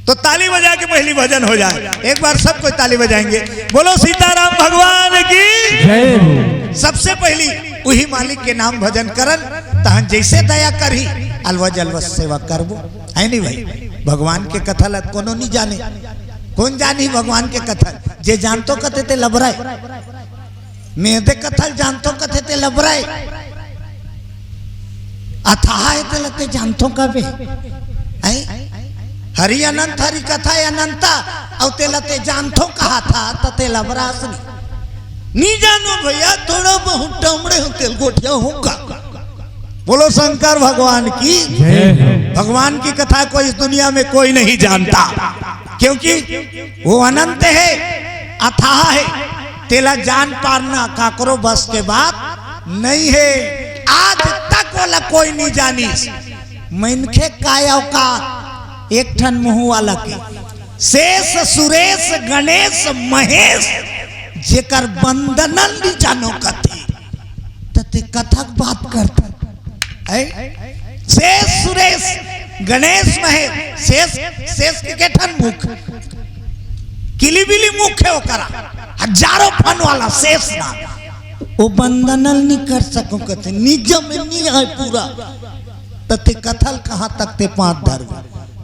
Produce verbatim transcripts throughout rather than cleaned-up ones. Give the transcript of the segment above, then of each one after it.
तो ताली बजा के पहली भजन हो जाए। एक बार सब कोई ताली बजाएंगे। बोलो सीताराम भगवान की। जय हो। सबसे पहली उही मालिक के नाम भजन करन, तहन जैसे दया करही, अलवज अलवज सेवा करबो। है नहीं भाई? भगवान के कथा ला कोनो नहीं जाने। कौन जानी भगवान के कथा? जे जानतो कथे ते लबराए। मैं दे कथा ल जानतो कथे ते लबराए। अथाह है ते लते जानतो कबे। हैं? हरि अनंत हरि कथा अनंता, अउ ते लते जानतो कहा था, त ते लबरास नहीं। नहीं जानो भैया, थोड़ा बहुत टमड़े हो तेल गोठिया होगा। बोलो शंकर भगवान की। जय हो। भगवान की कथा को इस दुनिया में कोई नहीं जानता, क्योंकि वो अनंत है, अथाह है। तेला जान पारना काकरो बस के बात नहीं है। आज तक वाला कोई नहीं जानिस। मनखे काय औकात, एक ठन मुंह वाला के। शेष सुरेश गणेश महेश, जेकर बंदनल नहीं जानो कथे, त ते कथक बात करत। ऐ? शेष सुरेश गणेश महेश, शेष, शेष के, के ठन मुख, किलीबिली मुख है ओकरा, हजारों फन वाला शेष ना। वो बंदनल नहीं कर सको कथे, निजम में नहीं आए पूरा। त ते कथा ल कहाँ तक ते पाँत धरबे?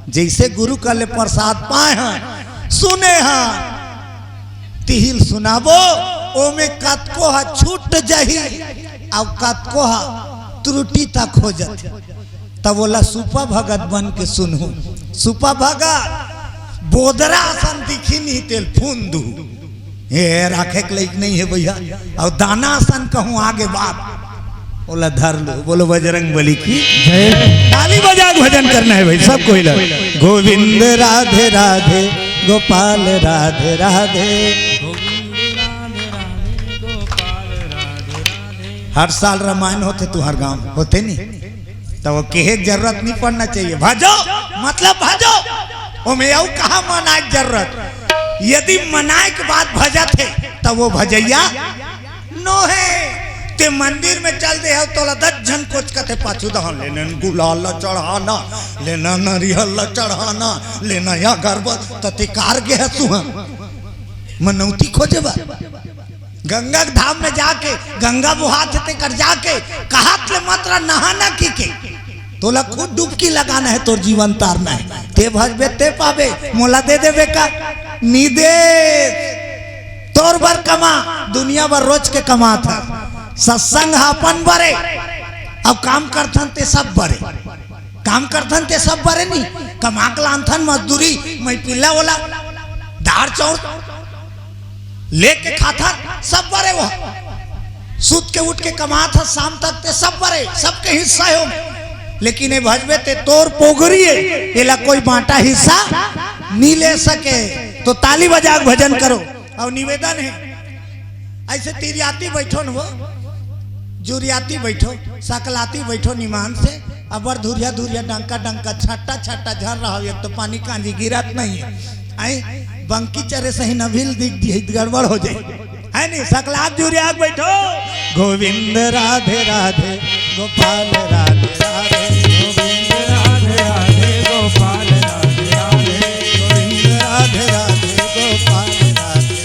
जैसे गुरु का ले प्रसाद पाए हैं, सुने हैं, तिही ल सुनाबो, ओमे कतको ह छूट जही, अउ कतको ह त्रुटि तक हो जथे। तब ओला सुपा भगत बन के सुनहू। सुपा भगत बोदरा असन दिखी नहीं तेल फून दू। हे राखे के लइक नहीं है भैया, अउ दाना असन कहूँ आगे बात, ओला धर लो। बोलो बजरंग बली की। जय। ताली बजा के भजन करना है भाई, सब कोई लग। गोविंद राधे राधे, गोपाल राधे राधे। हर साल रामायण होथे तुहर गांव, होथे नहीं? त वो कहे के जरूरत नहीं पड़ना चाहिए। भजो, मतलब भजो। ओमे अउ कहा मनाए के जरूरत? यदि मनाए के बाद भजत है, त वो भजैया नोहे। ते मंदिर में चल दे हो, तोला दस झन कोचकथे पाछू दहन, लेना गुलाल ला चढ़ाना, लेना नरियल ला चढ़ाना, लेना या अगरबत्ती। त ते कार गे हसु ह मनौती खोजे बर। गंगा के धाम में जाके, गंगा बोहात हे तेकर जाके, कहात ले मात्रा नहाना की के। तोला खुद डुबकी लगाना है, तोर जीवन तारना है। ते भजबे ते पाबे, मोला दे देबे का? नी दे। तोर बर कमा, दुनिया बर रोज के कमात ह। सत्संग ह अपन बरे, अउ काम करथन ते सब बरे। काम करथन ते सब बरे नहीं, कमा के लानथन मजदूरी, मैं पिल्ला वाला दार चाउर लेके खाथन, सब बरे वो। सुत के उठ के कमात ह शाम तक ते सब बरे, सबके हिस्सा हो। लेकिन ये भजबे ते तोर पोगरी है, एला कोई बांटा हिस्सा नहीं ले सके। तो ताली बजा के भजन करो। अउ निवेदन है, ऐसे तिरियाती बैठो न हो, जुरियाती बैठो, सकलाती बैठो निमान से, अबर धुरिया धुरिया, डंका डंका, छट्टा छट्टा झर रहा हो, एक तो पानी कांजी गिरत नहीं है। आई बंकी चरे सही नभिल दिख दी, गड़बड़ हो जाए, है नहीं? सकलात जुरिया के बैठो। गोविंद राधे राधे, गोपाल राधे राधे। गोविंद राधे राधे, गोपाल राधे राधे। गोविंद राधे राधे, गोपाल राधे।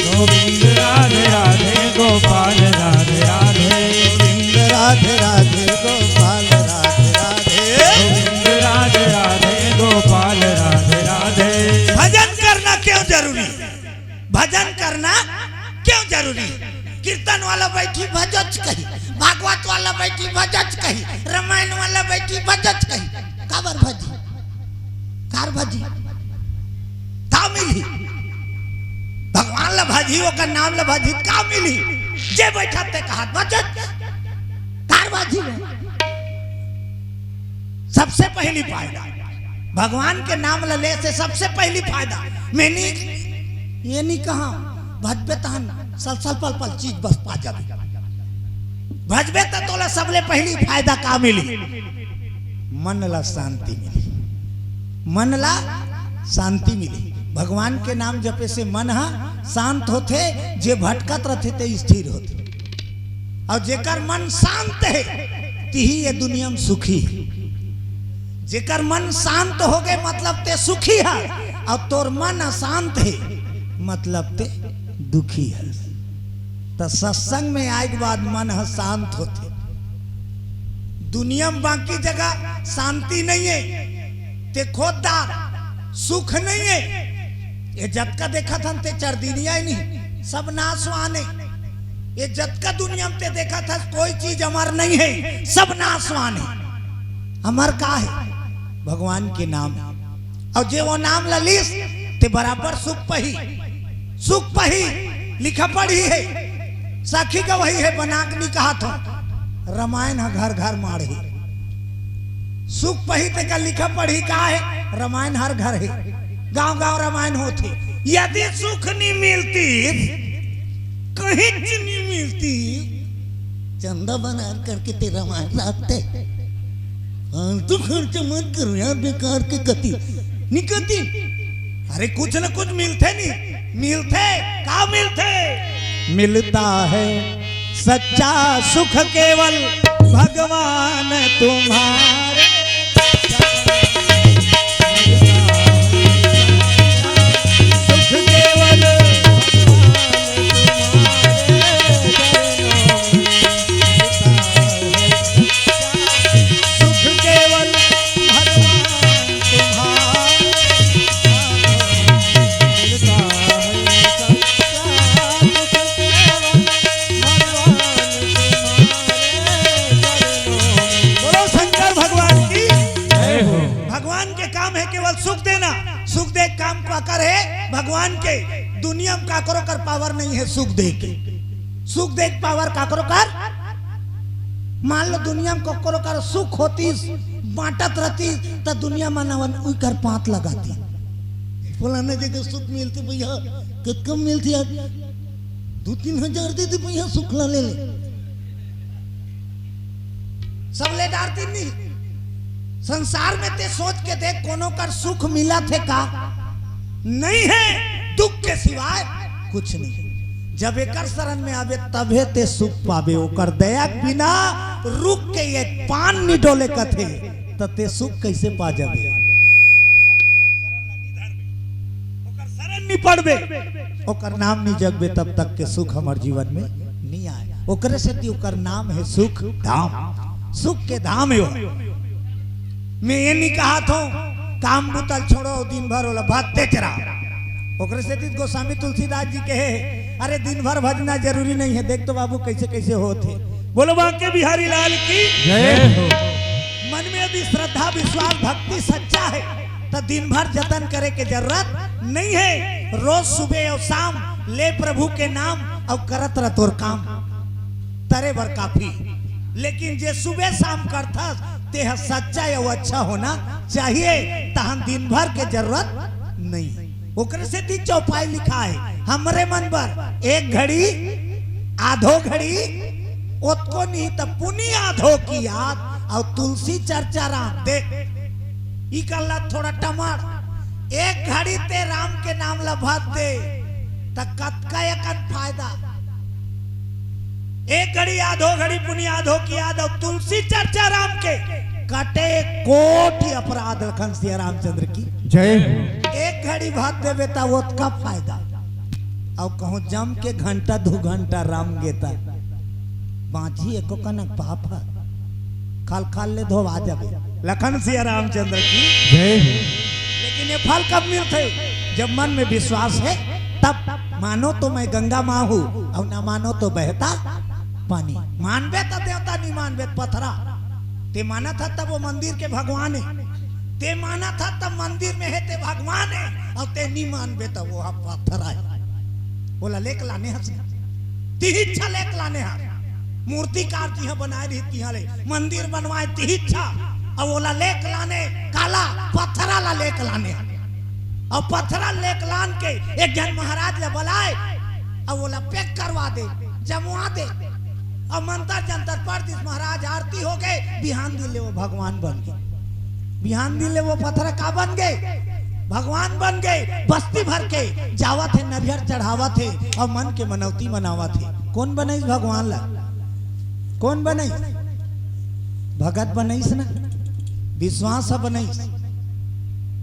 गोविंद राधे राधे, गोपाल राधे राधे। गोविंद राधे राधे, गोपाल राधे राधे। गोविंद राधे राधे, गोपाल राधे राधे। भजन करना क्यों जरूरी? भजन करना क्यों जरूरी? कीर्तन वाला बैठी भजच कही, भागवत वाला बैठी भजच कही, रामायण वाला बैठी भजच कही। काबर भजी? कार भजी? का मिली? भगवान ला भजी, ओकर नाम ला भजी, का मिली? जे बैठा ते कहा भजच, कार भजी। सबसे पहली फायदा भगवान के नाम ला ले से सबसे पहली फायदा। मैं नहीं, ये नहीं कहा भजबे तहन सल सल पल पल चीज बस पा जाबे। भजबे त तोला सबले पहली फायदा का मिली? मन ला शांति मिली, मन ला शांति मिली। भगवान के नाम जपे से मन हा शांत होथे, जे भटकत रथे ते स्थिर होथे। अउ जेकर मन शांत हे, तिही ये दुनिया में सुखी हे। जेकर मन शांत हो गए, मतलब ते सुखी है, और तोर मन अशांत है, मतलब ते दुखी है। तो सत्संग में आए के बाद मन ह शांत होथे। दुनिया में बाकी जगह शांति नहीं है, ते खोजदार सुख नहीं है। ये जतका देखत हन ते चरदिनिया ही नहीं, सब नाशवान है। ये जतका दुनिया में ते देखत हस, कोई चीज अमर नहीं है, सब नाशवान है। अमर का है? भगवान के नाम है। और जे वो नाम ल लिस, ते बराबर सुख पही, सुख पही। लिखा पढ़ी है, साखी गवाही है, बनाक नहीं कहा था। रामायण ह घर घर माढ़ही। सुख पही ते का लिखा पढ़ी का है? रामायण हर घर है, गांव गांव रामायण होथे। यदि सुख नहीं मिलती, कहीं नहीं मिलती, चंदा बनार करके ते रामायण राखते। फालतू खर्च मत करो यार, बेकार के कति निकति। अरे कुछ न कुछ मिलथे नहीं, मिलथे का मिलथे? मिलता है सच्चा सुख केवल भगवान तुम्हारे। सुख केवल भगवान तुम्हारे चरणों में मिलता है। सुख केवल भगवान तुम्हारे चरणों में मिलता है। सच्चा सुख केवल भगवान तुम्हारे चरणों में। बोलो शंकर भगवान की। जय हो। भगवान के काम है केवल सुख देना। सुख दे काम का कर है भगवान के। दुनिया में काकरो कर पावर नहीं है सुख दे के। सुख दे पावर काकरो कर। मान लो दुनिया में काकरो कर सुख होतीस, बांटत रहतीस, त दुनिया मानवन उकर पांत लगाती। फलाना जगह सुख मिलती भैया, कतकम मिलती आज, दो तीन हजार दे दे भैया, सुख ला ले ले। सब ले डारती नहीं। संसार में ते सोच के देख, कोनो कर सुख मिला थे का? नहीं है, दुख के सिवाय कुछ नहीं। जब एकर शरण में आवे, तभे ते सुख पावे। ओकर दया के बिना रुख के एक पान नहीं डोले कथे, त ते सुख कैसे पा जाबे? ओकर शरण नहीं पड़बे, ओकर नाम नहीं जगबे, तब तक के सुख हमर जीवन में नहीं आए। ओकरे सेती ओकर नाम है सुख धाम, सुख के धाम है वो। मैं ये नहीं कहा था काम बुतल छोड़ो, दिन भर ओला भात देत रहा। ओकरे सेती गोस्वामी तुलसीदास जी कहे, अरे दिन भर भजना जरूरी नहीं है, देख तो बाबू कैसे कैसे होत है। बोलो बांके बिहारी लाल की। जय हो। मन में यदि श्रद्धा विश्वास भक्ति सच्चा है, तो दिन भर जतन करे के जरूरत नहीं है। रोज सुबह और शाम ले प्रभु के नाम और करत रह तोर काम, तरे बर काफी। लेकिन जे सुबह शाम करथस, ते ह सच्चा या अच्छा होना चाहिए, तहन दिन भर के जरूरत नहीं है। ओकरे सेती चौपाई लिखा है, हमरे मन बर एक घड़ी, आधो घड़ी, ओतको नहीं त पुनी आधो की याद, और तुलसी चर्चा राम देख। ई कल्ला थोड़ा टमाड़, एक घड़ी ते राम के नाम ला भात दे, त कतका एकन फायदा। एक घड़ी आधो घड़ी पुनी आधो की याद, और तुलसी चर्चा राम के कटे कोटि अपराध। लखन सिया रामचंद्र की जय हो। एक घड़ी भात देबे त ओतका फायदा। और कहूँ जम के घंटा दू घंटा राम गेता, बाँची एको कनक पाप है, खाल खाल ले धोवा जाबे। लखन सिया रामचंद्र की जय हो। लेकिन ये फल कब मिलथे? जब मन में विश्वास है तब। मानो तो मैं गंगा माँ हूँ और ना मानो तो बहता पानी। मानबे तो देवता, नहीं मानबे तो पथरा। ते मानत ह तब वो मंदिर के भगवान है, ते मानत ह तब मंदिर में है ते भगवान है, और ते नहीं मानबे तो वो ह पथरा है। ओला लेक लाने हस, तिही इच्छा लेक लाने हस। मूर्तिकार तिहा बनाए रही, तिहा ले मंदिर बनवाए, तिही इच्छा। अब ओला लेक लाने काला, पथरा ला लेक लाने। अब पथरा लेक लान के एक जन महाराज ला बुलाए, अब ओला पैक करवा दे, जमवा दे। अब मंतर जंतर पड़ दिस महाराज, आरती हो गए, बिहान दिन ले वो भगवान बन गए। बिहान दिन ले वो पथरा का बन गए? भगवान बन गए। बस्ती भर के जावत है, नरियर चढ़ावत है और मन के मनौती मनावत है। कौन बनाइस भगवान ला? कौन बनाइस? भगत बनाइस ना। विश्वास ह बनाइस।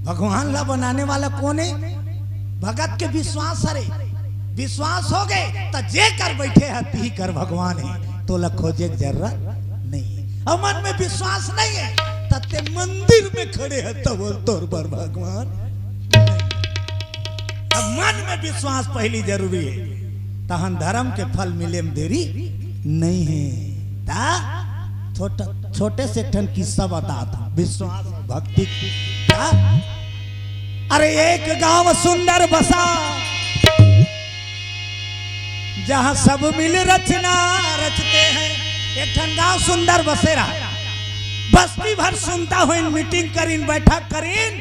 भगवान ला बनाने वाला कोन हे? भगत के विश्वास हरे। विश्वास हो गे त जे कर बैठे ह तिही कर भगवान हे, तोला खोजे के जरूरत नहीं हे। अउ मन में विश्वास नहीं हे त ते मंदिर में खड़े ह तब तोर बर भगवान नहीं। अब मन में विश्वास पहली जरूरी हे, तहन धर्म के फल मिले में देरी नहीं हे। ता छोटा, छोटे से एक ठन किस्सा बतात हँव, विश्वास भक्ति का। अरे एक गांव सुंदर बसा, जहां सब मिल रचना रचते हैं। एक ठन गांव सुंदर बसेरा, बस्ती भर सुनता होइन, मीटिंग करिन, बैठक करिन,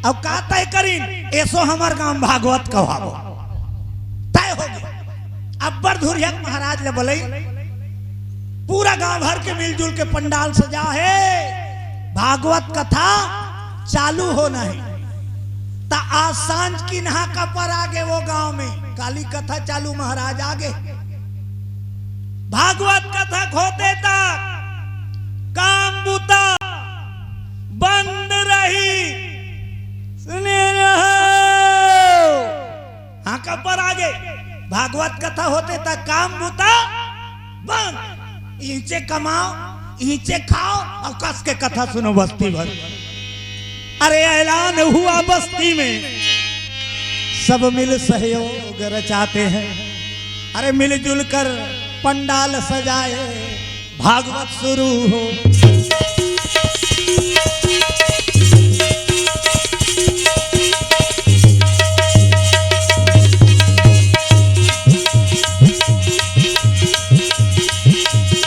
अउ का तय करिन, एसो हमर गांव भागवत कहवाबो। तय हो गे। अब्बर धुरिया महाराज ले बोले, पूरा गांव भर के मिलजुल के पंडाल सजा हे, भागवत कथा चालू होना हे। त आज सांझ किन्हा का पर आगे वो गांव में, काली कथा चालू, महाराज आगे। भागवत कथा होते तक काम बुता बंद रही। सुने रहो, हाँ, का पर आगे भागवत कथा होते तक काम बुता बंद। इहिंचे कमाओ, इहिंचे खाओ अउ कस के कथा सुनो बस्ती भर। अरे ऐलान हुआ बस्ती में, सब मिल सहयोग रचाते हैं। अरे मिलजुल कर पंडाल सजाए, भागवत शुरू हो।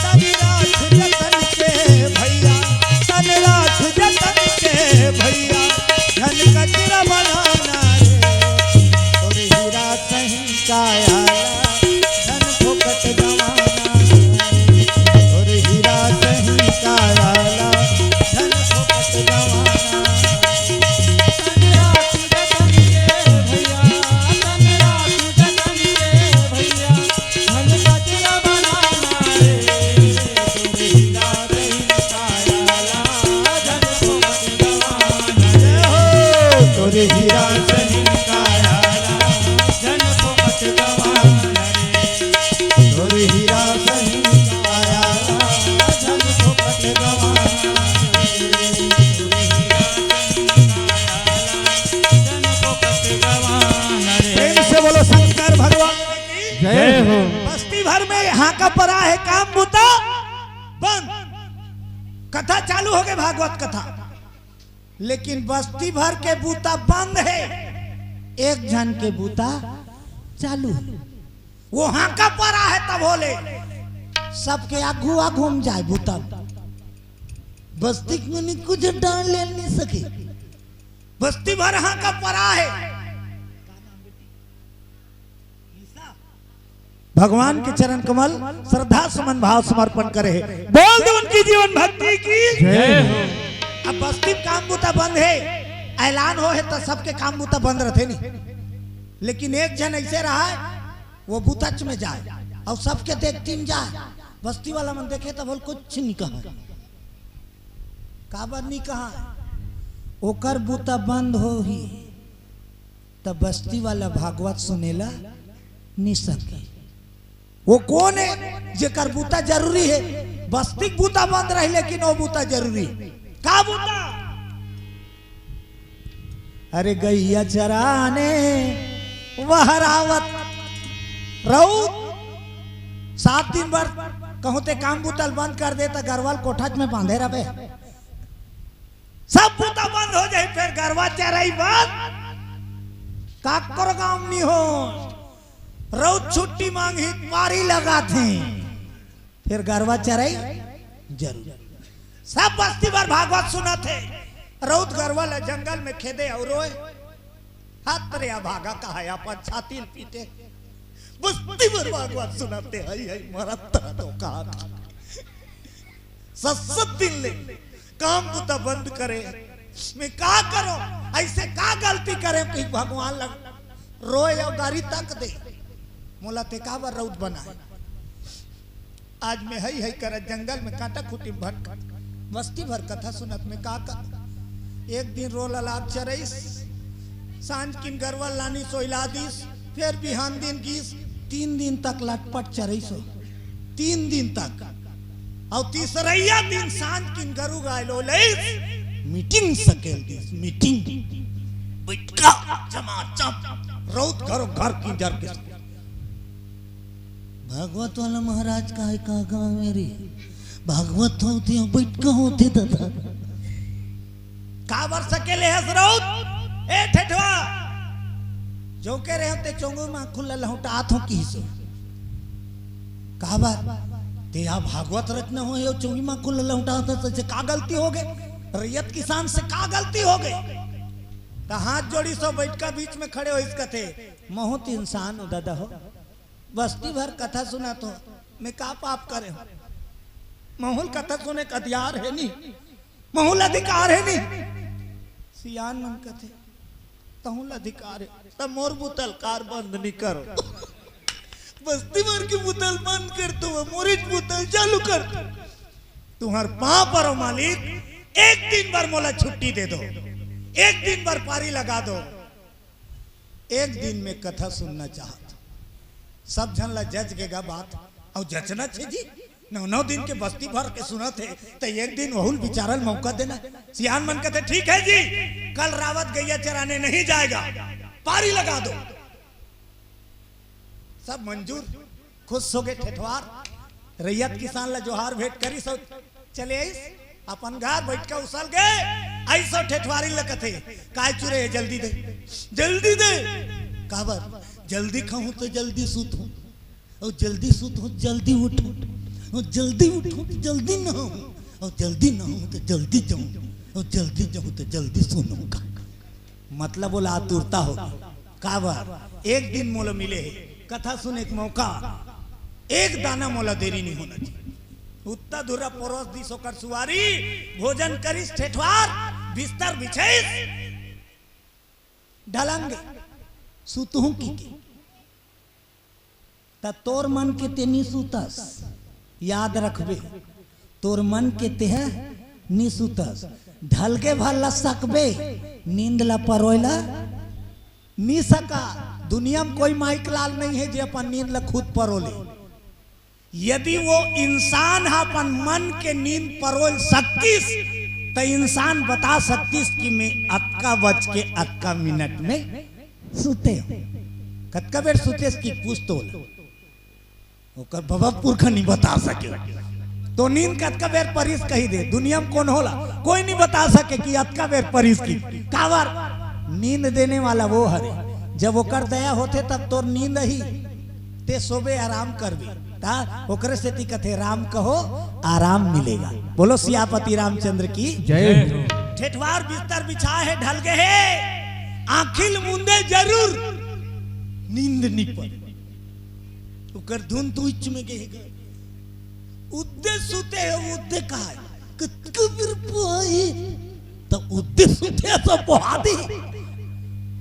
तन राख जतन के भैया, तन राख जतन के भैया, धन कचरा बनाना रे। तोर हीरा सही काया ला, धन फोकट गवाना रे। तोर हीरा सही काया ला, धन फोकट गवाना रे। तन राख जतन के भैया, तन राख जतन के भैया, धन कचरा बनाना रे। तोर हीरा सही काया ला, धन फोकट गवाना रे। हो, तोर हीरा सही काया ला, धन फोकट गवाना रे। तोर हीरा सही काया ला, धन फोकट गवाना रे। तोर हीरा सही काया ला, धन फोकट गवाना रे। प्रेम से बोलो शंकर भगवान की जय हो। बस्ती भर में हांका परा हे, काम बुता बंद। कथा चालू हो गे, भागवत कथा, लेकिन बस्ती भर के बुता बंद हे, एक झन के बुता चालू हे। वो हांका परा हे तभो ले सबके आगू आगू म जाय बुता। बस्ती के मनी कुछ डाल ले नहीं सके। बस्ती भर हांका परा हे। भगवान के चरण कमल श्रद्धा सुमन भाव समर्पण करे हे। बोल दे उनकी जीवन भक्ति की जय हो। अब बस्ती म काम बुता बंद हे, ऐलान हो हे त सबके काम बुता बंद रथे नी, लेकिन एक झन ऐसे रहा हे, वो बुतच में जाय अउ सबके देखती म जाय। बस्ती वाला मन देखे त बोल कुछ नहीं कहा। काबर नहीं कहा? ओकर बुता बंद होही त बस्ती वाला भागवत सुनेला नहीं सके। वो कोन हे जेकर बुता जरूरी हे? बस्ती के बुता बंद रही, लेकिन वो बुता जरूरी हे। का बुता? अरे गैया चराने वहरावत रउत, सात दिन बर कहूं ते काम बुता ल बंद कर दे त गरवा ल कोठा में बांधे रहे। सब बुता बंद हो जाही, फेर गरवा चराई बंद, काकरो गांव म नहीं हो। रउत छुट्टी मांगही, पारी लगाथे, फेर गरवा चराई जरूर। सब बस्ती भर भागवत सुनत हे, रउत गरवा ल जंगल में खेदे अउ रोय। हाथ रे अभागा कहा अपन छाती ल पीटे। बस्ती भर भागवत सुनत हे, हई हई मरत तो का। सत सत दिन ले काम बुता बंद करे, मैं का करो, ऐसे का गलती करे कि भगवान लग रोय अउ गारी तक दे। मोला ते काबर रउत बनाय? आज मैं हई हई करत जंगल में कांटा खूंटी भटक, बस्ती भर कथा सुनत में का का। एक दिन रोल अलाद चरइस, सांझ किन गरवा लानी सोइला दिस, फेर बिहान दिन गीस, तीन दिन तक लटपट चरइस हो, तीन दिन तक। अउ तीसरइया दिन सांझ किन गरू गाय लो लइस, मीटिंग सकेल दिस, मीटिंग। बइठका जमा चम, रउत घरो घर किंजर के। भागवत वाला महाराज का है, कहाँ गाँव मेरी? भागवत होती हो, बइठका होती दादा। काबर सकेले हस रउत? ए ठेठवा, जो के रहे ते चोंगू मा खुला लहुटात हो किहिस। काबर? ते या भागवत रचना हो, यो चोंगी मा खुला लहुटात हो, से का गलती हो गई? रैयत किसान से का गलती हो गई? त हाथ जोड़िस हो, बइठका बीच में खड़े होइस कथे, महूँ त इंसान हो दादा हो, बस्ती भर कथा सुनत हो, मैं का पाप करे हो? महूँ ल कथा सुने के अधिकार हे नी, महूँ ल अधिकार हे नी। सियान मन कथे, तहूँ ल अधिकार हे, त मोर बुता ल कार बंद नी करो। बस्ती भर के बुता ल बंद कर दो, मोरेच बुता ल चालू कर दो। तुंहर पाँव परो मालिक, एक दिन बर मोला छुट्टी दे दो, एक दिन बर पारी लगा दो। एक दिन में कथा सुनना चाहत। सब झन ला जच गे गा बात, अउ जचना छे जी। नौ नौ दिन के बस्ती भर के सुनत हे, त एक दिन वहू ल बिचारा ल मौका देना। सियान मन कथे, "ठीक है जी, कल रावत गैया चराने नहीं जाएगा, पारी लगा दो।" सब मंजूर, खुश हो गए ठेठवार। रैयत किसान ला जोहार भेंट करिस अउ चले आइस अपन घर, बइठका उसल गए। आइस अउ ठेठवारी ला कथे, "काय चुरे हे, जल्दी दे, जल्दी दे।" "काबर?" "जल्दी खाहूँ त जल्दी सुतहूँ, अउ जल्दी सुतहूँ त जल्दी उठहूँ, अउ जल्दी उठहूँ त जल्दी नहाहूँ, अउ जल्दी नहाहूँ त जल्दी जाहूँ, अउ जल्दी जाहूँ त जल्दी सुनहूँ।" का मतलब ओला आतुरता हो। काबर? एक दिन मोला मिले हे कथा सुने के मौका, एक दाना मोला देरी नहीं होना चाहिए। उत्ता धुरा परोस दिस ओकर सुवारी, भोजन करिस ठेठवार, बिस्तर बिछाइस, ढलंगे, सुतहूँ किके। त तोर मन के ते नी सुतस, याद रखबे, तोर मन के तेह नी सुतस। ढलगे भर ला सकबे, नींद ला परोय ला नी सका। दुनिया में कोई माइक लाल नहीं है जे अपन नींद ला खुद परो ले। यदि वो इंसान ह अपन मन के नींद परोय सकतिस, त इंसान बता सकतिस कि मैं अतका बज के अतका मिनट में सुते हूँ। कतका बेर सुतेस कि पूछ तो ओला। ओकर बाबा पुरखा नहीं बता सके। तो नींद कतका बेर परिस कही दे, दुनिया में कौन होला, कोई नहीं बता सके कि अतका बेर परिस की। काबर? नींद देने वाला वो हरे। जब ओकर दया होथे तब तोर नींद ही, ते सोबे आराम करबे। ता ओकरे सेती कथे, "राम कहो, आराम मिलेगा।" बोलो सियापति रामचंद्र की जय। ठेठवार बिस्तर बिछा हे, ढल गए हे, आँखी ल मूंदे जरूर, नींद नी पड़े। ओकर धुन तो इच में गए हे। उद्दे सुते हे, उद्दे कहा हे, कतका बेर पोहाही, त उद्दे सुते हे, सब पोहा दे।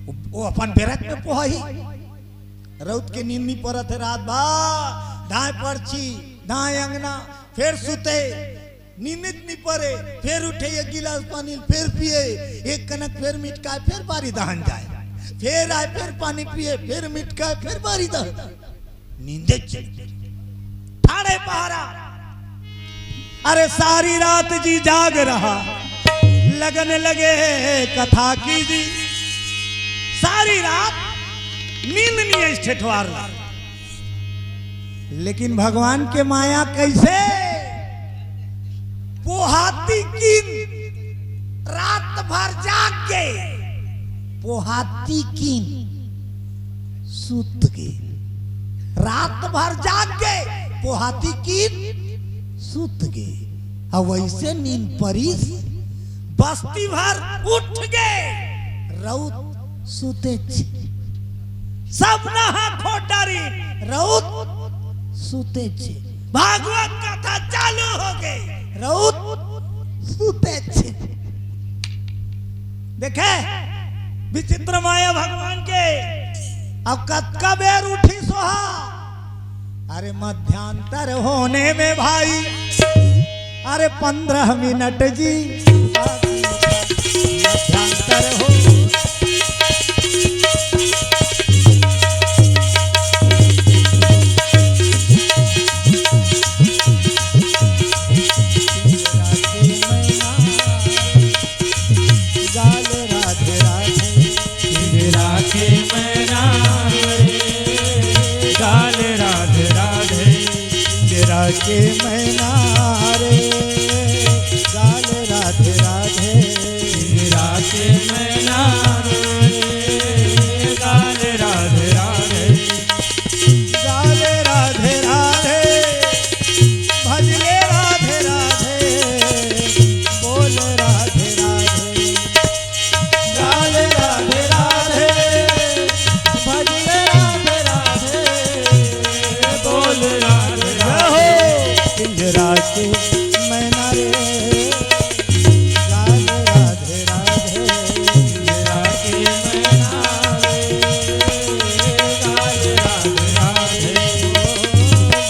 वो, वो अपन बेरक में पोहाही। रउत के नींद नी परत हे रात भर, दाएं परछी, दाएं अंगना, फेर सुते, नींद नी परे, फेर उठे, एक गिलास पानी फेर पिए, एक कनक फेर मिटकाए, फेर पारी दहन जाए, फेर आए, फेर पानी पिए, फेर मिटकाए, फेर पारी दहन, नींदे चली। ठाड़े पहारा। अरे सारी रात जी जाग रहा, लगन लगे कथा की जी। सारी रात नींद नी आइस ठेठवार ला। लेकिन भगवान के माया कैसे? पोहाती कीन, रात भर जाग के पोहाती कीन, सुत गे। रात भर जाग के पोहाती कीन, सुत गे। अब वैसे नींद परिस, बस्ती भर उठ गे। रउत सुतेच। सब नहा खोटारी, रउत सुतेच। भागवत कथा चालू हो गई, रउत सुतेच। देखे विचित्र माया भगवान के। अब कतका बेर उठी सोहा? अरे मध्यांतर होने में भाई अरे पंद्रह मिनट जी, मध्यांतर हो। गाल राधे राधे। पिंजरा के मैना रे, गाल राधे राधे। पिंजरा के मैना रे, गाल राधे राधे। पिंजरा के मैना रे, गाल राधे राधे। गाल राधे राधे। भजले राधे राधे, बोल राधे राधे। गाल राधे राधे, भजले राधे राधे, बोल राधे राधे। पिंजरा के मैना रे, गाल राधे राधे। पिंजरा के मैना रे, गाल राधे राधे।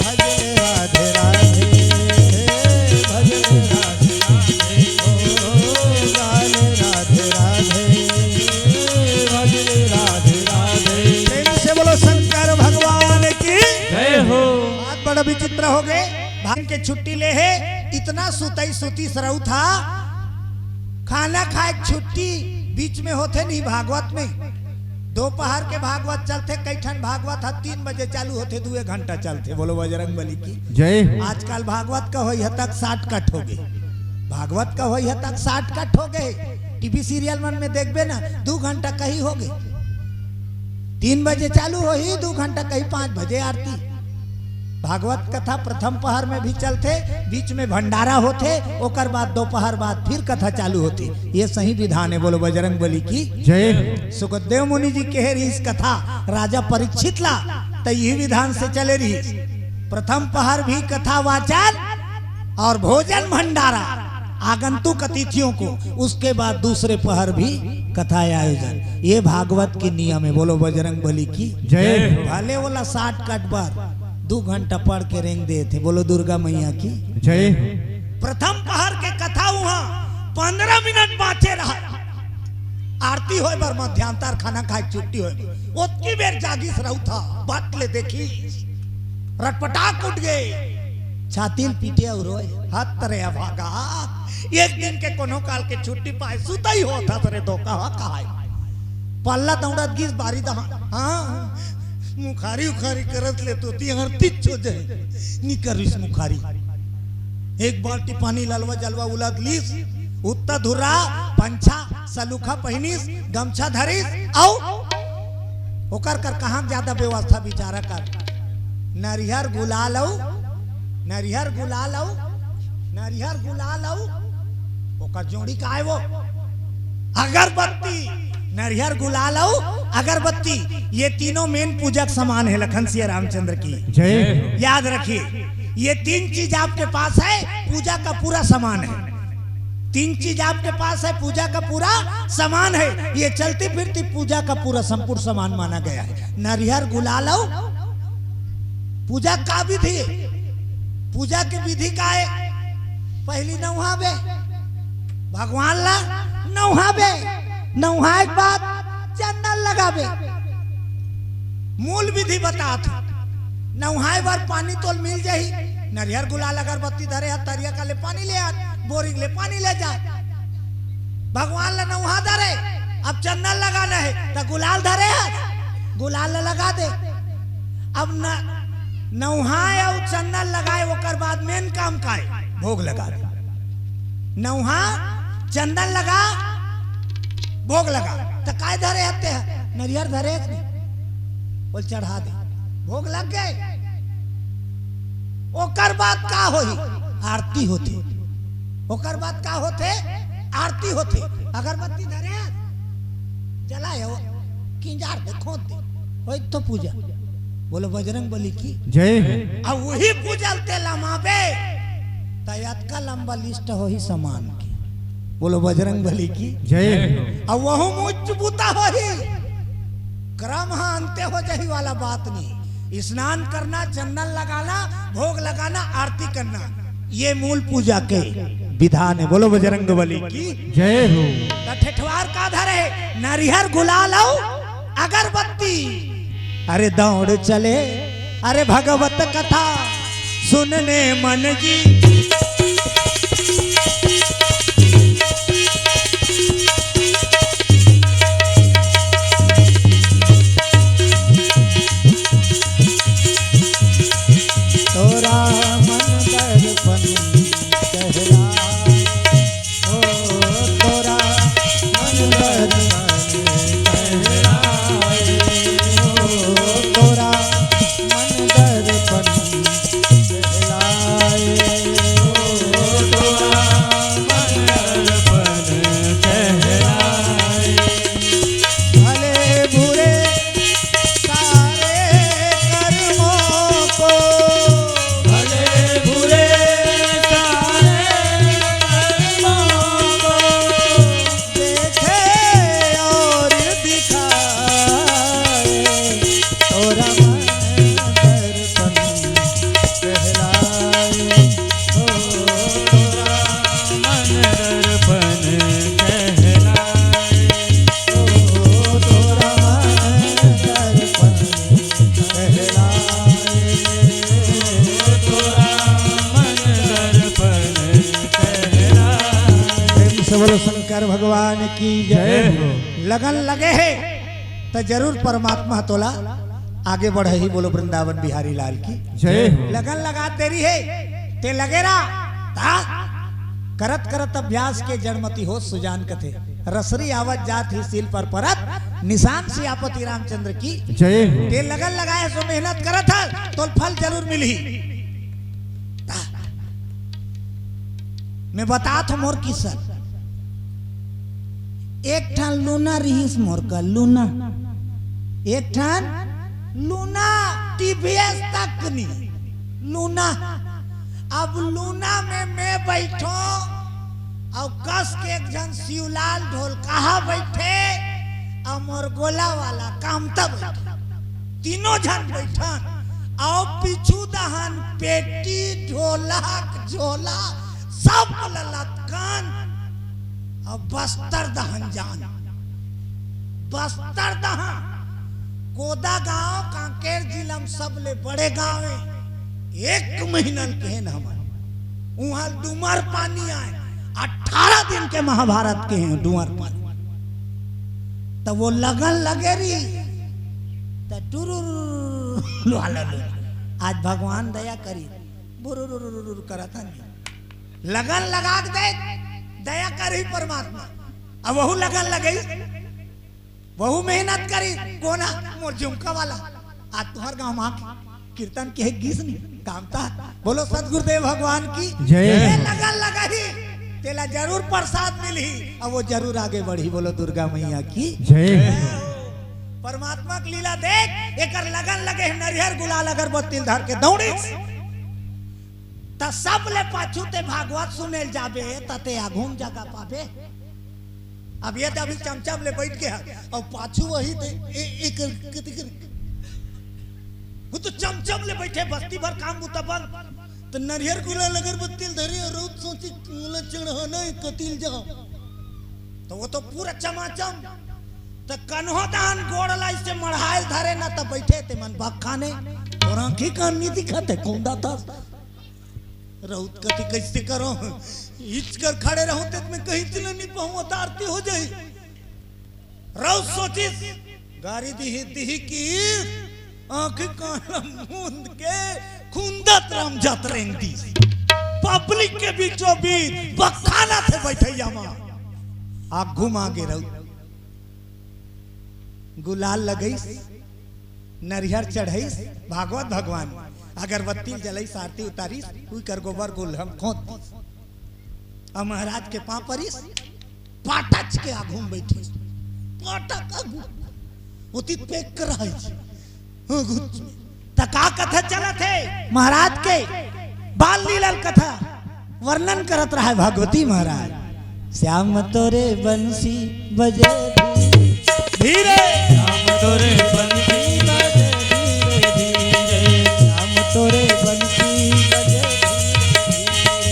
भजले राधे राधे, भजले राधे राधे, ओ लाल राधे राधे, भजले राधे राधे। प्रेम से बोलो शंकर भगवान की। जय हो। बात बड़ा विचित्र हो गए। भाग के छुट्टी ले हे, इतना सुतई सुती सरऊ था। खाना खाए के छुट्टी बीच में होथे नहीं भागवत में। दोपहर के भागवत चलथे, कई ठन भागवत ह तीन बजे चालू होथे, दुए घंटा चलथे। बोलो बजरंग बली की। जय हो। आजकल भागवत का होई ह तक शॉर्टकट हो गए, भागवत का होई ह तक शॉर्टकट हो गए। टीवी सीरियल मन में देखबे ना, दू घंटा कहीं हो गए, तीन बजे चालू होही, दू घंटा कहीं पाँच बजे आरती। भागवत कथा प्रथम पहर में भी चलथे, बीच में भंडारा होथे, ओकर बाद दोपहर बाद फिर कथा चालू होथे। ये सही विधान है। बोलो बजरंग बली की। जय हो। सुखदेव मुनि जी कहे रहिस कथा राजा परीक्षित ला, त यही विधान से चले रहिस। प्रथम पहर भी कथा वाचन और भोजन भंडारा आगंतुक अतिथियों को, उसके बाद दूसरे पहर भी कथा आयोजन। ये भागवत के नियम है। बोलो बजरंग बली की। जय हो। भले ओला शॉर्टकट बर दू घंटा पढ़ के रेंग देथे। बोलो दुर्गा मैया की। जय हो। प्रथम पहर के कथा उहाँ पंद्रह मिनट बाँचे रहा, आरती होय बर, मध्यांतर खाना खाए के छुट्टी होय, ओतकी बेर जागिस रहू था, बट ले देखिस, रटपटाक उठ गे, छाती ल पीटे अउ रोय, हत रे अभागा, एक दिन के कोनो काल के छुट्टी पाए, सुतई होत हस रे धोखा हा कहाय। पल्ला दौड़त गिस बारी दहा, हाँ, मुखारी उखारी करत ले तो ती हर तिच हो जाए, निकरिस मुखारी। एक बाल्टी पानी ललवा जलवा उलद लिस, उत्ता धुर्रा, पंछा, सलूखा पहिनिस, गमछा धरिस, अउ ओकर कर कहाँ ज्यादा व्यवस्था बिचारा कर। नरिहर गुलाल अउ, नरिहर गुलाल अउ, नरिहर गुलाल अउ, ओकर जोड़ी काय वो? अगरबत्ती, नरिहर गुलाल अउ अगरबत्ती, ये तीनों मेन पूजा के सामान है लखन सिया रामचंद्र की। जय हो। याद रखिए, ये तीन चीज आपके पास है, पूजा का पूरा सामान है। तीन चीज आपके पास है, पूजा का पूरा सामान है। ये चलती फिरती पूजा का पूरा संपूर्ण सामान माना गया है। नरिहर गुलाल अउ पूजा का विधि, पूजा के विधि का है? पहली नउहाबे, भगवान ला नउहाबे, नउहाए के बाद चंदन लगाबे। मूल विधि बतात हे। नउहाए बर पानी तोल मिल जाही, नरिहर गुलाल अगरबत्ती धरे ह, तरिया का ले पानी ले आ, बोरिंग ले पानी ले जा। भगवान ला नउहा धरे, अब चंदन लगाना है, त गुलाल धरे ह, गुलाल ला लगा दे। अब न, नउहाए अउ चंदन लगाए, ओकर बाद मेन काम काय? भोग लगा दे। नउहा, चंदन लगा, भोग लगा। त काय धरे हते ह? नरिहर धरे हस नहीं? बोल चढ़ा दे। भोग लग गए। ओकर बाद का होही? आरती होथे। ओकर बाद का होथे? आरती होथे। अगरबत्ती धरे हस, जलाए हो, किंजार दे, खोद दे, होई तो पूजा। बोलो बजरंग बली की। जय हो। अब वही पूजल ते लमाबे, त अतका लंबा लिस्ट होही सामान की। बोलो बजरंग बली की। जय हो। अब वहू मुच बुता होही, क्रम हा अंते हो जाही वाला बात नहीं। स्नान करना, चंदन लगाना, भोग लगाना, आरती करना, ये मूल पूजा के विधान हे। बोलो बजरंग बली की। जय हो। त ठेठवार का धरे, नरिहर गुलाल अउ अगरबत्ती। अरे दौड़ चले, अरे भगवत कथा सुनने मन जी। तोरा मन दर्पण कहलाए, ओ तोरा मन दर्पण कहलाए, ओ तोरा मन दर्पण कहलाए, ओ तोरा मन दर्पण कहलाए। भले बुरे सारे कर्मों को, भले बुरे सारे कर्मों को देखे और दिखाए, तोरा मन दर्पण कहलाए, ओ तोरा मन दर्पण कहलाए, ओ तोरा मन दर्पण कहलाए, ओ तोरा मन दर्पण कहलाए। प्रेम से बोलो शंकर भगवान की जय। जय हो। लगन लगे हे त जरूर परमात्मा तोला आगे बढ़ही। बोलो वृंदावन बिहारी लाल की जय हो। लगन लगा तेरी हे, ते लगे रहा। ता करत करत अभ्यास के जड़मति होत सुजान कथे। रसरी आवत जात ही सील पर परत, निशान सियापति रामचंद्र की। जय हो। ते लगन लगाए सो मेहनत करत हस, तोल फल जरूर मिलही। ता मैं बतात हूँ मोर किस्सा। एक ठन लूना रिहिस मोर का, लूना। एक ठन लूना, टीवीएस तक नहीं, लूना। अब लूना में मैं बैठो, अउ कस के एक झन शिवलाल ढोलकहा बैठे, अउ मोर गोला वाला कामता बैठे, तीनों झन बैठन, अउ पीछू दहन पेटी, ढोलक, झोला, सब ल लतकन, अउ बस्तर दहन जान। बस्तर दहन, कोदा गांव कांकेर जिला में सबले बड़े गांव हे। एक महीना ल कहेन हमन, उहां डूमर पानी आए, अठारह दिन के महाभारत कहे डूमर पानी। त वो लगन लगे रही, त टुरुर वाला लोग। आज भगवान दया करी, बुरुरुरुरुर करत हन। लगन लगा के दे, दया करही परमात्मा। अब वहू लगन लगई, वहू मेहनत करी। कोन हा? मोर झुमका वाला। आज तुंहर गांव म आके कीर्तन के गिस नहीं, कामता। बोलो सतगुरुदेव भगवान की जय। ये लगन लगही, तेला जरूर प्रसाद मिलही, अब वो जरूर आगे बढ़ही। बोलो दुर्गा मैया की जय। परमात्मा के लीला देख, एकर लगन लगे हे, नरिहर गुलाल अगरबत्ती धर के दौड़िस। त सबले पाछू ते भागवत सुने ल जाबे, त ते आघू म जगह पाबे। अब ये त अभी चमचम ले बैठ गे हे, अउ पाछू वही ते ए-, एकर कति कर, वो तो चमचम ले बैठे, बस्ती भर काम बूता बंद। त नरिहर गुलाल अगरबत्ती ल धरे अउ रउत सोचे, "मोला चढ़ाना हे, कति ल जाओ?" त वो तो पूरा चमाचम। त कन्हो दान गोड़ ला अइसे मढ़ाए ल धरे ना, त बैठे ते मन बखाने, "तोर आंखी कान नी दिखत हे, कुंदा था।" रउत कथे, "कइसे करों? इच कर खड़े रहूं ते मैं कहीं तिला नी पाहूं, त आरती हो जाही।" रउत सोचिस, गारी दिही, दिही कि आंखी कान ला मूंद के खुंदत राम जात रेंग दिस। पब्लिक के बीचों बीच बखाना थे बैठइया मा। आघू म आगे रउत। गुलाल लगइस, नरिहर चढ़इस, भागवत भगवान, अगरबत्ती जलइस, आरती उतारिस, उही कर गोबर गुलहम खोंद दिस। अउ महाराज के पांव परिस, पाटच के आघू म बइठिस, पाटक आघू, ओती पेक कराइस। त का कथा चलत हे महाराज के? बाल लीला ल कथा वर्णन करत रहय भागवती महाराज। श्याम तोरे बंसी बजे धीरे, श्याम तोरे बंसी बजे धीरे धीरे, श्याम तोरे बंसी बजे धीरे धीरे।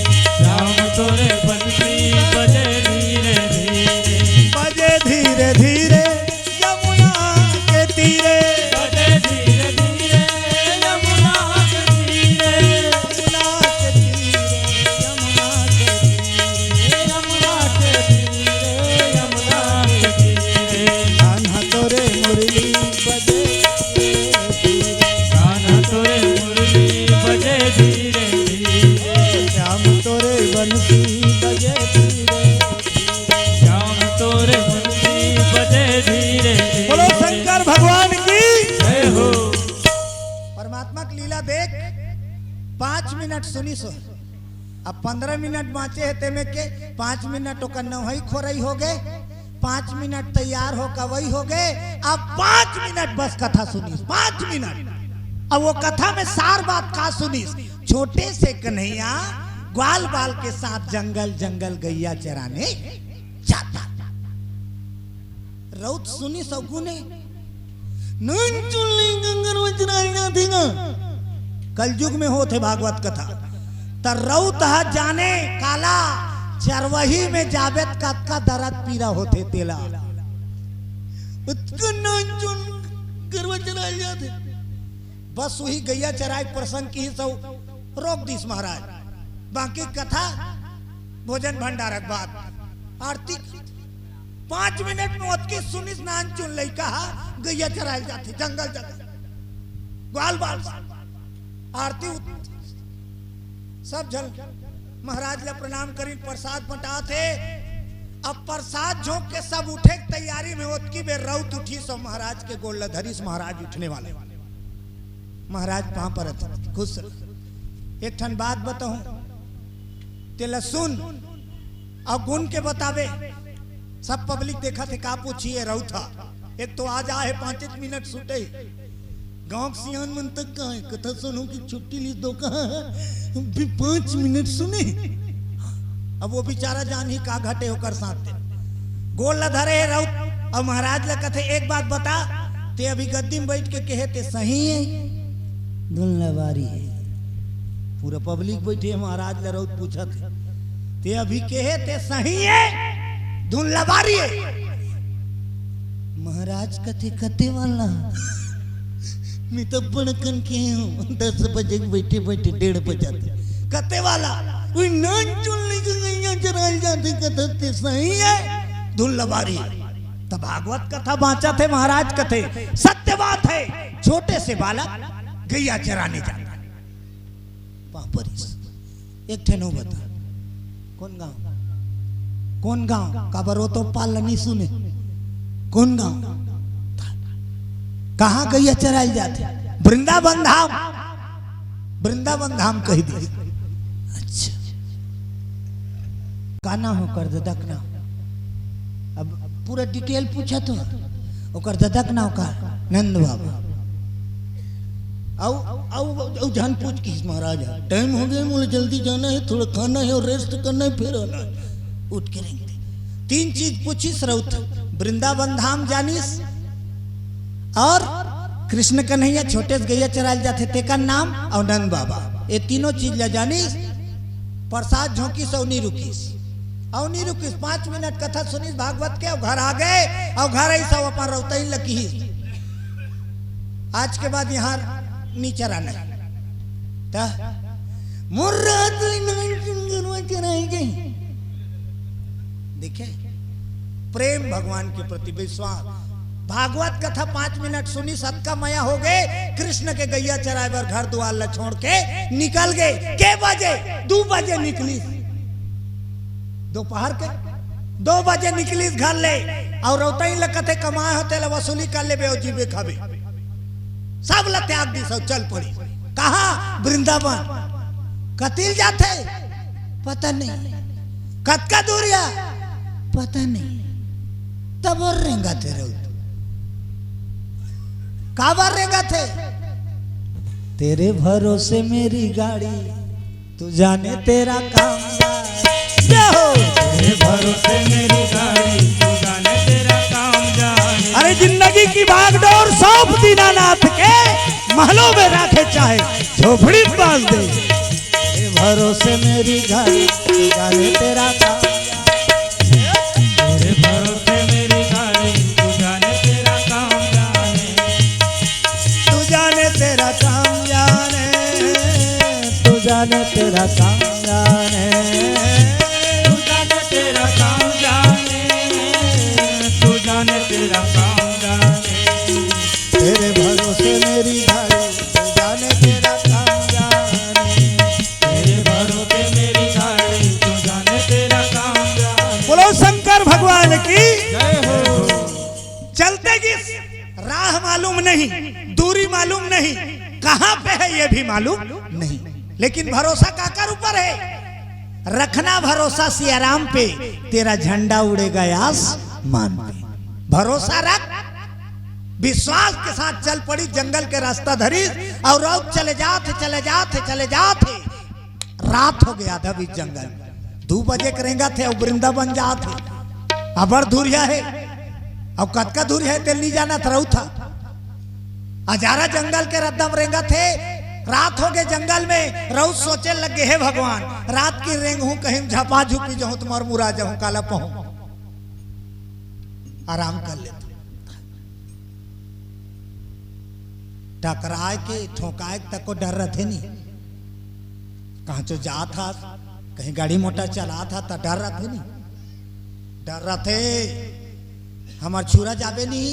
तोरे मुरली बजे धीरे धीरे। कान्हा तोरे मुरली बजे धीरे धीरे। श्याम तोरे बंसी बजे धीरे धीरे। श्याम तोरे बंसी बजे धीरे धीरे। बोलो शंकर भगवान की। जय हो। परमात्मा की लीला देख, पाँच मिनट सुनिस। अब पंद्रह मिनट बाँचे हे, तेमे के पाँच मिनट ओकर नवई खोरई हो गे, पाँच मिनट तैयार हो कवई हो गे, अब पाँच मिनट बस कथा सुनिस, पाँच मिनट। अब वो कथा में सार बात का सुनिस? छोटे से कन्हैया ग्वाल बाल के साथ जंगल जंगल गैया चराने जाता। रउत सुनिस अउ गुने, नंचुन ले गंगर वचराय जाथे गा। कलयुग में होत हे भागवत कथा। त रउत ह जाने काला, चरवही में जाबे त कतका दरद पीरा होथे तेला। अतका नंचुन गरवा चराय जाथे। बस उही गैया चराय प्रसंग किहिस अउ रोक दिस महाराज। बाकी कथा भोजन भंडारक बाद आरती पाँच मिनट में ओतकी सुनिस, नानचुन लइका ह गैया चराय ल जाथे जंगल जंगल, ग्वाल बाल। आरती उत-, सब झन महाराज ला प्रणाम करिन, प्रसाद बंटात हे। अब प्रसाद झोंक के सब उठे के तैयारी में ओतकी बेर रउत उठिस अउ महाराज के गोड़ ला धरिस, महाराज उठने वाले। महाराज पाँव परत हे, खुश रह। एक ठन बात बताहूं, तेला सुन, अउ गुन के बताबे। सब पब्लिक देखत हे, का पूछही ए रउत ह। एक तो आज आहे, पाँचेच मिनट सुटे। गांव के सियान मन तक का हे, कथा सुनहूं कि छुट्टी लिस दो कहा, अभी पाँच मिनट सुने। अब वो बेचारा जानही का घटे ओकर साथ। गोड़ ला धरे हे रउत, अउ महाराज ला कथे, "एक बात बता, ते अभी गद्दी में बइठ के कहे ते सही हे, धुन लबारी हे?" पूरा पब्लिक बइठे हे, महाराज ला रउत पूछत हे, "ते अभी कहे ते सही हे, धुन लबारी हे?" महाराज कथे, "कते वाला?" मैं तो बड़कन के हूँ, दस बजे के बइठे बइठे डेढ़ बजत। कते वाला? उही नंचुन लइका गैया चराय ल जाथे, कथे ते सही हे, धुन लबारी हे। त भागवत कथा बाँचत हे, महाराज कथे, सत्य बात हे, छोटे से बालक गैया चराने जाता। पाँव परिस। एक ठन अउ बता, कोन गांव? कोन गांव? काबर वो तो पाल नी सुने। कोन गांव? कहाँ गैया चराय ल जाथे? वृंदावन धाम। वृंदावन धाम कहि दिस। अच्छा, का नाम हे ओकर ददा के नाम? अब पूरा डिटेल पूछत हो। ओकर ददा के नाम का? नंद बाबा। अउ, अउ, अउ झन पूछ किहिस महाराज, "टाइम हो गे, मोला जल्दी जाना हे, थोड़ा खाना हे अउ रेस्ट करना हे, फिर आना हे।" उठ के रेंग दे। तीन चीज पूछिस रउत, वृंदावन धाम जानिस अउ कृष्ण कन्हैया छोटे से गैया चराय ल जाथे तेकर नाम अउ नंद बाबा, ए तीनों चीज ला जानिस। प्रसाद झोंकिस अउ नी रुकिस, अउ नी रुकिस। पाँच मिनट कथा सुनिस भागवत के, अउ घर आ गे, अउ घर आइस अउ अपन रउतइन ल किहिस, "आज के बाद यहाँ नी चराना हे।" त मोर रात ले नानचुन गरवा चराय जाही। देखे, प्रेम भगवान के प्रति विश्वास। भागवत कथा पाँच मिनट सुनिस, अतका मया हो गे, कृष्ण के गैया चराय बर घर दुवार ला छोड़ के निकल गे। के बजे? दू बजे निकलिस, दोपहर के दो बजे निकलिस घर ले, अउ रउतइन ल कथे, "कमाय हो तेला वसूली कर लेबे अउ जीबे खाबे।" सब ला त्याग दिस अउ चल पड़िस। कहाँ? वृंदावन। कति ल जाथे? पता नहीं। कतका दूरिहा? पता नहीं। तब अउ रेंगथे रउत। काबर रेंगथे? तेरे भरोसे मेरी गाड़ी, तू जाने तेरा काम जाने। जय हो। तेरे भरोसे मेरी गाड़ी, तू जाने तेरा काम जाने। अरे जिंदगी की भागदौड़ सौंप दीनानाथ के, महलों में राखे चाहे झोपड़ी बांध दे। तेरे भरोसे मेरी गाड़ी, तू जाने तेरा काम जाने। तेरे भरोसे मेरी गाड़ी, तू जाने तेरा काम जाने। तू जाने तेरा काम जाने, तू जाने तेरा काम जाने। तू जाने तेरा काम जाने, तू जाने तेरा काम जाने। राह मालूम नहीं, दूरी मालूम नहीं, कहां पे है ये भी मालूम नहीं, लेकिन भरोसा काकर ऊपर है? रखना भरोसा सियाराम पे, तेरा झंडा उड़ेगा आसमान पे। भरोसा रख, विश्वास के साथ चल पड़ी, जंगल के रास्ता धरी और राउत चले जात हे, चले जात हे, चले जात हे। रात हो गया था बीच जंगल, दू बजे के रेंगत हे, अउ वृंदावन जात हे, अबड़ धुरिया हे, अउ कतका धुरिया हे तेल नहीं जानत राउत हा। अजारा जंगल के रद्दा म रेंगत हे, रात हो गए जंगल में, राउत सोचे लग गे, हे भगवान, रात की रेंगहूं कहीं झपा झुपी जाऊं तो मर मुरा जाऊं, काला पहूं आराम कर लेता। टकराए के ठोकाए के तको डर रथे नी, कहां चो जात हा, कहीं गाड़ी मोटर चलात हा त डर रथे नी, डर रथे। हमर छुरा जाबे नी,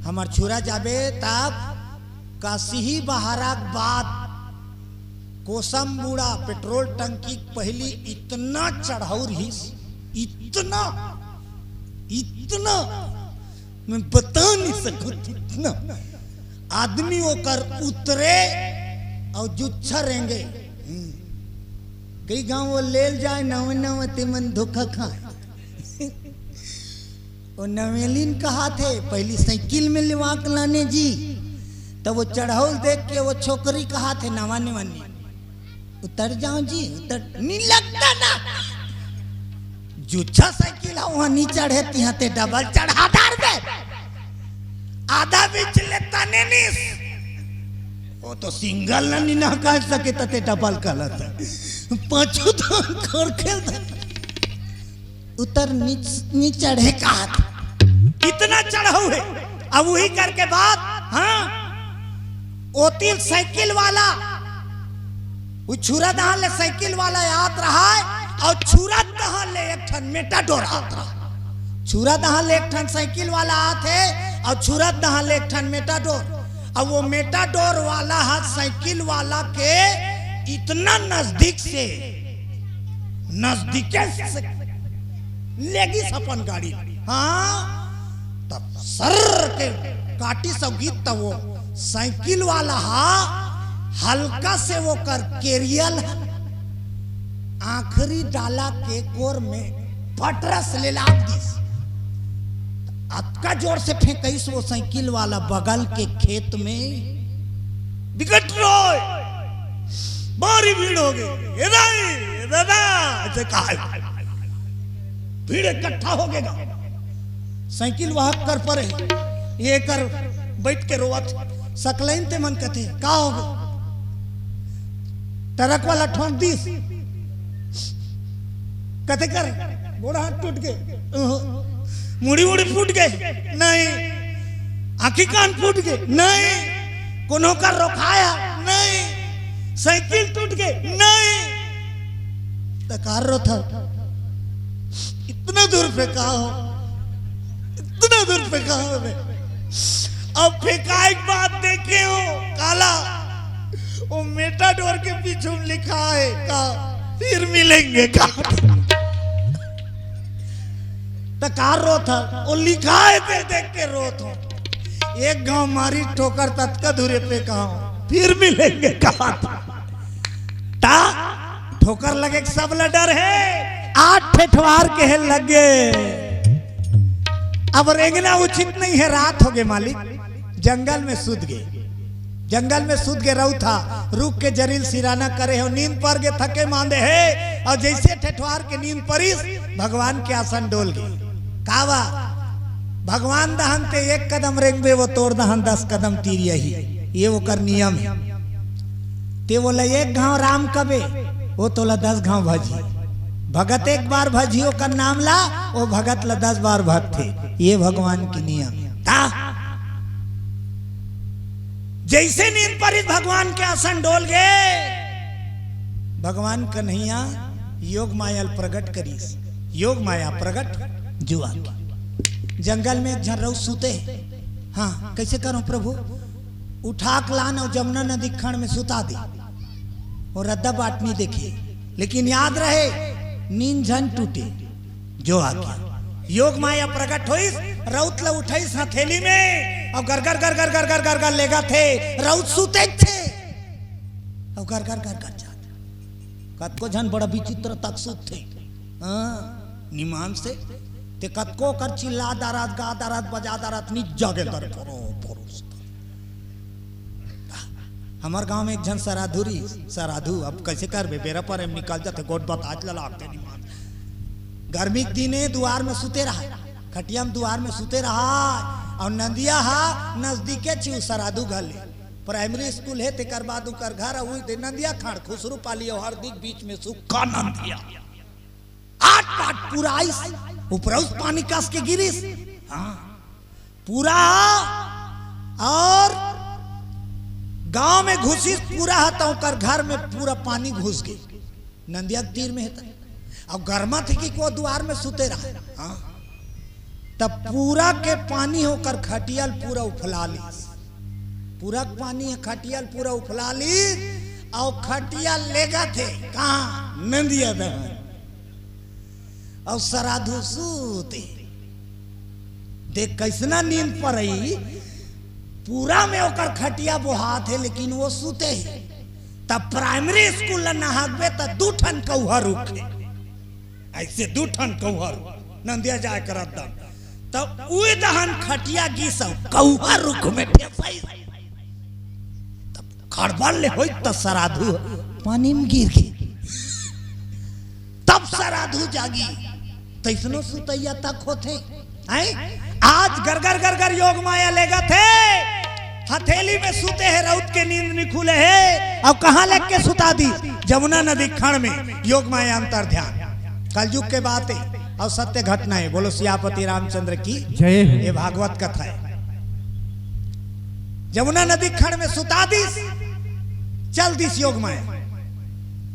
हमर छुरा जाबे तब कसिही बहारा के बाद कोसम बूढ़ा पेट्रोल टंकी के पहली इतना चढ़ाऊ रहिस, इतना, इतना मैं बता नहीं सकूं, इतना आदमी ओकर उतरे और जुच्छा रेंगे। हम्म। कई गांव वो लेल जाए नवे नवे ते मन धोखा खाए। वो नवेलिन कहाथे, पहली साइकिल में लेवाक लाने जी, तब वो चढ़ौल देख के वो छोकरी कहाथे, नवा नवा नी, उतर जाओ जी, उतर, नहीं लगता ना। जुच्छा साइकिल है, वहां नहीं चढ़े, तिहां ते डबल चढ़ा डार दे। आधा बीच ले तने निस। वो तो सिंगल ना, नहीं ना कह सके, तते डबल कहलत है। पाछू तो कर खेल दे। उतर नीच-, नी चढ़े कहात। इतना चढ़ाऊ है। अब वही करके बात, हाँ, ओती साइकिल वाला, वो छुरा दहां ले साइकिल वाला आत रहा है, और छुरा दहां ले एक ठन मेटाडोर आत रहा। छुरा दहां ले एक ठन साइकिल वाला आत हे, और छुरा दहां ले एक ठन मेटाडोर। अब वो मेटाडोर वाला हा साइकिल वाला के इतना नजदीक से, नजदीके से लेगिस अपन गाड़ी। हाँ, तब सर्र के काटिस अउ गिस, तब वो साइकिल वाला हा हल्का से वो कर केरियल आखिरी डाला के कोर में पटरस ले लाग दिस। अतका जोर से फेंकइस वो साइकिल वाला बगल के खेत में। बिकट रोय, भारी भीड़ हो गई। ए दाई, ए दादा, ऐसे कहा। भीड़ इकट्ठा हो गया। साइकिल वाहक कर परे, ये कर बैठ के रोवत। सकलैन ते मन कथे, का हो गए? ट्रक वाला ठोंक दिस। कथे कर, गोड़ हाथ टूट गए, ओहो। मुड़ी उड़ी फूट गए, नहीं। आंखी कान फूट गए, नहीं। कोनो का रोकाया, नहीं। साइकिल टूट गए, नहीं। त कार रो था, इतना दूर फेंका हो, इतना दूर फेंका हो बे। अब फेंकाए के बाद देखे हो, काला, वो मेटाडोर के पीछू में लिखा है का, फिर मिलेंगे का। त कार रो था, वो लिखा है, ते देख के रो था। एक घांव मारी ठोकर, ततका दूरे पे कहा, फिर मिलेंगे कहा था। ता ठोकर लगे के सब ला डर है, आठ ठेठवार के है लगे। अब रेंगना उचित नहीं है, रात हो गए मालिक, जंगल में सुत गए। जंगल में सुत गए रहू था, रुख के जरिल सिराना करे हो, नींद पर गए, थके मांदे है, और जैसे ठेठवार के नींद परिस, भगवान के आसन डोल गए। कावा, भगवान दहन ते एक कदम रेंगबे, वो तोर दहन दस कदम तीर यही, ये ओकर नियम है। ते बोला, एक घांव राम कबे, वो तोला दस घांव भजी। भगत एक बार भजी ओकर नाम ला, वो भगत ला दस बार भगथे। ये भगवान के नियम है। ता जैसे नींद परिस, भगवान के आसन डोल गए। भगवान कन्हैया योग माया ल प्रगट करिस, योग माया प्रगट जुआ के। जंगल में एक झन रहू सुते। हाँ, कैसे करो प्रभु? उठा के लान और जमुना नदी खंड में सुता दे। और रद्दा बाट नहीं देखे, लेकिन याद रहे, नींद झन टूटे। जो आ गया, योग माया प्रगट होइस, रउत ला उठाइस हथेली में, अउ गरगर गरगर गरगर गरगर लेगथे, रउत सुते थे। अउ गरगर गरगर जात। कतको झन बड़ा विचित्र तक सुतथे। हाँ, निमान से। ते कतको कर चिल्ला दारत, गा दारत, बजा दारत, निज जागे दर फरो फरो सुता। हमर गांव में एक झन सराधु रहिस, सराधु, अब कइसे करबे, बेरा पर एम निकल जाथे, गोठ बताच ल लागथे निमान। गर्मी के दिने दुआर में सुते रहय, खटिया में दुआर में सुते रहय, अउ नंदिया ह नजदीके छु सराधु घर ले। प्राइमरी स्कूल हे, तेकर बाद उकर घर ह उही दे नंदिया खाड़, खुसरू पाली अउ हरदी के बीच में सुक्खा नंदिया। आठ पाट पूरा आइस, उपरउस पानी कस के गिरिस। हाँ, पूरा। अउ गांव में घुसिस पूरा ह, त ओकर घर में पूरा पानी घुस गे। नंदिया के तीर में हे त। अउ गरमाथे कि को दुआर में सुते रहय। हाँ। तब पूरा के पानी ओकर खटिया ल पूरा उफला लिस। पूरा के पानी ह खटिया ल पूरा उफला लिस, अउ खटिया लेगथे कहाँ? नंदिया दहन। अउ सराधु सुते। देख कइसना नींद परई, पूरा में ओकर खटिया बोहात हे, लेकिन वो सुते हे। तब प्राइमरी स्कूल ल नहाकबे त दू ठन कौहा रुख हे। अइसे दू ठन कौहा रुख। नंदिया जाय करत दम। तब उही दहन खटिया गिस अउ कौहा रुख में ठेसइस। तब खड़बड़ ले होई त सराधु पानी में गिर गे। तब सराधु जागी। तइसनो सुतइया तक होथे। हैं? आज गरगर गरगर योग माया लेगथे। हथेली में सुते हे, रउत के नींद निखुले हे। अउ कहाँ लेग के सुता दिस? जमुना नदी खंड में। योग माया अंतर ध्यान। कलयुग के बात हे अउ सत्य घटना हे। बोलो सियापति रामचंद्र की जय हो। ये भागवत कथा हे। जमुना नदी खंड में सुता दिस, चल दिस योग माया।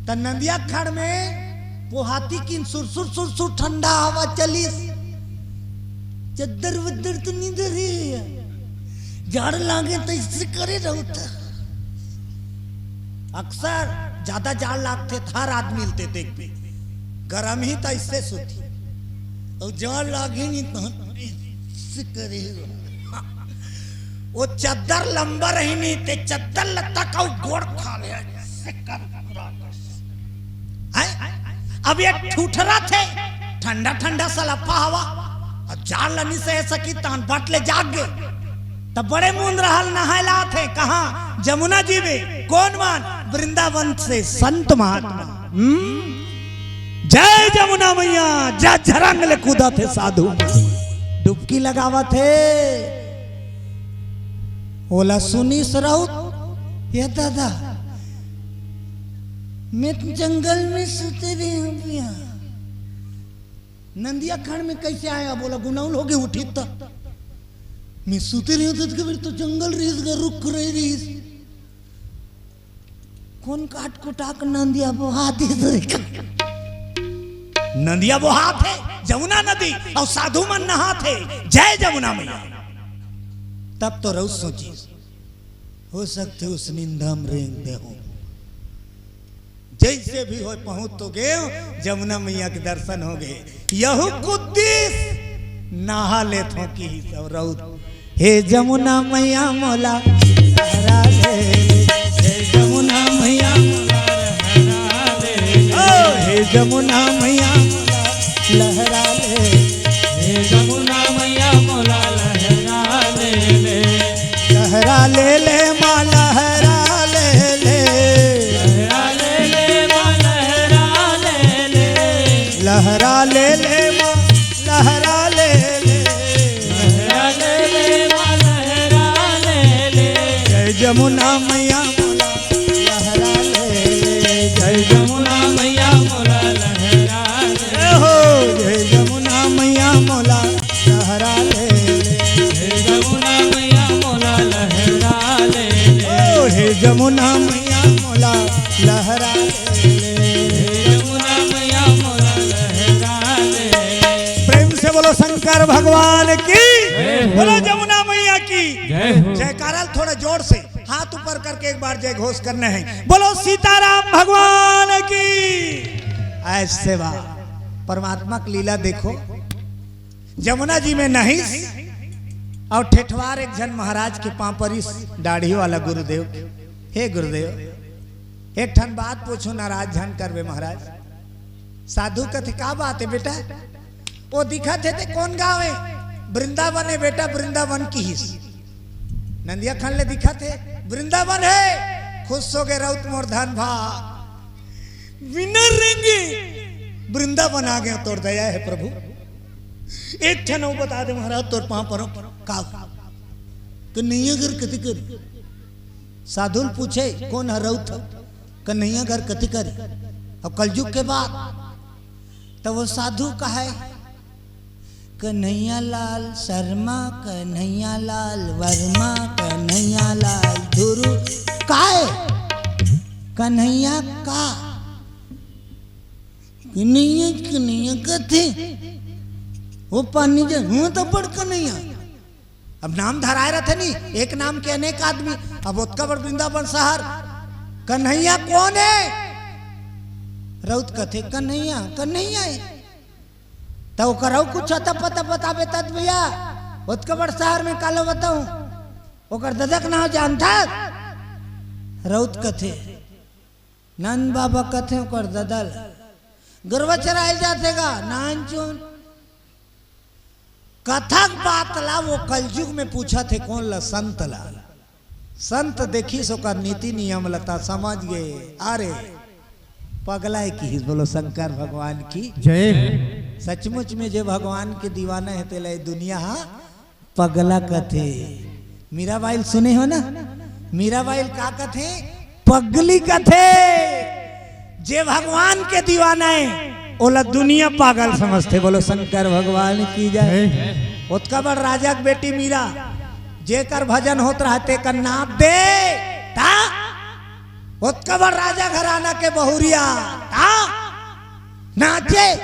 त नंदिया खंड में पोहाती किन सुर सुर सुर सुर ठंडा हवा चलिस। चद्दर वद्दर तो नी धरे, जाड़ लागे त अइसे करे रउत। अक्सर जादा जाड़ लागथे त हर आदमी ल ते देखबे, गरम ही त अइसे सुती, अउ जाड़ लागे नी त अइसे करे। वो चद्दर लंबा रही नी, ते चद्दर ल तक अउ गोड़ खा ले, अइसे कर पूरा। हैं? अब ये ठुठरथे, ठंडा ठंडा सलप्पा हवा, अउ जाड़ ल नी सहे सकी, तहन बट ले जाग गे। तब बड़े मुंद रहल नहाय ल आथे, कहाँ? जमुना जी में। कोन मन? वृंदावन से संत महात्मा। हम्म? जय जमुना मैया, जा झरंग ले कूदथे साधु। डुबकी लगावथे। ओला सुनिस रउत, ये दादा, मैं तो जंगल में सुते रहे हूँ भैया। नंदिया खंड में कइसे आय? बोला गुनउल होगे उठिस त। मैं सुते रहे हूँ त कबे तो जंगल रहिस गा, रुख रहे रहिस। कोन काट कुटा के नंदिया बोहा दिस रे? नंदिया बोहाथे, जमुना नदी, अउ साधु मन नहाथे। जय जमुना मैया। तब तो रउत सोचिस, हो सकथे उस निंदा में रेंग दे हों। जइसे भी होय, पहुंच तो गेंव, जमुना मैया के दर्शन होगे। यहू कुद्दिस, नहा लेथों किहिस अउ रउत। हे जमुना मैया मोला लहरा ले ले, हे जमुना मैया मोला लहरा ले ले। ओ, हे जमुना मैया मोला लहरा ले। हे जमुना मैया मोला लहरा ले ले। लहरा ले ले माँ, लहरा ले ले। लहरा ले ले माँ, लहरा ले ले। लहरा ले ले माँ, लहरा ले ले। लहरा ले ले माँ, लहरा ले ले। जय जमुना मैया मोला लहरा ले ले। जय जमुना मैया मोला लहरा ले। जय हो, जय जमुना मैया मोला लहरा ले ले। जय जमुना मैया मोला लहरा ले ले। ओ, हे जमुना मैया मोला लहरा ले ले। हे जमुना मैया मोला लहरा ले ले। प्रेम से बोलो शंकर भगवान की। जय हो। बोलो जमुना मैया की। जय हो। जयकारा ल थोड़ा जोर से हाथ ऊपर करके एक बार जय घोष करना है। बोलो सीताराम भगवान की। अइसे बा, परमात्मा की लीला देखो। जमुना जी में नहिस, अउ ठेठवार एक झन महाराज के पांव परिस, दाढ़ी वाला गुरुदेव, "हे गुरुदेव, एक ठन बात पूछूं, नाराज झन करबे महाराज।" साधु कथे, "का बात हे बेटा?" "ओ दिखत हे ते कोन गांव हे?" "वृंदावन हे बेटा, वृंदावन," किहिस। नंदिया खन ले दिखत हे, "वृंदावन हे।" खुश होगे रउत मोर धन भा, "बिना रेंगे वृंदावन आ गेंव, तोर दया हे प्रभु।" एक ठन अउ बता दे महाराज, तोर पांव परंव। का? कन्हैया घर कति करी? साधु ल पूछे, "कोन हर रउत?" "कन्हैया घर कति करी?" अब कलजुग के बात, त वो साधु कहे, "कन्हैया लाल शर्मा, कन्हैया लाल वर्मा, कन्हैया लाल धुरू।" "काय? कन्हैया का?" "कन्हैया, कन्हैया कथे, वो पानी जे हुआ तो बड़ कन्हैया।" अब नाम धराए रथे नी, एक नाम के अनेक आदमी। अब ओतका बड़ वृंदावन शहर, कन्हैया कोन हे? रउत कथे, "कन्हैया, कन्हैया हे।" त ओकर अउ कुछ अता पता बताबे तत भैया, ओतका बड़ शहर में कालो बताऊं, ओकर ददा के नाम जानथस? रउत कथे, नंद बाबा कथे ओकर ददा ल, "गरवा चराए जाथे गा, नानचुन।" कथक बात ला वो कलजुग में पूछत हे, कोन ला? संत ला। संत देखिस ओकर नीति नियम ला, त समझ गे, अरे पगला हे किहिस। बोलो शंकर भगवान की जय। सचमुच में जे भगवान के दीवाना हे, तेला ये दुनिया हा पगला कथे। मीराबाई ल सुने हो ना, मीराबाई ल का कथे? पगली कथे। जे भगवान के दीवाना हे, ओला दुनिया पागल समझथे। बोलो शंकर भगवान की जय। ओतका बड़ राजा के बेटी मीरा, जेकर भजन होत रहय तेकर नाप दे, ता ओतका बड़ राजा घराना के बहुरिया, ता नाचे,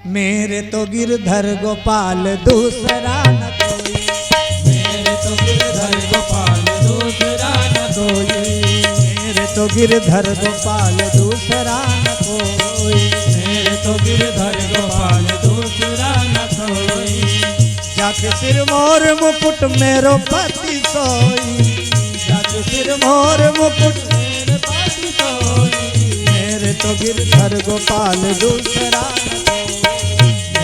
"मेरे तो गिरधर गोपाल दूसरा न कोई।" मेरे तो गिरधर गोपाल दूसरा न कोई। मेरे तो गिरधर गोपाल दूसरा न कोई। मेरे तो गिरधर गोपाल दूसरा न कोई। जाके सिर मोर मुकुट मेरो पति सोई। जाके सिर मोर मुकुट मेरो पति सोई। मेरे तो गिरधर गोपाल दूसरा न कोई।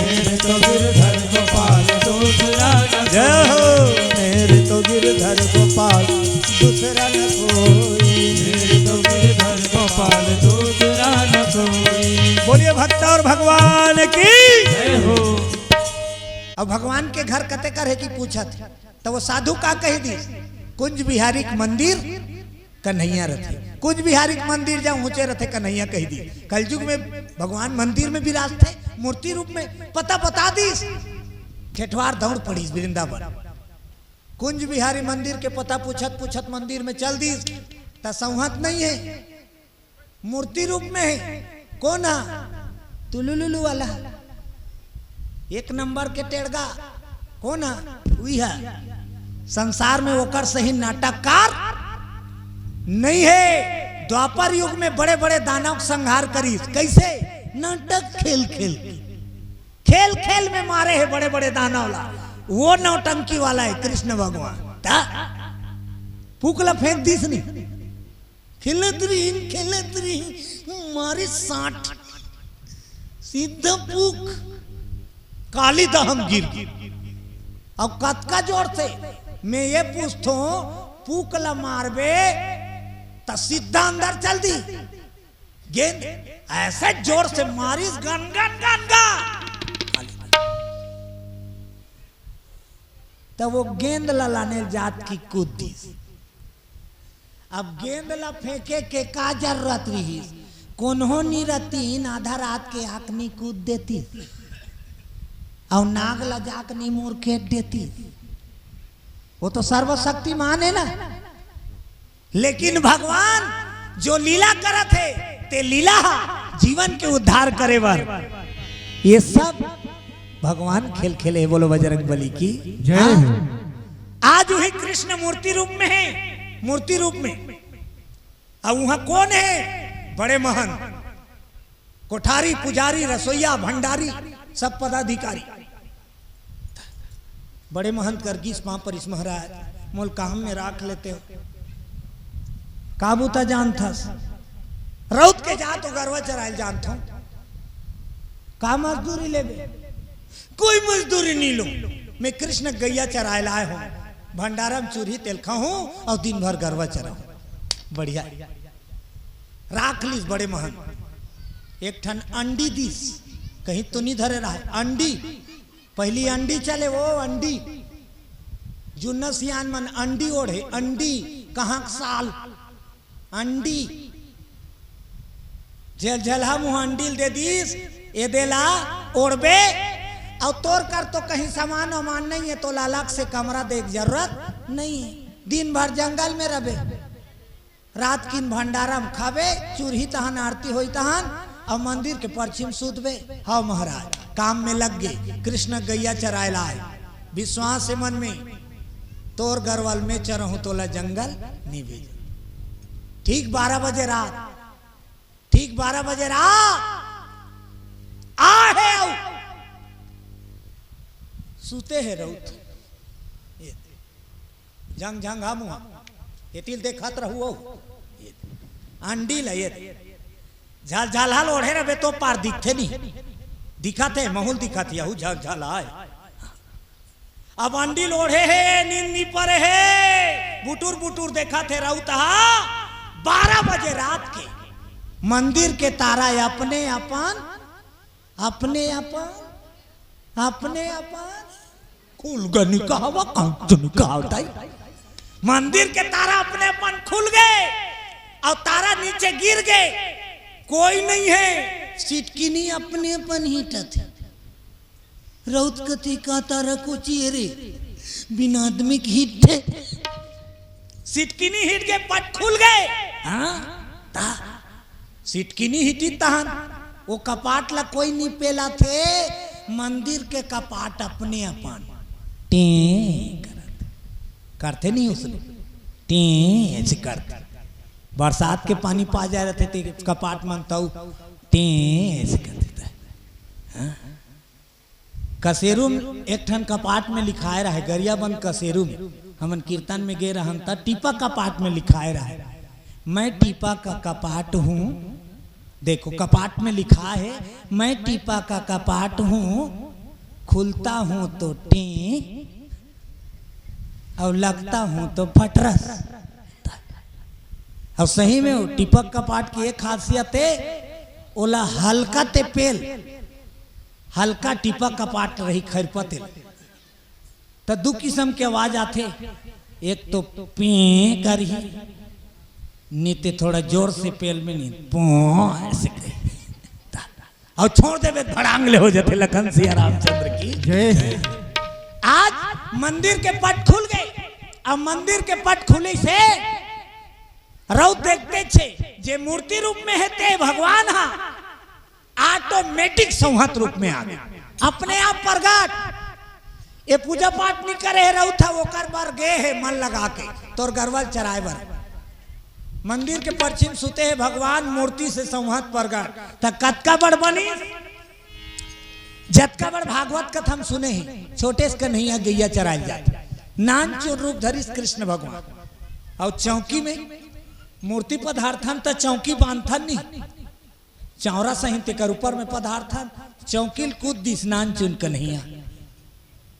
मेरे तो गिरधर गोपाल दूसरा न जय हो। कोई। मेरे तो गिरधर गोपाल दूसरा न कोई। मेरे तो गिरधर गोपाल दूसरा न कोई। बोलिए भक्त और भगवान की जय हो। अब भगवान के घर कते कर हे कि पूछत हे, त वो साधु का कहि दिस, "कुंज बिहारी के मंदिर कन्हैया रथे।" कुंज बिहारी के मंदिर जहां ऊंचे रथे, कन्हैया कहि दिस। कलजुग में भगवान मंदिर में विराजथे, मूर्ति रूप में। पता बता दिस, ठेठवार दौड़ पड़िस वृंदावन। कुंज बिहारी मंदिर के पता पूछत पूछत मंदिर में चल दिस, त सौंहत नहीं हे। मूर्ति रूप में हे। कोन हा? तुलुलुलु वाला, एक नंबर के टेड़गा। कोन हा? उही हा। संसार में ओकर सही नाटककार नहीं हे। द्वापर युग में बड़े-बड़े दानव के संहार करिस। कइसे? नाटक खेल-खेल के। खेल-खेल में मारे हे बड़े-बड़े दानव ला। वो नौटंकी वाला हे कृष्ण भगवान। त पूक ला फेंक दिस नहीं। खेलत रहिन, खेलत रहिन, मारे साट, सीधा पूक, काली दहम गिर गे। अब कतका जोर से, मैं ये पूछथों, पूक ला मारबे, त सीधा अंदर चल दिस। गेंद ऐसे जोर से मारिस, गन, गन, गन, गन। त वो गेंद ला लाने जात कि कूद दिस। अब गेंद ला फेंके के का जरूरत रहिस? कोनो नी रहतिन, आधा रात के आके नी कूद देतिस, अउ नाग ला जाके नी मुड़केट देतिस। वो तो सर्वशक्तिमान हे ना। लेकिन भगवान जो लीला करत हे, ते लीला हा जीवन के उद्धार करे बर। ये सब भगवान खेल खेले हे। बोलो बजरंग बली की जय। हाँ। आज उही कृष्ण मूर्ति रूप में हे, मूर्ति रूप में। अब उहां कोन हे? बड़े महंत, कोठारी, पुजारी, रसोइया, भंडारी, सब पदाधिकारी। बड़े महंत कर गिस पांव परिस, महाराज, मोल काम में राख लेते हो। का बूता जानथस? रउत के जात हो, गरवा चरायल जानथो। का मजदूरी लेबे? कोई मजदूरी नहीं लो। मैं कृष्ण गैया चरायल आय हो, भंडारा म चुरही तेल खाहूं अउ दिन भर गरवा चराहूं। बढ़िया। राख लिस बड़े महंत। एक ठन अंडी दिस, कहीं तो नहीं धरे रहा अंडी। पहली अंडी चले, वो अंडी। जुन्ना सियान मन अंडी ओढ़े, अंडी, कहाँ के साल, अंडी। झलझलहा मुँह अंडी ल दे दिस, ए देला ओढ़बे। अउ तोर कर तो कहीं सामान वामान नहीं है, तो अलग से कमरा देख जरूरत नहीं है। दिन भर जंगल में रबे। रात किन भंडारा म खाबे, चुरही तहन, आरती होई तहन, अउ मंदिर के परछी म सूतबे। हव महाराज, काम में लग गे, कृष्ण गैया चरायल आय। विश्वास हे मन में, तोर गरवा ल मैं चरहूं, तोला जंगल नी भेजहूं। ठीक बारह बजे रात, ठीक बारह बजे रात आहे अउ सूते हे रउत। ये झंग झंग हा मुहा, एती ल देखत रहू। अउ ये अंडी ल ये झलझलहा ल ओढ़े रबे तो पार दिखथे नहीं, दिखत हे, महूं ल दिखत हे, अहू झलझलहा हे। अब अंडी ल ओढ़े हे, नींद नी परे हे, बुटुर बुटुर देखत हे रउत हा। बारह बजे रात के मंदिर के तारा अपने अपन, अपने अपन, अपने अपन खुल गे नी कहवा, कौन तो नी कहवा दाई। मंदिर के तारा अपने अपन खुल गे अउ तारा नीचे गिर गे, कोई नहीं है। सिटकिनी अपने अपन हिटत हे। रउत कथे का तारा कोची रे, बिना आदमी के हिटथे। सिटकिनी हिट गे, पट खुल गे। हाँ, ता सिटकिनी हिटी तहन ओ कपाट ला कोई नी पेलाथे, मंदिर के कपाट अपने अपन टें करत, करथे नहीं उसने, टें ऐसे करथे। बरसात के पानी पा जाय रथे ते कपाट मन तउ टें ऐसे करथे। हाँ? कसेरू म एक ठन कपाट में लिखाय रहे, गरियाबंद कसेरू में। हमन कीर्तन में गे रहन त टीपा कपाट में लिखाय रहे, "मैं टीपा का कपाट हूँ।" देखो, कपाट में लिखा है, "मैं टीपा का कपाट हूँ, खुलता हूँ तो टें और लगता हूँ तो फटरस।" अउ सही में वो टीपा कपाट के एक खासियत हे, ओला हल्का ते पेल, हल्का टीपा कपाट रही खैरपा तेल, त दू किसम के आवाज आथे। एक तो पीं करही, नी ते थोड़ा जोर से पेल में नी, पों ऐसे करही। अउ छोड़ देबे त भड़ांग ले हो जाथे। लखन सिया रामचंद्र की जय। आज मंदिर के पट खुल गे। अब मंदिर के पट खुले से रउत देखते छे, जे मूर्ति रूप में हे ते भगवान हा, ऑटोमेटिक संहत रूप में आ गे, अपने आप प्रगट। ये पूजा पाठ नी करे हे रउत हा, ओकर बर गे हे मन लगा के, तोर गरवा ल चराय बर। मंदिर के परछी म सुते हे भगवान, मूर्ति से संहत प्रगट। त कतका बड़ बनी, जतका बड़ भागवत कथा म सुने हे, छोटे से कन्हैया गैया चराय ल जात, नानचुन रूप धरिस कृष्ण भगवान। अउ चौकी में मूर्ति पधारथन त चौकी बांधथन नहीं, चौरा सहित तेकर ऊपर में पधारथन, चौकी ल कूद दिस नानचुन कन्हैया।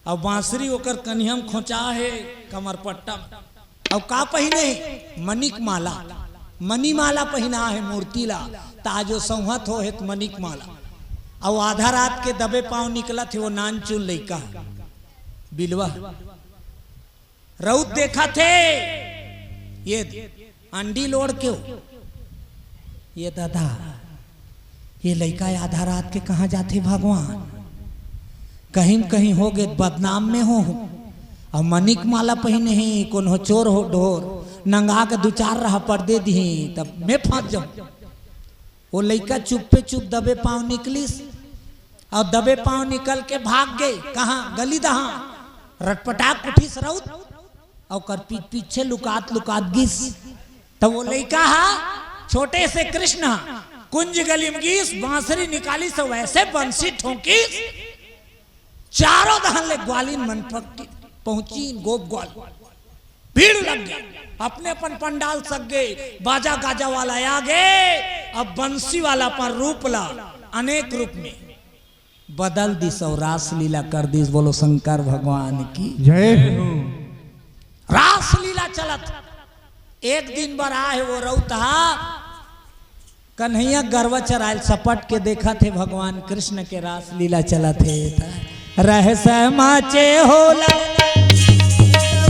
अउ बांसुरी ओकर कनिहा म खोंचा हे, कमर पट्टा म। अउ का पहिने हे? मनिक माला, मनी माला पहिना हे मूर्ति ला। त आज ओ संहत हो हे त मनिक माला। अउ आधा रात के दबे पांव निकलत हे वो नानचुन लइका, बिलवा। रउत देखत हे, ये अंडी ल ओढ़ के हो। ये दादा, ये लइका आधा रात के कहाँ जाथे भगवान? कहीं न कहीं हो गे त बदनाम में हो। अउ मनिक माला पहिने हे, कोनो चोर हो ढोर, नंगा के दू चार राहपट दे दिही, तब मैं फंस जाऊं। वो लइका चुप्पे चुप दबे पांव निकलिस, अउ दबे पांव निकल के भाग गे। कहाँ? गली दहा। रटपटाक उठिस रउत, अउ ओकर पी-, पीछे लुकात लुकात गिस। त वो लइका हा, छोटे से कृष्ण हा, कुंज गली म गिस, बांसुरी निकालिस, अउ ऐसे बंसी ठोंकिस, चारों दहन ले ग्वालिन मन पकटिस। पहुंची गोप ग्वाल, भीड़ लग गया, अपने अपन पंडाल सज गे, बाजा गाजा वाला आ गे। अब बंसी वाला अपन रूप ला अनेक रूप में बदल दिस अउ रासलीला कर दिस। बोलो शंकर भगवान की। जय हो। रासलीला चलत, एक दिन बर आहे वो रउत हा, कन्हैया गरवा चरायल सपट के देखत हे भगवान कृष्ण के रासलीला चलत हे। रहे समाचे हो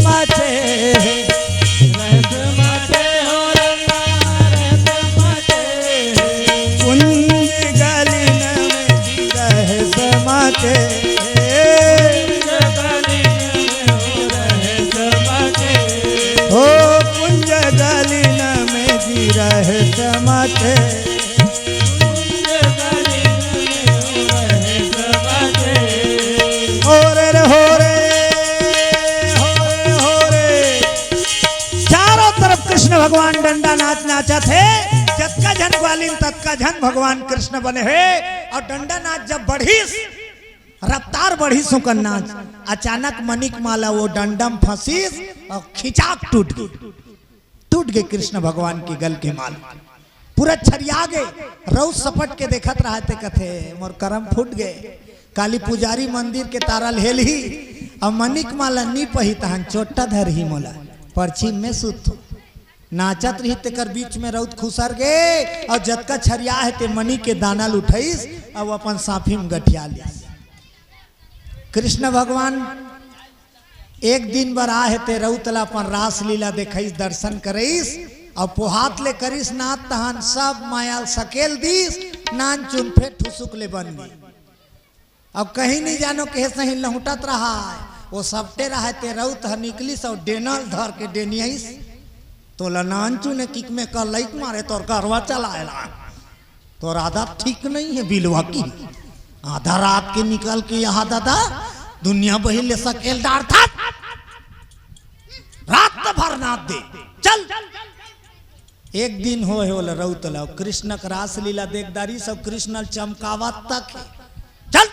समाचे, रहे समाचे हो, रहे समाचे। कुंज गलिन में रहे समाचे। हो कुंज गलिन में गिरह समाचे। हो रे रे, हो रे, हो रे, हो रे। चारों तरफ कृष्ण भगवान डंडा नाच नाचत हे। जतका झन ग्वालिन ततका झन भगवान कृष्ण बने हे। अउ डंडा नाच जब बढ़िस, रफ्तार बढ़िस ओकर नाच, अचानक मनिक माला वो डंडम फंसिस अउ खिंचाक टूट गे। टूट गे कृष्ण भगवान के गल के माला। पूरा छरिया गे। रउत सपट के देखत रहा ते कथे, "मोर करम फूट गे।" काली पुजारी मंदिर के तारा ले लेही, अउ मनिक माला नी पही तहन चोट्टा धरही मोला। परछी में सुत नाचत रही तेकर बीच में रउत खुसर गे, अउ जतका छरिया हे ते मनी के दाना ल उठाइस, अउ अपन साफी में गठिया लिस। कृष्ण भगवान एक दिन बर आहे ते रउत ला अपन रासलीला देखइस, दर्शन करइस, अउ पोहात ले करिस नाथ तहन सब माया ल सकेल दिस, नानचुन फेर ठुसुक ले बन गे। अब कहीं नहीं जानो के सही लहुटत रहा है, वो सपटे रहा है ते रउत ह निकलिस अउ डेनल धर के डेनियइस, तोला नानचुन किक में कर लइक मारे तोर गरवा चलाएला। तोर आदत ठीक नहीं है बिलवा की। आधा रात के निकल के यहाँ दादा दुनिया बहिर ले सकेल डारथस। रात भर नाच दे। चल। एक दिन होय हे ओला रउत ला, कृष्ण के रासलीला देख डारिस अउ कृष्ण ल चमकावत तक हे। चल।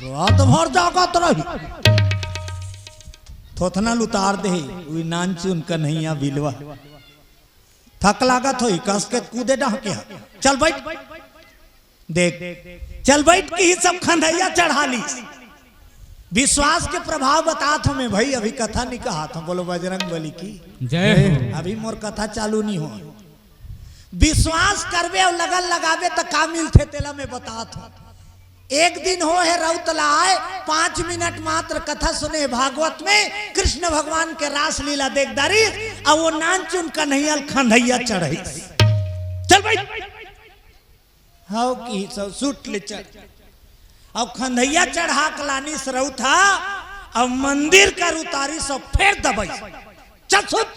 रात भर जागत रही। थोथना ल उतार देही, उही नानचुन कन्हैया बिलवा। थक लागत होही, कस के कूदे डहके हा। चल बइठ। देख, चल बइठ किहिस सब खंधइया चढ़ा लिस। विश्वास के प्रभाव बतात हों मैं भई, अभी कथा नहीं कहत हों। बोलो बजरंग बली की। जय हो। अभी मोर कथा चालू नहीं होय। विश्वास करबे अउ लगन लगाबे त का मिलथे तेला मैं बतात हों। एक दिन होय हे रउत ला आय, पाँच मिनट मात्र कथा सुने भागवत में, कृष्ण भगवान के रासलीला देख डारिस, अउ वो नानचुन कन्हैया ल खंधइया चढ़इस। चल बइठ। हव किहिस अउ सूट ले चढ़। अउ खंधइया चढ़ा के लानिस रउत हा, अउ मंदिर कर उतारिस अउ फेर दबइस। चल सूत।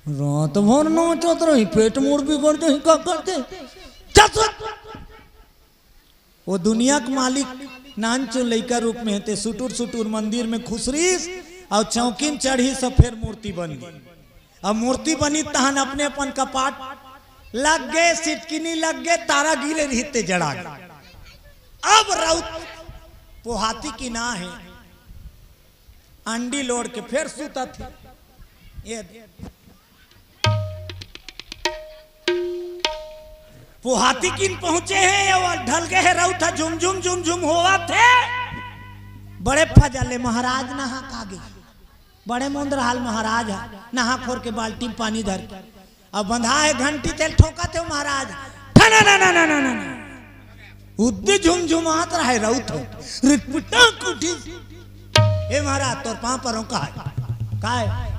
रात भर नाचत रही, पेट मोर बिगड़ जाही, का करते? चल सूत। वो दुनिया के मालिक नानचुन लइका रूप में हे ते सुटुर सुटुर मंदिर में खुसरिस, अउ चौकी में चढ़िस अउ फेर मूर्ति बन गे। अब मूर्ति बनी तहन अपने अपन कपाट लग गे, सिटकिनी लग गे, तारा गिरे रहिते जड़ा गे। अब रउत पोहाती किना हे, अंडी लोड़ के फेर सुतत हे। ये पोहाती किन पहुंचे हे, ये ढल गे हे, रउत ह झुमझुम झुमझुम होवत हे। बड़े फजले महाराज नहा का गे। बड़े मुंदरहाल महाराज ह, नहा खोर के बाल्टी में पानी धर के। अब बंधा हे घंटी तेल ठोकत हे महाराज। ठना ना ना ना ना ना ना। उद्दी झुमझुमात रहे रउत हो। रिटपिटा कुटी। ए महाराज, तोर पांव परों का हे? का हे?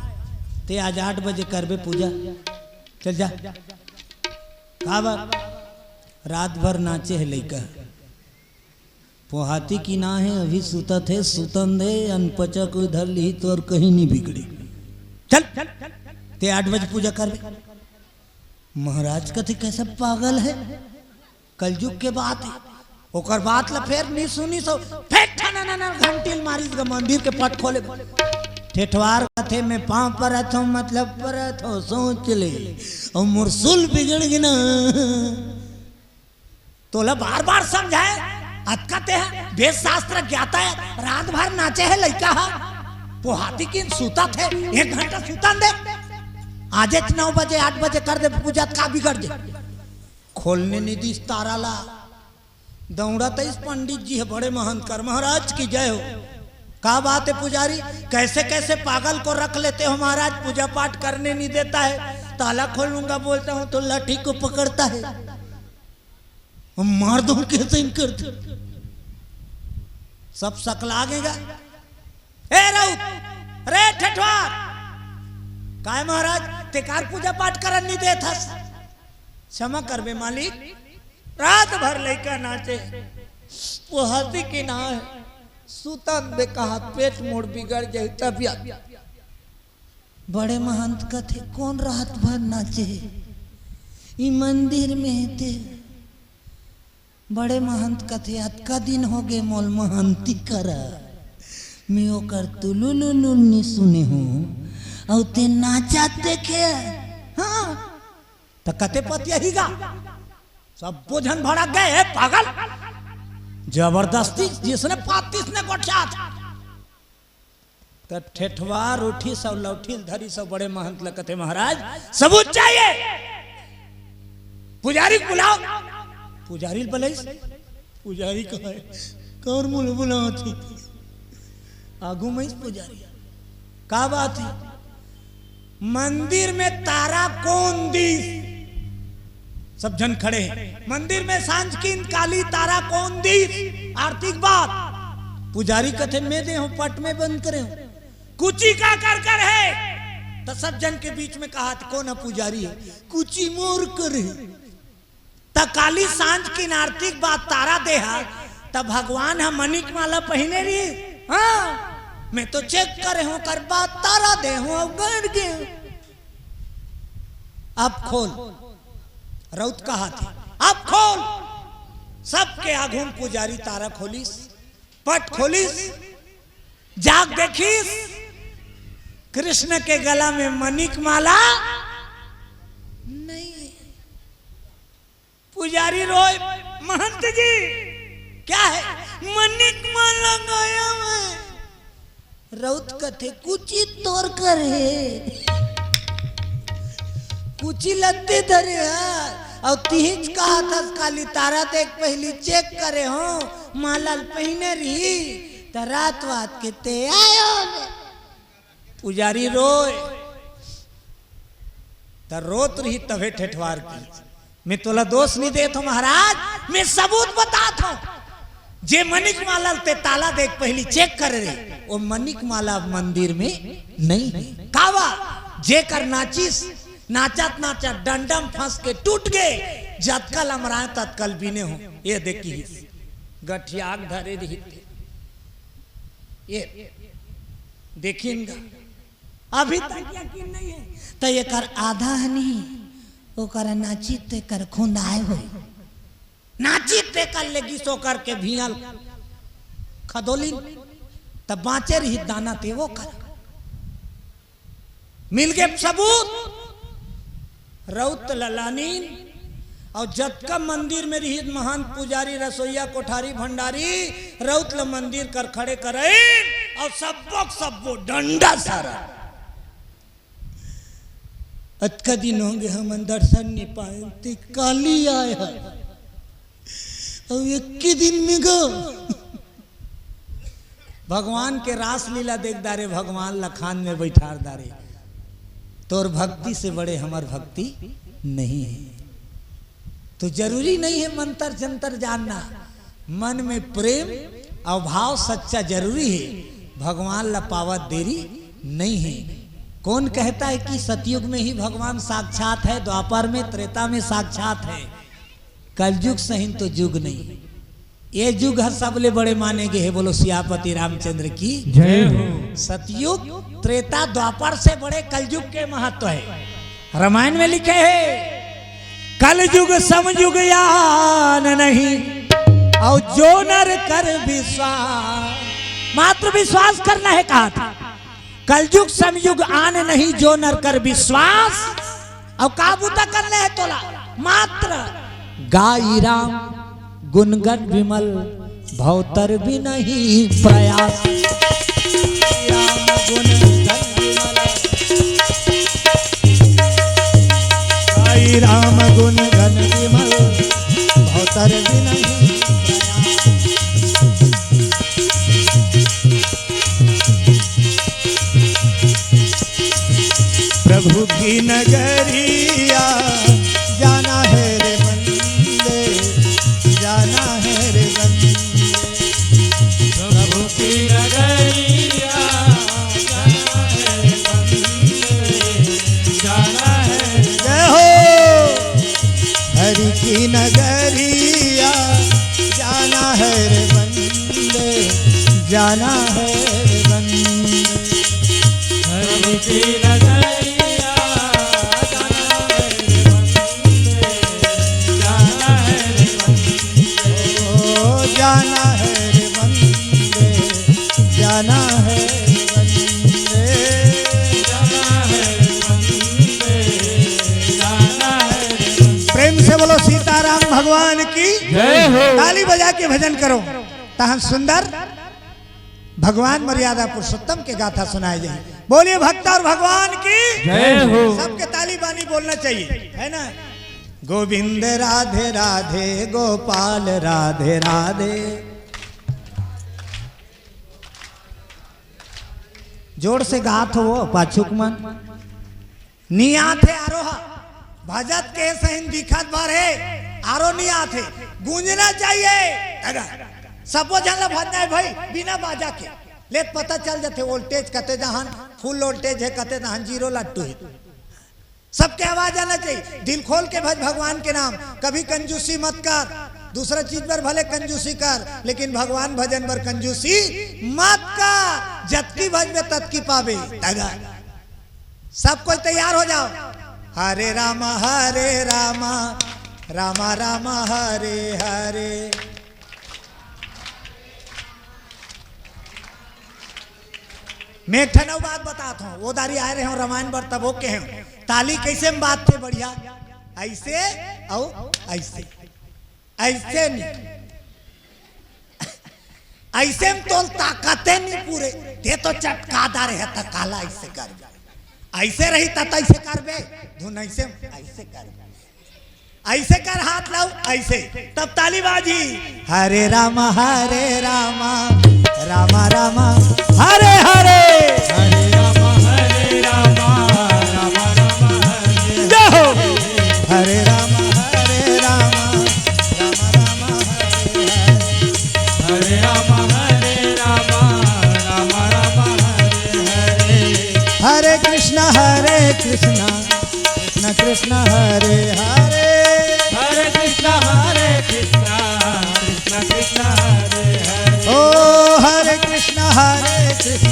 ते आज आठ बजे करबे पूजा। चल जा। का बात? रात भर नाचे हे लइका। पोहाती किना हे, अभी सुतत हे, सुतन दे, अनपचा कोई धर लिही तो अउ कहीं नहीं बिगड़ी। चल, ते आठ बजे पूजा करबे। महाराज कथे, "कैसा पागल हे, कलयुग के बात हे।" ओकर बात ला फेर नहीं सुनिस, फेर ठना ना ना घंटी ल मारिस गा मंदिर के पट खोले। ठेठवार कथे, "मैं पांव परत हों, मतलब परत हों, सोच ले, अउ मोर सुल बिगड़ गे ना।" तोला बार बार समझाए, अतका ते ह वेद शास्त्र ज्ञाता हे, रात भर नाचे हे लइका ह। पोहाती किन सुतत हे, एक घंटा सुतन दे। आजेच नौ बजे, आठ बजे कर दे पूजा, का बिगड़ जे? खोलने नइ दिस तारा ला। दौड़त आइस पंडित जी ह, बड़े महंत कर, महाराज की जय हो। का बात है पुजारी, कैसे कैसे पागल को रख लेते हो महाराज, पूजा पाठ करने नहीं देता है, ताला खोलूंगा बोलता हूँ तो लाठी को पकड़ता है, हम मार दूं कैसे इन करते। सब सकला गेगा। ए राउत, रे ठेठवार, काय महाराज, तें काबर पूजा पाठ करन नहीं देत हस? क्षमा करबे मालिक, रात भर लइका नाचे, वो हंसी की ना है, सुतन दे कहा, पेट मोड़ बिगड़ जाए तबियत। बड़े महंत कथे, कोन रात भर नाचे? ई मंदिर में हे ते। बड़े महंत कथे, अतका दिन होगे मोल महंती करा, मैं ओकर तुलुलुलु नी सुने हूँ, अउ ते नाचत देखे। हाँ, त कते पतियाही गा? सब्बो झन भड़क गए, "हे पागल, जबरदस्ती जिसने पाप तिसने गोठियात।" त ठेठवार उठिस अउ लौठी ल धरिस अउ बड़े महंत ल कथे, "महाराज, सबूत चाहिए, पुजारी को बुलाओ।" पुजारी ल बुलाइस, पुजारी कहा है, "कौन मुल बुलावत हे?" आगू में इस पुजारी, "का बात है? मंदिर में तारा कोन दिस?" सब झन खड़े हैं। "मंदिर में सांझ किन काली तारा कोन दिस? आरती के बाद।" पुजारी कथे, "मैं दे हूँ, पट में बंद करे हूँ।" "कुची का कर कर है?" त सब झन के बीच में कहा, "त कोन ह पुजारी है?" "कुची मोर करे।" त काली सांझ किन आरती के बाद तारा दे हा, त भगवान ह मनिक माला पहिने रही। हाँ, मैं तो चेक करे हूँ, कर बाद तारा दे हूँ, अब गड़ गए। "अब खोल।" रउत कहा थे, "अब खोल।" सबके आगू म पुजारी तारा खोलिस, पट खोलिस, जाग देखिस, कृष्ण के गला में मनिक माला नहीं। पुजारी रोय, "महंत जी, क्या है?" "मनिक माला गायब है।" रउत कथे, "कुची तोर कर हे? कुची ल ते धरे हा? अउ तिहीच कहा थस, काली तारा देख पहिली चेक करे हो, माला ल पहिने रही, त रात वात के ते आयो ले।" पुजारी रोय, त रोत रही तभे ठेठवार की। "मैं तोला दोष नहीं देत हूँ महाराज, मैं सबूत बतात हूँ। जे मनिक माला ल ते ताला देख पहिली चेक करे रहे, वो मनिक माला अब मंदिर में नहीं है।" कावा, जेकर नाचिस, नाचत नाचत डंडम फंस के टूट गए, जतका ल अमराय ततका ल बिने हो। ये देखी, गठियाक धरे रही थे। ये देखिन गा। अभी तक यकीन नहीं है, त एकर आधा ह नहीं, ओकर नाचित तेकर खुंदाए होई। नाचित तेकर ले गिसो करके भियल खदोलिन, त बाँचे रही दाना ते वो कर। मिल गए सबूत। रउत ल लानिन, अउ जतका मंदिर में रहित महंत पुजारी, रसोइया, कोठारी, भंडारी, रउत ल मंदिर कर खड़े करइन, अउ सब्बो के सब्बो डंडा सारा। "अतका दिन होगे हमन दर्शन नहीं पाए, ते काली आय ह, अउ एक ही दिन में गो।" भगवान के रासलीला देख डारे, भगवान ल खान में बैठार डारे। तोर भक्ति से बड़े हमर भक्ति नहीं है। तो जरूरी नहीं है मंत्र जंत्र जानना, मन में प्रेम अउ भाव सच्चा जरूरी है। भगवान ल पावत देरी नहीं है। कौन कहता है कि सतयुग में ही भगवान साक्षात है, द्वापर में, त्रेता में साक्षात है? कलयुग सहिन तो युग नहीं। ये युग ह सबले बड़े माने गे हे। बोलो सियापति रामचंद्र की जय हो। सतयुग, त्रेता, द्वापर से बड़े कलयुग के महत्व है। रामायण में लिखे हे, "कलयुग समयुग आन नहीं, अउ जो नर कर विश्वास।" मात्र विश्वास करना है कहा था। "कलयुग समयुग आन नहीं, जो नर कर विश्वास।" अउ का बूता करना है तोला? मात्र "गाई राम गुणगण विमल, भवतर भी नहीं प्रयास।" गुण घन विमल। गाई राम गुण घन विमल, भवतर विनहि प्रभु की नगरिया जाना है रे बंदे, जाना है रे बंदे। प्रभु की नगरिया जाना है रे बंदे, जाना है रे जय हो। हरि की नगरिया जाना है रे बंदे, जाना है रे बंदे। हरि की नगरिया जाना है रे बंदे, जाना है रे बंदे। ओ जाना है रे बंदे, जाना है रे बंदे। जाना है रे बंदे, जाना है रे बंदे। प्रेम से बोलो सीताराम भगवान की। जय हो। ताली बजा के भजन करो, तहन सुंदर भगवान मर्यादा पुरुषोत्तम के गाथा सुनाए जाए। बोलिए भक्त और भगवान की। जय हो। सबके ताली बानी बोलना चाहिए, है ना? गोविंद राधे राधे, गोपाल राधे राधे। जोर से गात हो वो पाछुक मन। नी आथे आरो हा। भजत के सहिन दिखत भर हे, आरो नी आथे। गूंजना चाहिए। अगर सबो झन ला भजना है भाई, बिना बाजा के, ले त पता चल जाथे voltage कते जहान full voltage है, कते जहान zero लट्टू है। सबके आवाज आना चाहिए। दिल खोल के भज भगवान के नाम। कभी कंजूसी मत कर। दूसरा चीज बर भले कंजूसी कर, लेकिन भगवान भजन बर कंजूसी मत कर। जतकी भजबे ततकी पाबे। तगा। सब कोई तैयार हो जाओ। हरे राम हरे राम, राम राम हरे हरे। मैं एक ठन अउ बात बतात हूँ, वो दारी आए रहे हूँ रामायण बर, तब वो कहे हूँ, ताली कैसे में बाजथे बढ़िया, ऐसे अउ ऐसे, ऐसे नहीं, ऐसे में तोल ताकते नहीं पूरे, ते तो चटका दारे है, त काला ऐसे कर, ऐसे रही त ऐसे करबे, धुन ऐसे में ऐसे करबे। ऐसे कर हाथ लाओ, ऐसे, तब ताली बाजी। हरे राम हरे राम, राम राम हरे हरे। हरे राम हरे राम, राम राम हरे हरे। जय हो। हरे राम हरे राम, राम राम हरे हरे। हरे राम हरे राम, राम राम हरे हरे। हरे कृष्ण हरे कृष्ण, कृष्ण कृष्ण हरे हरे। हरे कृष्ण हरे कृष्ण, कृष्ण कृष्ण हरे हरे। ओ हरे कृष्ण हरे कृष्ण,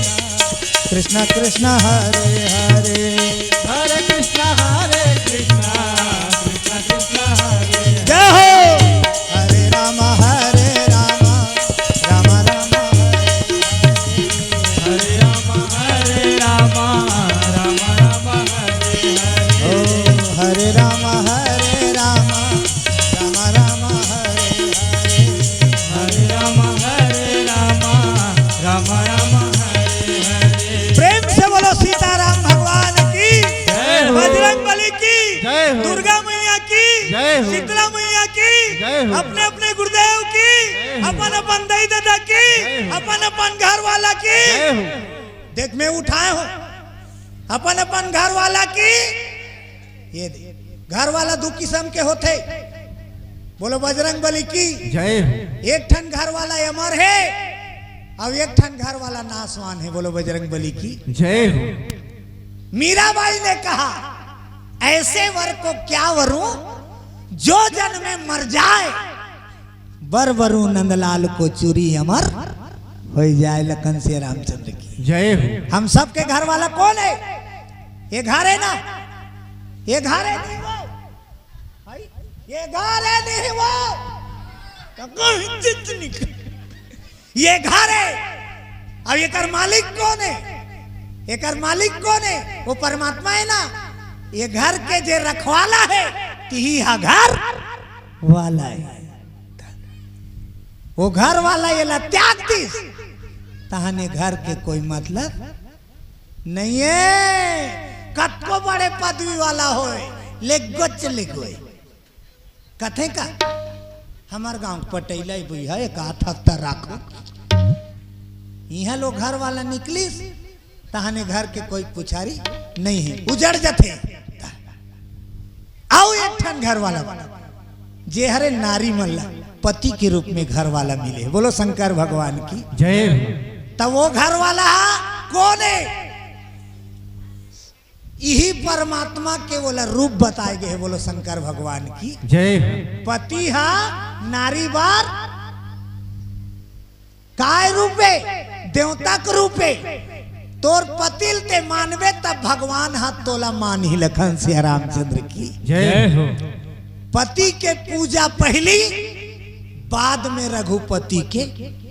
कृष्ण कृष्ण हरे हरे। हरे कृष्ण हरे कृष्ण, कृष्ण कृष्ण हरे हरे। जय हो। हरे राम हरे राम, राम राम हरे हरे। हरे राम हरे राम, राम राम हरे हरे। ओ हरे राम हरे राम, राम राम हरे हरे। हरे राम हरे राम, राम राम हरे हरे। प्रेम से बोलो सीताराम भगवान की, जय हो। बजरंग बली की, जय हो। दुर्गा मैया की, जय हो। शीतला मैया की, जय हो। अपने अपने गुरुदेव की, जय हो। अपन अपन दाई ददा की, जय हो। अपन अपन घर वाला की। जय हो। देख, मैं उठाए हूँ अपन अपन घर वाला की। ये दे, घर वाला दू किस्म के होथे। बोलो बजरंग बली की। जय हो। एक ठन घर वाला अमर है, अउ एक ठन घर वाला नासवान है। बोलो बजरंग बली की। जय हो। मीराबाई ने कहा, ऐसे वर को क्या वरूं, जो जन्म में मर जाए, बर वरू नंदलाल को चूरी अमर हो जाए। लखन से रामचंद्र की। जय हो। हम सबके घर वाला कौन है? ये घर है ना? ये घर है नहीं वो? भाई, ये घर है नहीं वो? तो कहीं चित नहीं। ये घर है। अब एकर मालिक कौन है? एकर मालिक कौन है? वो परमात्मा है ना। ये घर के जे रखवाला है, तिही हा घर वाला है। वो घर वाला ये ला त्याग दिस, तहन ये घर के कोई मतलब नहीं है। कतको बड़े पदवी वाला होय, लेगोच लेगोय। कथे का, हमर गांव के पटैला बुढ़िया एक आध हफ्ता राखो। इहां लो घर वाला निकलिस, तहाने घर के कोई पुछारी नहीं है, उजड़ जथे। अउ एक ठन घर वाला, जे हरे नारी मन ला पति के रूप में घर वाला मिले। बोलो शंकर भगवान की। जय हो। तब वो घर वाला हा कोन हे? इही परमात्मा के वोला रूप बताए गए हे। बोलो शंकर भगवान की। जय हो। पति हा नारी बर काय रूपे? देवता के रूपे। तोर पति ल ते मानबे, तब भगवान हा तोला मानही। लखन सिया रामचंद्र की। जय हो। पति के पूजा पहली, बाद में रघुपति के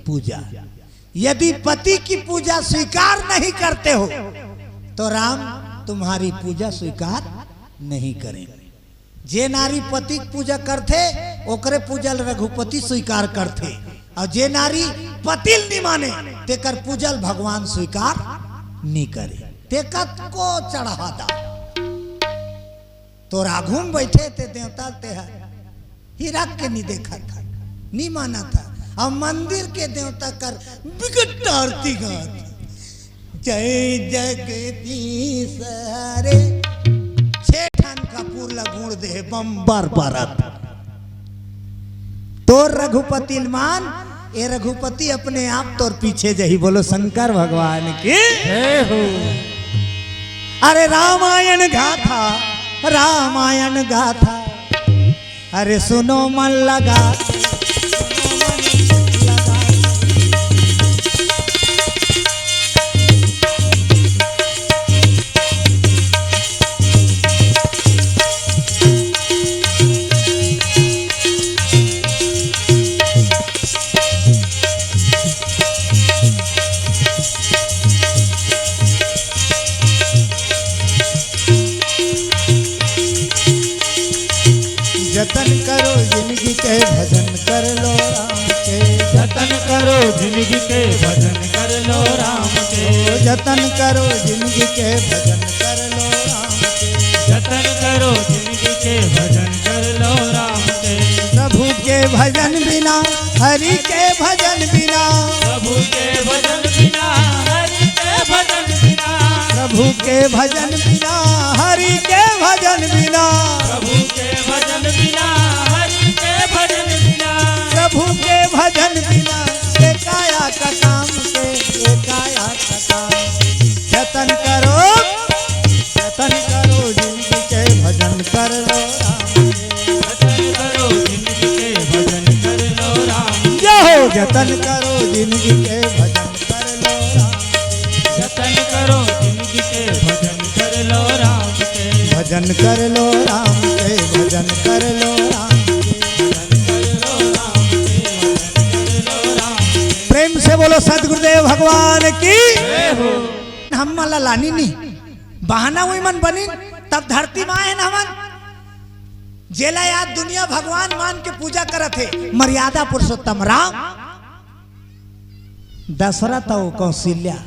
पूजा। यदि पति की पूजा स्वीकार नहीं करते हो, तो राम तुम्हारी पूजा स्वीकार नहीं करेंगे। जे नारी पति के पूजा करथे, ओकरे पूजा ल रघुपति स्वीकार करथे, अउ जे नारी पति ल नि माने, तेकर पूजा ल भगवान स्वीकार नि करे। ते कतको चढ़ा दा, तोर आघू म बइठे ते देवता ल ते ह हिरख के नि देखत हा, नि मानत हा। अउ मंदिर के देवता कर बिकट आरती गात, जय जगदीश हरे। छे ठन कपूर ल गुड़ दे हे बम बर बरत। तोर रघुपति ल मान, ए रघुपति अपने आप तोर पीछे जही। बोलो शंकर भगवान की। जय हो। अरे रामायण गाथा, रामायण गाथा, अरे सुनो मन लगा। जतन करो जिंदगी के, भजन कर लो राम के। जतन करो जिंदगी के, भजन कर लो राम के। जतन करो जिंदगी के, भजन कर लो राम के। जतन करो जिंदगी के, भजन कर लो राम के। प्रभु के भजन बिना, हरि के भजन बिना। प्रभु के भजन बिना, हरि के भजन बिना। प्रभु के भजन बिना, हरि के भजन बिना। प्रभु के भजन बिना, हरि के भजन बिना। प्रभु के भजन बिना, ये काया का काम के, ये काया का काम। जतन करो, जतन करो जिंदगी के, भजन कर लो राम के। जतन करो जिंदगी के, भजन कर लो राम के। जय हो। जतन करो जिंदगी के, भजन कर लो राम के। जतन करो जिंदगी के, भजन कर लो राम के। भजन कर लो राम के, भजन कर लो राम के। भजन कर लो राम के, भजन कर लो राम के। प्रेम से बोलो सदगुरुदेव भगवान की। जय हो। हमन ला लानी नहीं, बहाना उही मन बनिन, तब धरती म आए हन हमन। जेला आज दुनिया भगवान मान के पूजा करत हे, मर्यादा पुरुषोत्तम राम। दशरथ अउ कौशल्या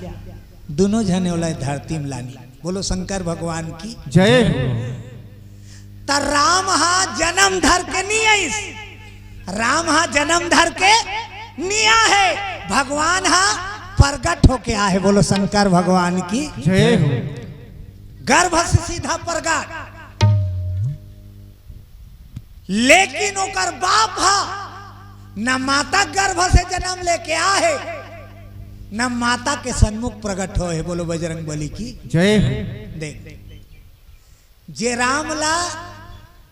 दुनों झने ओला धरती म लानी। बोलो शंकर भगवान की। जय हो। त राम हा जनम धर के नि आइस, राम हा जनम धर के नि आहे, भगवान हा प्रगट होके आहे। बोलो शंकर भगवान की। जय हो। गर्भ से सीधा प्रगट, लेकिन ओकर बाप हा न माता गर्भ से जनम लेके आहे, न माता के सन्मुख प्रगट होय हे। बोलो बजरंग बली की। जय हो। देख, जे राम ला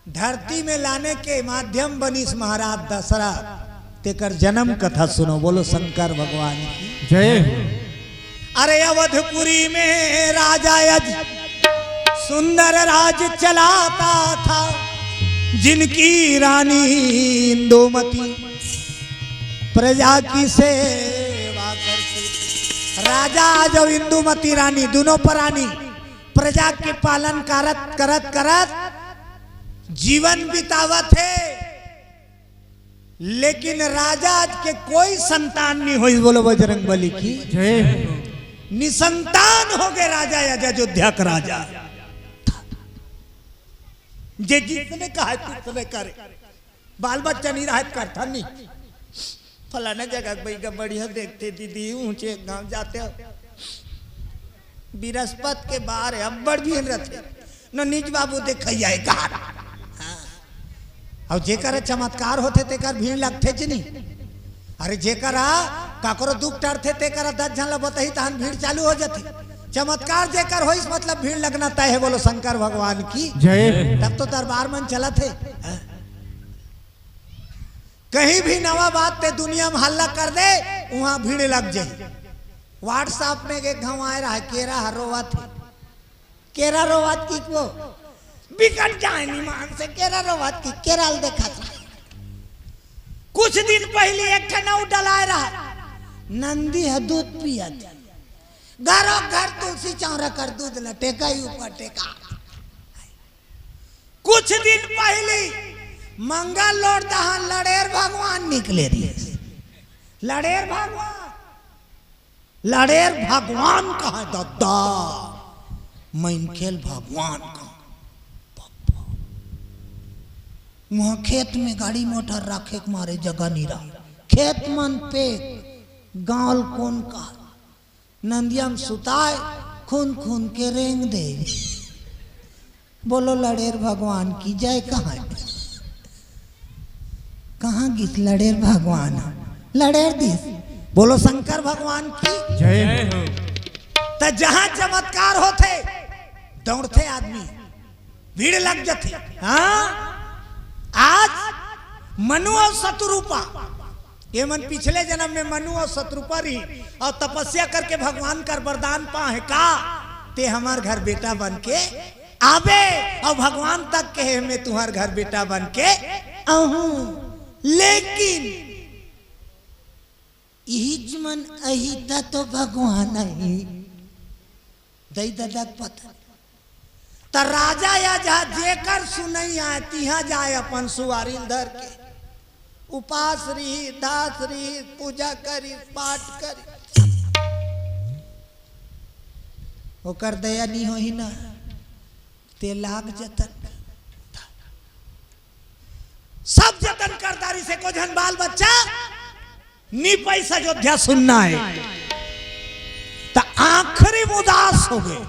धरती में लाने के माध्यम बनिस महाराज दशरथ, तेकर जन्म कथा सुनो। बोलो शंकर भगवान की। जय हो। अरे अवधपुरी में राजा अज सुंदर राज चलाता था, जिनकी रानी इंदुमती प्रजा की सेवा करती। राजा अज अउ इंदुमती रानी, दुनों परानी प्रजा के पालन करत, करत, करत जीवन बितावत हे, लेकिन राजा अज के कोई संतान नि होइस। बोलो बजरंग बली की। जय हो। निसंतान हो गए राजा, अज अयोध्या का राजा। जे जिसने कहा तिसने करे। बाल बच्चा नहीं रहा त करथन नहीं। फलाना जगह के बइगा बढ़िया देखते दीदी, ऊंचे गांव जाते हो। बिरस्पत के बार है, अब्बड़ भीड़ रहते। न निज बाबू देखैया है कहा। हाँ। अउ जेकर चमत्कार होथे तेकर भीड़ लगथे जी नहीं। अरे जेकर काकरो दुख टरथे तेकर दस झन ल बतही तहन भीड़ चालू हो जाथे। चमत्कार जेकर होइस मतलब भीड़ लगना तय है। बोलो शंकर भगवान की जय। तब तो दरबार मन चलत हे। हाँ। कहीं भी नवा बात ते दुनिया में हल्ला कर दे, वहां भीड़ लग जाए। WhatsApp में एक घाव आए रहा, केरा ह रोवत हे। केरा रोवत की को बिकट जाए निमान से, केरा रोवत की केरा ल देखत रहा। कुछ दिन पहले एक ठन अउ डलाए रहा, नंदी ह दूध पियत हे। घरों घर तुलसी चौरा कर दूध ल टेका ही ऊपर टेका। कुछ दिन पहले मंगल लोट दहन लड़ेर भगवान निकले रहिस। लड़ेर भगवान, लड़ेर भगवान कहा दद्दा, मनखेल भगवान कहा। वहां खेत में गाड़ी मोटर रखे के मारे जगह नहीं रहा। खेत मन पे गांव ल कोन कहा। नंदिया म सुताय, खून खून के रेंग दे। बोलो लड़ेर भगवान की जय। कहाँ, कहाँ गिस लड़ेर भगवान? लड़ेर दिस। बोलो शंकर भगवान की जय। त जहाँ चमत्कार होथे, दौड़थे आदमी। भीड़ लग जथे। हाँ, आज मनु अउ शतरूपा, ये मन पिछले जन्म में मनु अउ शतरूपा रही अउ तपस्या करके भगवान कर वरदान पाहे का, ते हमर घर बेटा बन के आबे। अउ भगवान तक कहे, मैं तुम्हार घर बेटा बन के आहूं, लेकिन इहिच मन अही त तो भगवान अही। दई ददा के पता। त राजा या जहाँ जेकर सुनई आए, तिहाँ जाए अपन सुवारी ल धर के। उपास रही, दास रही, पूजा करी, पाठ करी। ओकर दया नहीं होही ना, ते लाग जतन। सब जतन करता रही से को झन बाल बच्चा नी पैसा अयोध्या सुनना है। त आखिरी में उदास हो गए,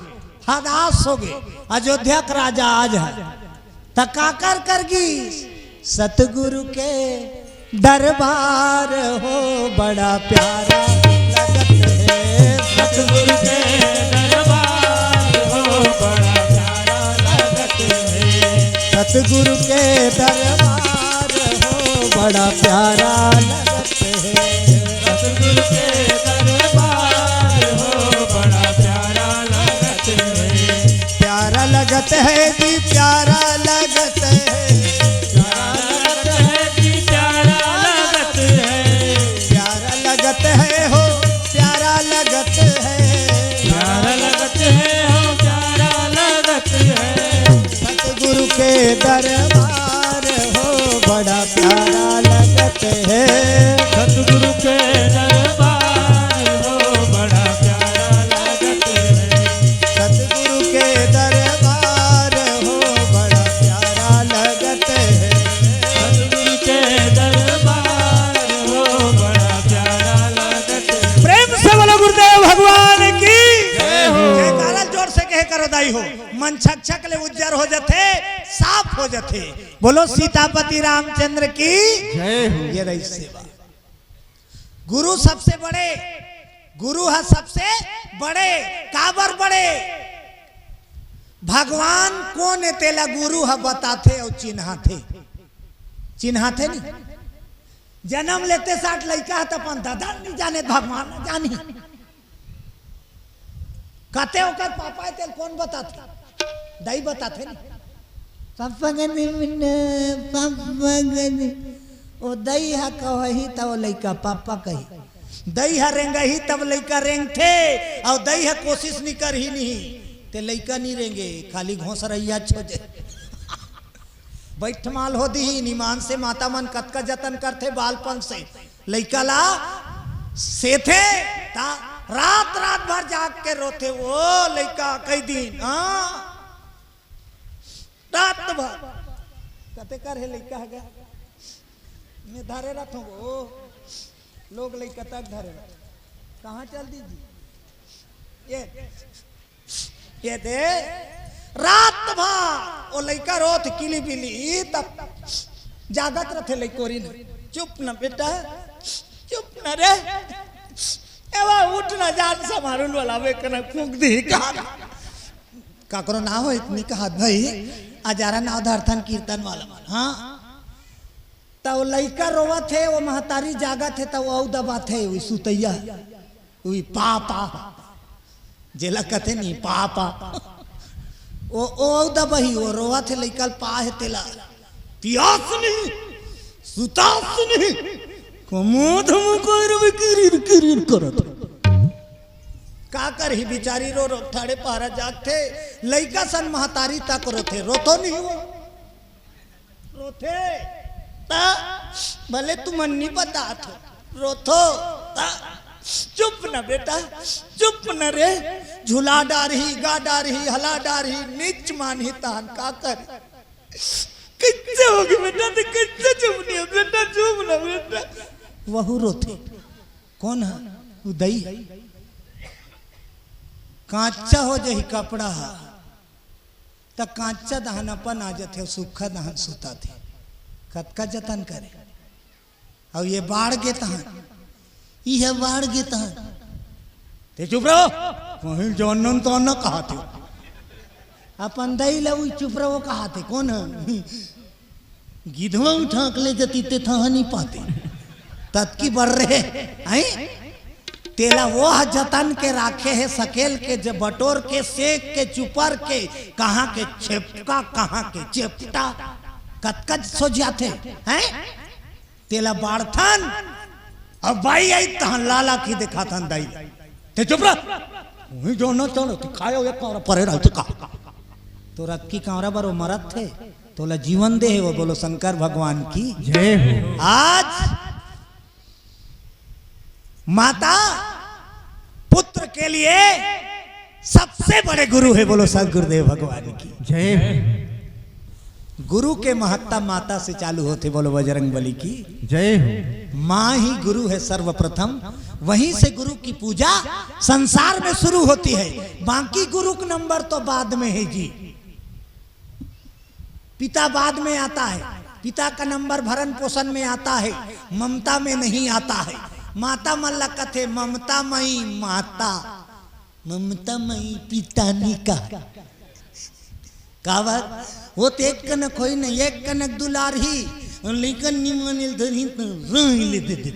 हदास हो गए। अयोध्या का राजा आज है। त काकर कर गी सतगुरु के दरबार हो बड़ा प्यारा लगत है। सतगुरु के दरबार हो बड़ा प्यारा लगत है। सतगुरु के दरबार हो बड़ा प्यारा लगत है। सतगुरु के दरबार हो बड़ा प्यारा लगत है। प्यारा लगत है जी, प्यारा लगत है। प्यारा लगत है जी, प्यारा लगत है। प्यारा लगत है हो, प्यारा लगत है। प्यारा लगत है हो, प्यारा लगत है। सतगुरु के दरबार हो बड़ा प्यारा लगत है। सतगुरु के दरबार हो बड़ा प्यारा लगत है। सतगुरु के दरबार हो बड़ा प्यारा लगत है। सतगुरु के दरबार हो बड़ा प्यारा लगत है। प्रेम से बोलो गुरुदेव भगवान की जय हो। जयकारा जोर से कहे करो दाई हो। मन छक छक ले उज्जर हो जथे, साफ हो जथे। बोलो सीतापति रामचंद्र की जय हो। ये रही सेवा। गुरु सबसे बड़े, गुरु ह सबसे बड़े। काबर बड़े? भगवान कोन ए तेला गुरु ह बताथे अउ चिन्हाथे। चिन्हाथे नहीं। जन्म लेते साठ लइका ह त अपन ददा नहीं जाने, भगवान न जानी। कते ओकर पापा हे तेल कोन बताथे? दई बताथे नहीं। पापा गने मिन्ने, पापा गने। ओ दई ह कवही त ओ लइका पापा कही। दई ह रेंगही तब लइका रेंगथे, अउ दई ह कोशिश नहीं करही नहीं, ते लइका नहीं रेंगे, खाली घोंसरैया छोजे। बैठ माल हो दी, निमान से माता मन कतका जतन करथे बालपन से। लइका ला सेथे, ता रात रात भर जाग के रोथे वो लइका, कई दिन, हाँ, रात भर। कते कर हे लइका ह गा? मैं धरे रहत हूँ वो, लोग लइका तक धरे रहत। कहाँ चल दी जी? ये, ये दे, रात भर वो लइका रोत किली बिली, तब जागत रहथे लइकोरी न। चुप न बेटा, चुप न रे। एवा उठ न, जान समारुल वाला वे कना फूंक दी का। काकरो ना हो इतनी कहत भाई, अजारा नाव धरथन कीर्तन वाला मन, हाँ। त वो लइका रोवत हे, वो महतारी जागत हे, त वो अउ दबात हे, वो सुतैया, वो पापा, जेला कथे नहीं पापा, वो, वो अउ दबही, वो रोवत हे, लइका ल पा हे तेला, पियास नहीं, सुतास नहीं, कमोध मुकर में किरिर किरिर करत। का करही बिचारी, रो रो ठाड़े पहरा जागथे, लइका सन महतारी तक रोथे, रोथो नहीं वो, रोथे, त भले तुमन नहीं बतात हो, रोथो, त चुप न बेटा, चुप न रे, झुला डारही, गा डारही, हला डारही, नीच मानही तहन का कर। कइसे होगे बेटा, ते कइसे चुप नहीं हो बेटा, चुप न बेटा। वहू रोथे, कौन ह? वो दई ह। कांचा हो जाही कपड़ा ह, त कांचा दहन अपन आ जथे, सुखा दहन सुताथे। कतका जतन करे, अउ ये बाढ़ गे तहन, इहे बाढ़ गे तहन। ते चुप रहो, कहीं जानन तो न कहाथे। अपन दई ल उही चुप रहो कहाथे, कौन ह? गिधवा उठाक ले जती ते थहा नहीं पाते। ततकी बर रहे, हैं? तेला वो ह जतन के राखे हे, सकेल के, ज-, बटोर के, सेक के, चुपर के, कहाँ के छेपका, कहाँ के चेपटा, कतका सोझियाथे, हैं? तेला बाढ़थन, अब बाई आई तहन लाला की देखाथन दाई। ते चुप रह। उही जो न चलो, तू खायो एक और परे रह चुका। तो रत की कांवरा बर वो मरत थे, तोला जीवन दे हे वो, बोलो शंकर भगवान की। जय हो। आज माता पुत्र के लिए सबसे बड़े गुरु है, बोलो सदगुरुदेव भगवान की। जय हो। गुरु के महत्ता माता से चालू होथे, बोलो बजरंग बली की। जय हो। माँ ही गुरु है सर्वप्रथम, वहीं से गुरु की पूजा संसार में शुरू होती है, बाकी गुरु का नंबर तो बाद में है जी। पिता बाद में आता है, पिता का नंबर भरण पोषण में आता है, ममता में नहीं आता है। माता मन ला कथे ममता मई माता, ममता मई पिता निका। काबर? वो तो एक कनक होई न, एक कनक दुलार ही, लेकिन निमन धरी तो रोई ले दे दे।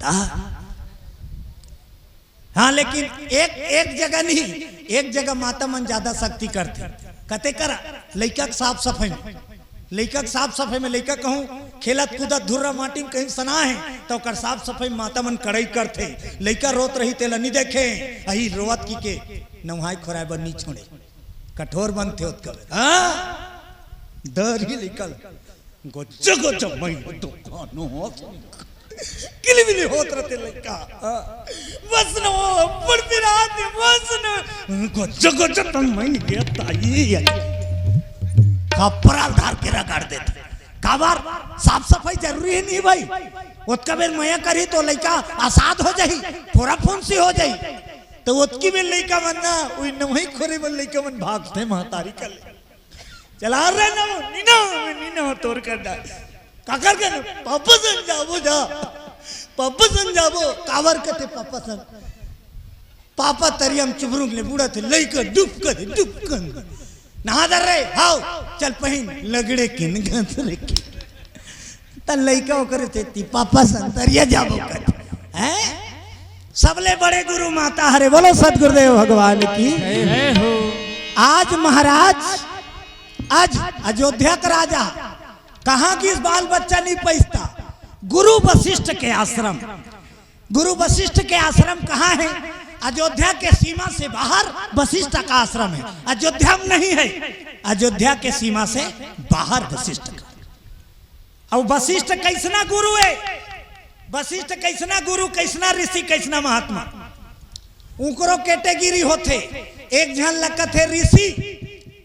ता हाँ, लेकिन एक, एक जगह नहीं, एक जगह माता मन ज्यादा शक्ति करथे। कते करा? लइका के साफ सफाई में, लइका के साफ सफाई में, लइका कहूँ खेलत कूदत धुर्रा माटी में कहीं सना है, तो ओकर साफ सफाई माता मन कड़ाई करथे। लइका रोत रही, तेला नहीं देखे, अही रोवत की के नहाय खोराय बर नहीं छोड़े, कठोर बनथे ओतका बेर। हाँ, डर ही लइका ल। गोजा गोजा मई दुकानो किलिबिली होत रहते लइका। बस न वो अब्बड़ पिरात हे, बस न। गोजा गोजा तन मई गे ताई। कपड़ा धार के रगड़ देथे। काबर? साफ सफाई जरूरी है नहीं भाई। ओतका बेर मया करही तो लइका असाध हो जाही, फोरा फुंसी हो जाही। तो ओतकी बेर लइका मन ना, उही नवही खोरे बर लइका मन भागथे महतारी कर ले। चला रे ना, नीना, नीना तोर कर डाल। काकर के ना, पापा संग जाबो जा। पापा संग जाबो, काबर कथे पापा संग। पापा तरिया म चुबरुक ले बूड़त हे, लइका डुबकत हे, डुबकत। नहा दर रे, हाव, चल पहिन, लगड़े किन गंत रे किन। त लइका ओकरे सेती पापा संग तरिया जाबो कथे। हैं? सबले बड़े गुरु माता हरे। बोलो सतगुरुदेव भगवान की। जय हो। आज महाराज, आज अयोध्या का राजा कहाँ गिस, बाल बच्चा नहीं पैसता। गुरु वशिष्ठ के आश्रम। गुरु वशिष्ठ के आश्रम कहाँ है? अयोध्या के सीमा से बाहर वशिष्ठ का आश्रम है। अयोध्या में नहीं है, अयोध्या के सीमा से बाहर वशिष्ठ का। अब वशिष्ठ कैसना गुरु है? वशिष्ठ कइसना गुरु, कइसना ऋषि, कइसना महात्मा, उकरो कैटेगरी होथे। एक झन ल कथे ऋषि,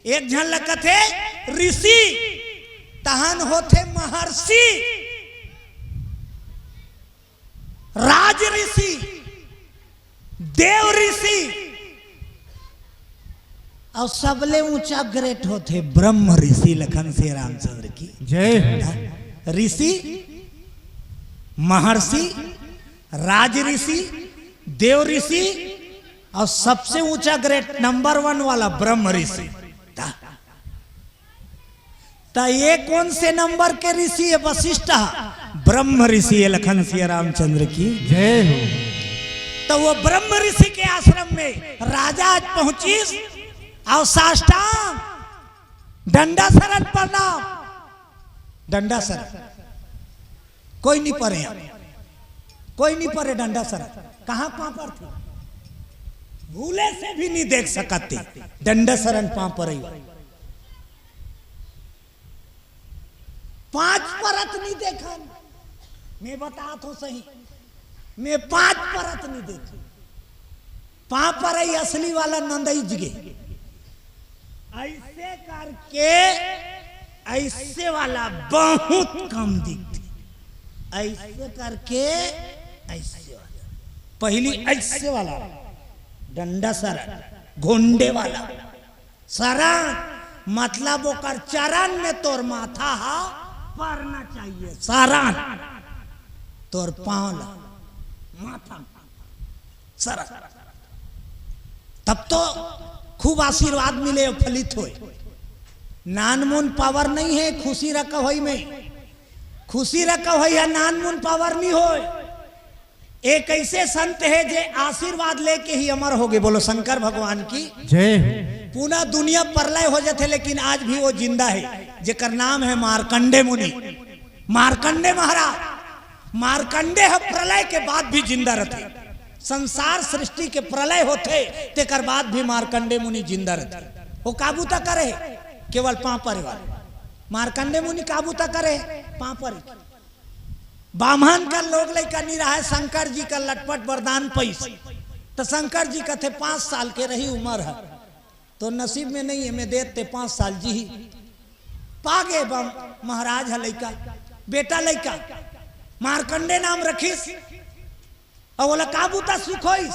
एक झन ल कथे ऋषि, तहन होथे महर्षि, राज ऋषि, देव ऋषि, अउ सबले ऊंचा ग्रेड होथे ब्रह्म ऋषि। लखन सिया रामचंद्र की जय हो। ऋषि, महर्षि, राज ऋषि, देव ऋषि अउ सबसे ऊंचा ग्रेड नंबर वन वाला ब्रह्म ऋषि। त, त ये कोन से नंबर के ऋषि हे? वशिष्ठ ह, ब्रह्म ऋषि हे। लखन सिया रामचंद्र की जय हो। त वो ब्रह्म ऋषि के आश्रम में राजा आज पहुंचिस अउ साष्टांग डंडा सरन प्रणाम। डंडा सरन कोई नहीं परे, कोई नहीं परे डंडा सरन। कहाँ पाँव परथे? भूले से भी नहीं देख सकत हे डंडा सरन पाँव परई। पाँच परत नहीं देखन, मैं बतात हों सही, मैं पाँच परत नहीं देखन। पाँव परई असली वाला नंदई जगे। अइसे करके अइसे वाला बहुत कम दिखथे। अइसे करके अइसे वाला, पहिली अइसे वाला डंडा सरन, गोंडे वाला सरन, मतलब ओकर चरण में तोर माथा ह परना चाहिए। सरन, तोर पाँव ला, माथा सरन। तब तो खूब आशीर्वाद मिले अउ फलित होय। नानमुन पावर नहीं हे खुशी रकवई में। खुशी रकवई ह नानमुन पावर नहीं होय। एक अइसे संत हे जे आशीर्वाद लेके ही अमर होगे। बोलो शंकर भगवान की जय हो। पूरा दुनिया प्रलय हो जाथे, लेकिन आज भी वो जिंदा हे, जेकर नाम हे मार्कंडे मुनि। मार्कंडे महाराज, मार्कंडे ह प्रलय के बाद भी जिंदा रथे। संसार सृष्टि के प्रलय होथे, तेकर बाद भी मार्कंडे मुनि जिंदा रथे। वो का बूता करे हे? केवल पाँव परे वाला। मार्कंडे मुनि का बूता करे हे? पाँव परे। बाम्हन कर लोग लइका नी रहय, शंकर जी कर लटपट वरदान पइस। त शंकर जी कथे, "पाँच साल के रही उमर ह, तोर नसीब में नहीं हे, मैं देत ते पाँच साल जीही।" पागे बम महाराज ह लइका, बेटा लइका, मार्कंडे नाम रखिस। अउ ओला का बूता सुख होइस?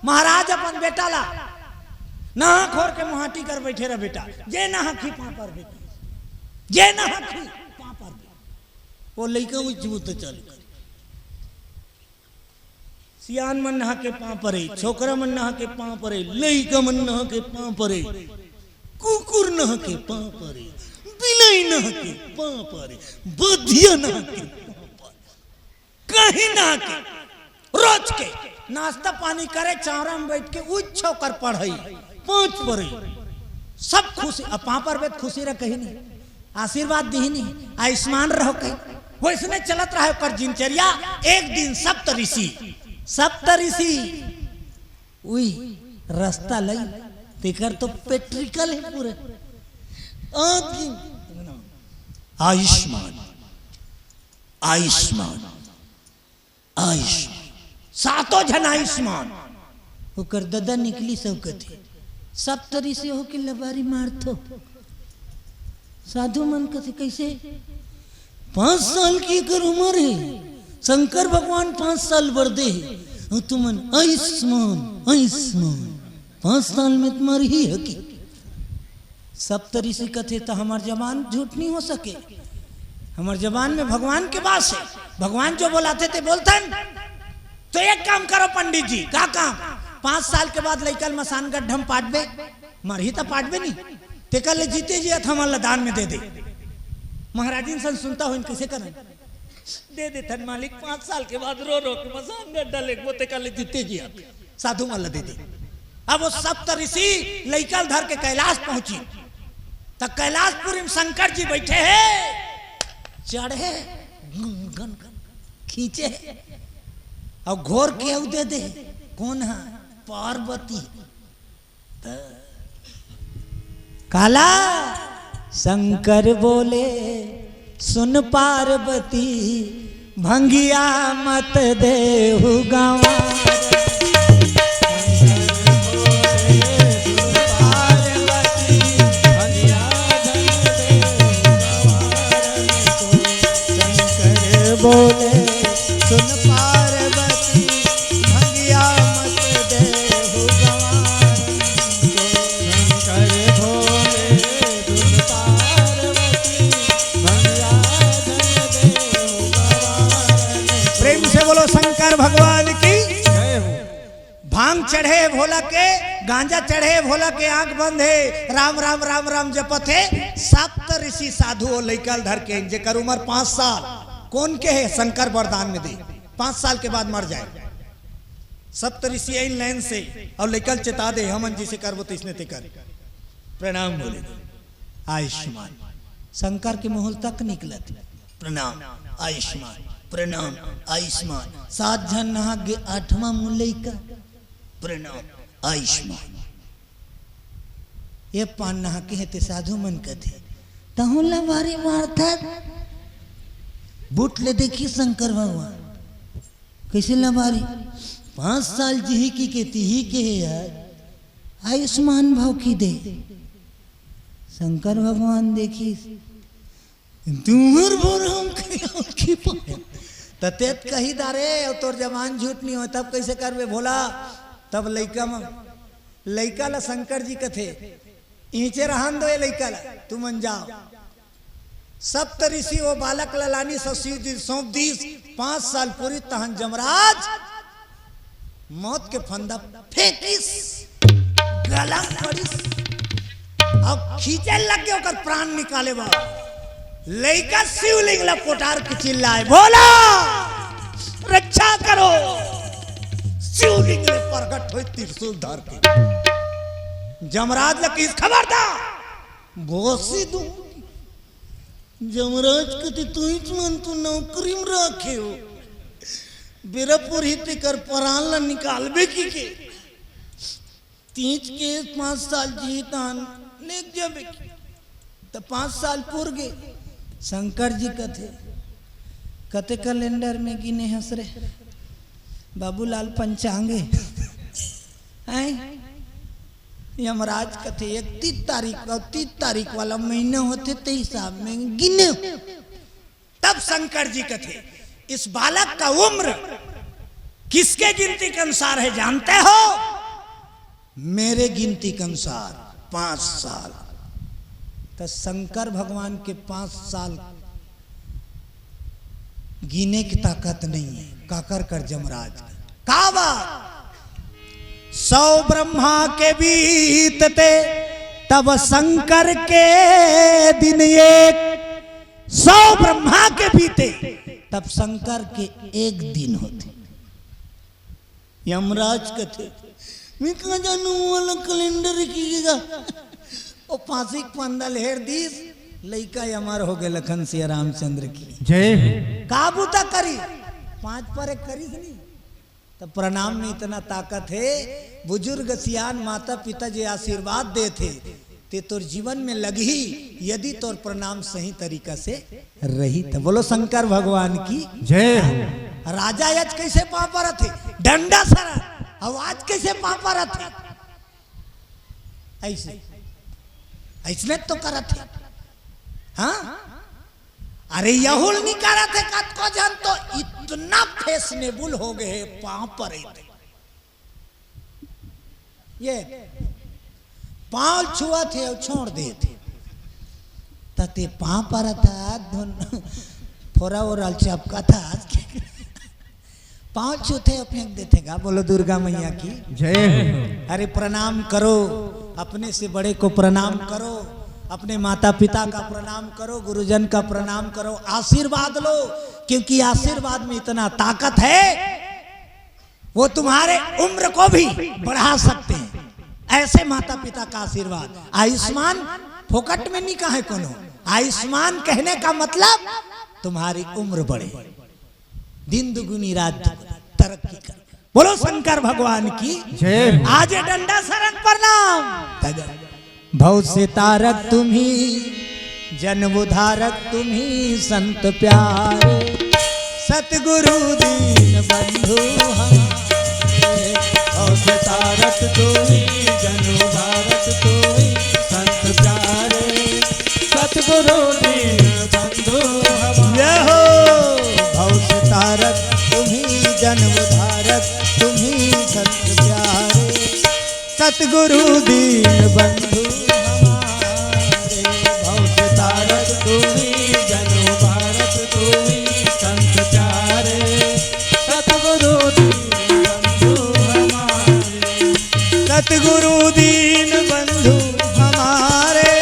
महाराज अपन बेटा ला नहा खोर के मुहाटी कर बैठे रह, "बेटा, जे नहाखी पाँव परबे, जे नहाखी पाँव परबे।" वो लइका उइच बूता चालू करे। सियान मन नहा के पाँव परे, छोकरा मन नहा के पाँव परे, लइका मन नहा के पाँव परे, कुकुर नहा के पाँव परे, बिलई नहा के पाँव परे, बधिया नहा के पाँव परे, कहीं नहा के, रोज के नाश्ता पानी करे, चावरा में बैठ के उइच ओकर पढ़ई, पाँच परे, सब खुशी। अब पाँव परबे त खुशी रह कहीं नहीं, आशीर्वाद दिही नहीं, आयुष्मान रहो कहीं। वइसने चलत रहे ओकर जिनचर्या। एक दिन सप्त ऋषि, सप्त ऋषि उई रस्ता लई, तेकर तो पेट्रिकल हे पूरे। आज दिन आयुष्मान, आयुष्मान, आयुष्मान, सातों झन आयुष्मान। ओकर ददा निकलिस अउ कथे, "सप्त ऋषि हो के लबारी मारथो।" साधु मन कथे, "कइसे?" "पाँच साल के एकर उमर हे, शंकर भगवान पाँच साल बर दे हे, अउ तुमन आयुष्मान, आयुष्मान, पाँच साल में त मरही हकी।" सप्त ऋषि कथे, "त हमर जबान झूठ नहीं हो सके, हमर जबान में भगवान के वास हे, भगवान जो बोलाथे ते बोलथन।" तो एक काम करो पंडित जी, का काम? पाँच साल के बाद लइका ल मसान गड्ढा म पाटबे, मरही त पाटबे नहीं, तेकर ले जीते जियत हमन ल दान में दे दे। महाराजिन सन सुनता होइन, कइसे करन? दे देथन मालिक, पाँच साल के बाद रो रो के मसान गड्ढा लेगबो, तेकर ले जीते जियत साधु मन ल दे दे। अब वो सप्त ऋषि लइका ल धर के कैलाश पहुंची, त कैलाशपुरी में शंकर जी बैठे हे, चढ़े, गन, गन, गन, खींचे हे, अउ घोर के अउ दे दे। कोन ह? पार्वती। त काला शंकर बोले, "सुन पार्वती, भंगिया मत देहु गंवार। शंकर बोले सुन पार्वती, भंगिया मत देहु गंवार। शंकर बोले सुन पार्वती, भंगिया धन देहु गंवार। प्रेम से बोलो शंकर भगवान की। जय हो। भांग चढ़े भोला के, गांजा चढ़े भोला के, आंख बंद हे, राम राम राम राम जपत हे। सप्त ऋषि साधु ओ लइका ल धर के, जेकर उमर पांच साल, कोन के हे? शंकर वरदान में दे, पांच साल के बाद मर जाय। सप्त ऋषि आइन लाइन से, अउ लइका ल चेता दे, हमन जइसे करबो तइसने ते कर। प्रणाम बोले। आयुष्मान। शंकर के मुंह तक निकलत, प्रणाम। आयुष्मान, प्रणाम। आयुष्मान। सात झन नहा गे, आठवां मुंह लइका, प्रणाम। आयुष्मान। ये पान नहा के हे ते साधु मन कथे, तहूं लबारी मारथस। बूट ले देखी शंकर भगवान, कइसे लबारी? पांच साल जिही कि के तिही के हे यार, आयुष्मान भव की दे। शंकर भगवान देखिस, तुम्हर बर हम कहीं और की पाए। त तेत कही दारे, अउ तोर जबान झूठ नइ होय, तब कइसे करबे भोला? तब लइका म, लइका ल शंकर जी कथे, इहिंचे रहन दो ये लइका ल, तुमन जाव। सप्त ऋषि ओ बालक ल लानिस अउ शिव जी सौंप दीस। पांच साल पूरिस तहन जमराज मौत के फंदा फेंकिस, गला म पड़िस, अउ खींचे लग गे ओकर प्राण निकाले बर। लइका शिवलिंग ल कोटार के चिल्लाय, भोला रक्षा करो। शिवलिंग ले प्रगट होय त्रिशूल धर के। जमराज ल कहिस, खबरदार, भोंसी दूं। जमराज कथे, तुंहिच मन तो नौकरी म राखे हो, बेरा पुरही तेकर परान ल निकालबे कि के। तीज के पांच साल जी तहन लेग जाबे कि। त पांच साल पुर गे। शंकर जी कथे, कते कैलेंडर में गिने हस रे बाबूलाल पंचांगे? हैं? यमराज कथे, इकतीस तारीख, तीस तारीख वाला महीना होथे, ते हिसाब में गिने। तब शंकर जी कथे, इस बालक का उम्र किसके गिनती के अनुसार है जानते हो? मेरे गिनती के अनुसार पांच साल। त शंकर भगवान के पांच साल गिने की ताकत नहीं है। काकर कर जमराज का? का बात? सौ ब्रह्मा के बीतते तब शंकर के दिन एक। सौ ब्रह्मा के बीते तब शंकर के एक दिन होथे। यमराज कथे, मैं का जानू वो वाला कैलेंडर की गा। ओ फांसी के फंदा ल हेर दीस, लइका अमर हो गे लखन सिया रामचंद्र की। जय हो। का बूता करी? पांच पर एक करिस नहीं। त प्रणाम में इतना ताकत हे, बुजुर्ग सियान माता पिता जे आशीर्वाद देथे, ते तोर जीवन में लगही, यदि तोर प्रणाम सही तरीका से रही त। बोलो शंकर भगवान की। जय हो। राजा आज कइसे पांव परत हे? डंडा सरन। अउ आज कइसे पांव परत हे? अइसे, अइसने तो करत हे। हां? अरे यहू ल नइ करत हे, कतको झन तो इतना फैशनेबल हो गे हे, पांव परे हे। ये पांव छुवत हे अउ छोड़ देत हे। त ते पांव परत हस, धुन फोरा ओरा ल चपकत हस। पांव छूथे अउ फेंक देथे गा। बोलो दुर्गा मैया की। जय हो। अरे प्रणाम करो, अपने से बड़े को प्रणाम करो, अपने माता पिता का प्रणाम करो, गुरुजन का प्रणाम करो, आशीर्वाद लो, क्योंकि आशीर्वाद में इतना ताकत है, वो तुम्हारे उम्र को भी बढ़ा सकते हैं। ऐसे माता पिता का आशीर्वाद। आयुष्मान फोकट में नहीं कहे कोनो। आयुष्मान कहने का मतलब तुम्हारी उम्र बढ़े, दिन दुगुनी रात दुगुनी तरक्की कर। बोलो शंकर भगवान की। जय हो। आज डंडा सरन प्रणाम। भव से तारक तुम्ही, जन उद्धारक तुम्ही, संत प्यारे। सतगुरु दीन बंधु हमारे, भव से तारक तू ही, जन उद्धारक तू ही, संत प्यारे। सतगुरु दीन बंधु हमारे, जय हो। भव से तारक तुम ही, जन उद्धारक तुम ही, संत प्यारे। सतगुरु दीन बंधु हमारे, भव से तारक तू ही, जन उद्धारक तू ही, संत प्यारे। सतगुरु दीन बंधु हमारे, सतगुरु दीन बंधु हमारे,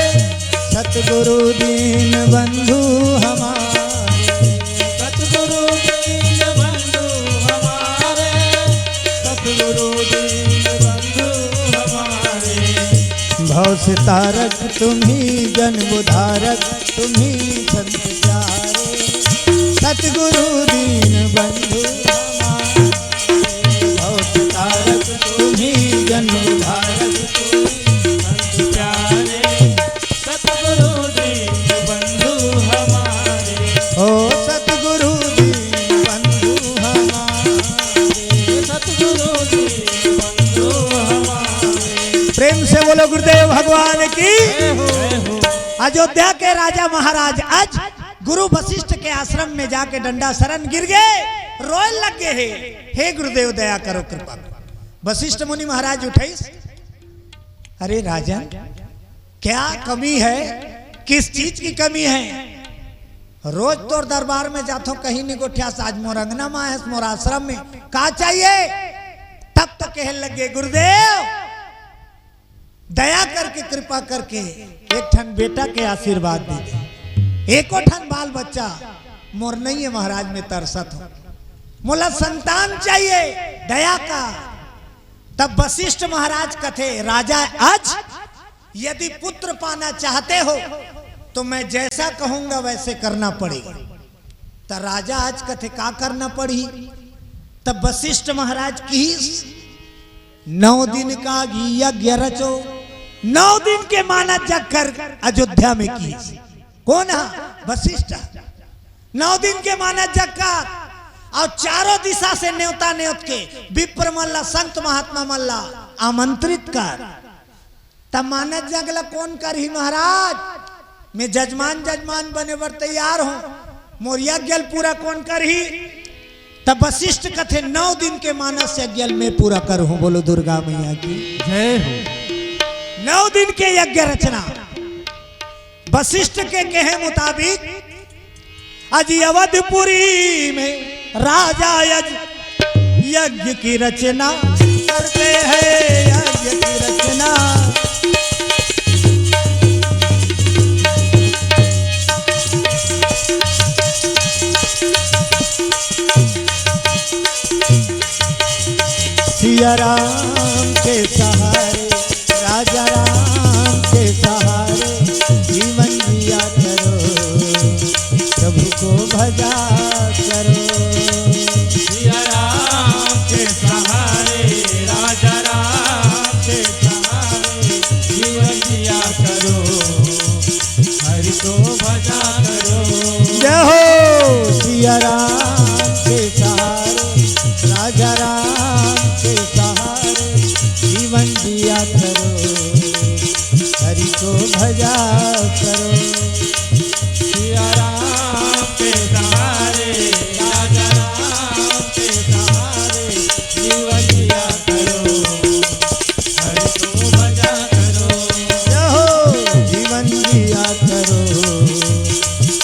सतगुरु दीन बंधु हमारे। सतगुरु दीन बंधु हमारे, सतगुरु दीन बंधु हमारे। भव से तारक तुम ही, जन उद्धारक तुम ही, संत प्यारे। सतगुरु दीन बंधु हमारे, भव से तारक तुम ही, जन उद्धारक तुम ही, संत प्यारे। सतगुरु दीन बंधु हमारे। ओ सतगुरु दीन बंधु हमारे। सतगुरु दीन बंधु हमारे। प्रेम से बोलो गुरुदेव भगवान की। जय हो। अयोध्या के राजा महाराज आज गुरु वशिष्ठ के आश्रम में जाके डंडा शरण गिर गए, रोए लग गए हे, "हे गुरुदेव, दया करो, कृपा करो।" वशिष्ठ मुनि महाराज उठे, "अरे राजन, क्या कमी है? किस चीज की कमी है? रोज तोर दरबार में जाथो, कहीं नहीं गोठियास, आज मोर अंगना में आयस, मोर आश्रम में, का चाहिए?" तब तो कहे लगे, "गुरुदेव, दया करके, कृपा करके एक ठन बेटा के आशीर्वाद दे दे। एको ठन बाल बच्चा मोर नहीं है महाराज, मैं तरसत हूँ, मोला संतान चाहिए, दया का।" तब वशिष्ठ महाराज कथे, "राजा अज, यदि पुत्र पाना चाहते हो तो मैं जैसा कहूंगा वैसे करना पड़ेगा।" त राजा अज कथे, "का करना पड़ही?" तब वशिष्ठ महाराज किहिस, "नौ दिन का यज्ञ रचो, नौ दिन के मानस जग कर अयोध्या में किहिस।" कौन हा? वशिष्ठ। "नौ दिन के मानस जग कर, अउ चारों दिशा से नेवता नेवत के विप्र मन ला, संत महात्मा मन ला आमंत्रित कर।" त मानस जग ला कोन करही महाराज? मैं जजमान, जजमान बने बर तैयार हूँ, मोर यज्ञ ल पूरा कोन करही? तब वशिष्ठ कथे, "नौ दिन के मानस यज्ञ ल मैं पूरा करहूँ।" बोलो दुर्गा मैया की। जय हो। नौ दिन के यज्ञ रचना, वशिष्ठ के कहे मुताबिक आज अवधपुरी में राजा आज यज्ञ की रचना करते हैं, यज्ञ की रचना। सिया राम के सहारे, राजा राम के सहारे जीवन जिया करो, प्रभु को भजा करो। सिया राम के सहारे, राजा राम के सहारे जीवन जिया करो, हरि को भजा करो। जय हो। सिया राम के सहारे, राजा राम के सहारे जीवन जिया करो, हरि को भजा करो। सिया राम के सहारे, राजा राम के सहारे जीवन जिया करो, हरि को भजा करो। जय हो। जीवन जिया करो,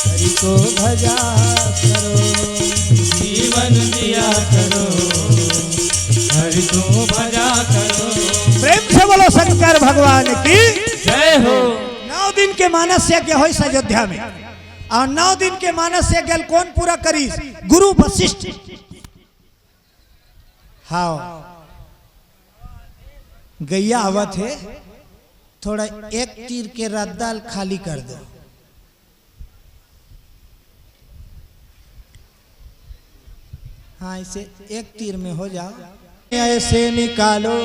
हरि को भजा करो। जीवन जिया करो, हरि को भजा करो। प्रेम से बोलो शंकर भगवान की। जय हो। नौ दिन के मानस यज्ञ होइस अयोध्या में, अउ नौ दिन के मानस यज्ञ ल कोन पूरा करिस? गुरु वशिष्ठ। हाँ, गैया आवत हे, थोड़ा एक तीर के रद्दा ल खाली कर दो। हाँ, ऐसे एक तीर में हो जाओ। ऐसे निकालो,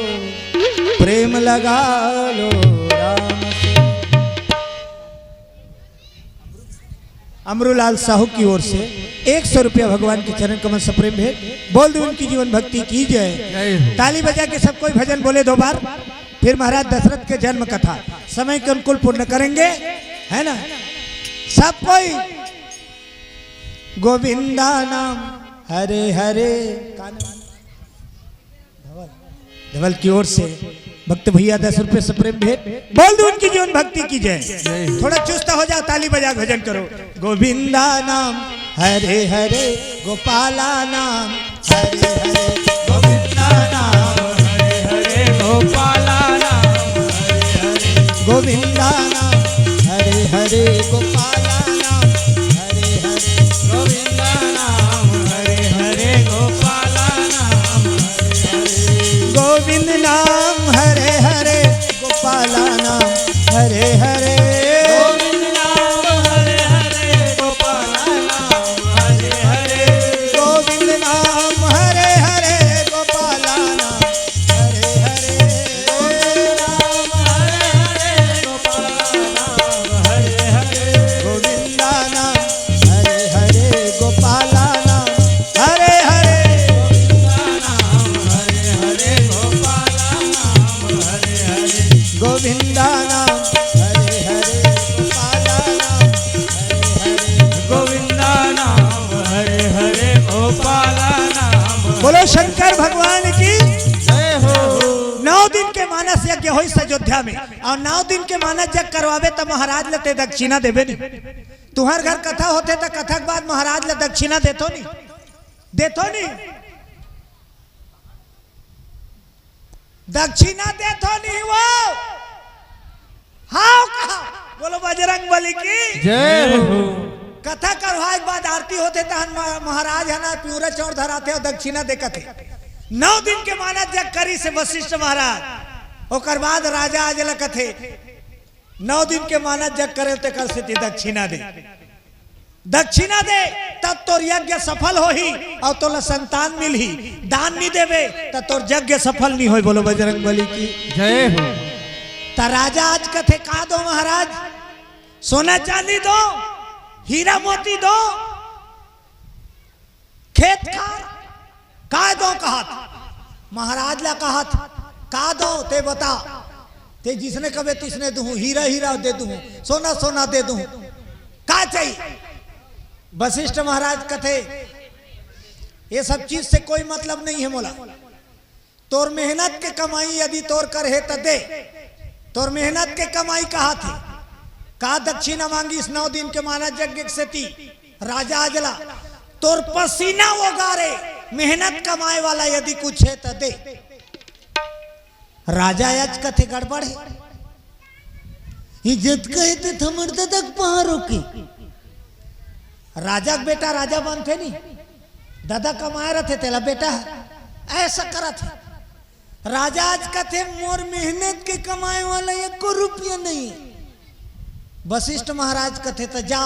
प्रेम लगा लो राम से। अमरूलाल साहू की ओर से एक सौ रुपया भगवान के चरण कमल सप्रेम भेंट। बोल दो उनकी जीवन भक्ति की जय। जय हो। ताली बजा के सब कोई भजन बोले दो बार, फिर महाराज दशरथ के जन्म कथा समय के अनुकूल पूर्ण करेंगे, है ना? सब कोई गोविंदा नाम हरे हरे। का नाम? धवल। धवल की ओर से भक्त भैया दस रुपए सप्रेम भेंट। बोल दो उनकी जीवन भक्ति की जय। जय। थोड़ा चुस्त हो जाओ, ताली बजा भजन करो। गोविंदा नाम हरे हरे, गोपाला नाम हरे हरे, गोविंदा नाम हरे हरे, गोपाला नाम हरे हरे, गोविंदा नाम हरे हरे, गोपाला नाम हरे हरे, गोविंदा नाम हरे हरे, गोपाला नाम हरे हरे, गोविंद नाम हरे हरे, गोपाला नाम हरे हरे। गोविंद नाम हरे हरे, गोपाला नाम हरे हरे। गोविंद नाम हरे हरे, गोपाला नाम हरे हरे। गोविंद नाम हरे हरे, गोपाला नाम हरे हरे। गोविंदा नाम हरे हरे, गोपाला नाम हरे हरे। गोविंदा नाम हरे हरे, गोपाला नाम हरे हरे। गोविंदा नाम हरे हरे, गोपाला नाम हरे हरे। गोविंदा नाम हरे हरे, गोपाला नाम। बोलो शंकर भगवान की। जय हो। नौ दिन के मानस यज्ञ होइस अयोध्या में, अउ नौ दिन के मानस जग करवाबे त महाराज ल ते दक्षिणा देबे नहीं। तुंहर घर कथा होथे त कथा के बाद महाराज ल दक्षिणा देथो नहीं, देथो नहीं। दक्षिणा देथो नहीं वो। हाव कहा, बोलो बजरंग बली की। जय हो। कथा करवाए के बाद आरती होथे तहन मा-, महाराज ह ना पिंवरा चाउर धराथे अउ दक्षिणा दे कथे। नौ दिन के मानस जग करिस हे वशिष्ठ महाराज, ओकर बाद राजा आज ल कथे, नौ दिन के मानस जग करे तेकर सेती दक्षिणा दे। दक्षिणा दे, तब तोर यज्ञ सफल होही अउ तोला संतान मिलही। दान नहीं देबे त तोर यज्ञ सफल नहीं होय। बोलो बजरंग बली की। जय हो। त राजा आज कथे, का दो महाराज? सोना चांदी दो, हीरा मोती दो, खेत खार, का दो कहत? महाराज ला कहत, का दो ते बता, ते जिसने कबे तिसने दूहूं, हीरा हीरा दे दूहूं, सोना सोना दे दूहूं, का चाहिए? वशिष्ठ महाराज कथे, ये सब चीज से कोई मतलब नहीं है मोला। तोर मेहनत के कमाई यदि तोर कर हे त दे। तोर मेहनत के कमाई कहाथे? का दक्षिणा मांगिस नौ दिन के मानस यज्ञ के सेती राजा अजला? तोर पसीना ओगारे मेहनत कमाए वाला यदि कुछ हे त दे। राजा आज कथे गड़बड़ हे, ये जतका हे ते हमर ददा के पहारो के। राजा के बेटा राजा बनथे नहीं, ददा कमाए रथे तेला बेटा ऐसा करत हे। राजा आज कथे, मोर मेहनत के कमाए वाला एको रुपया नहीं। वशिष्ठ महाराज कथे, त जा,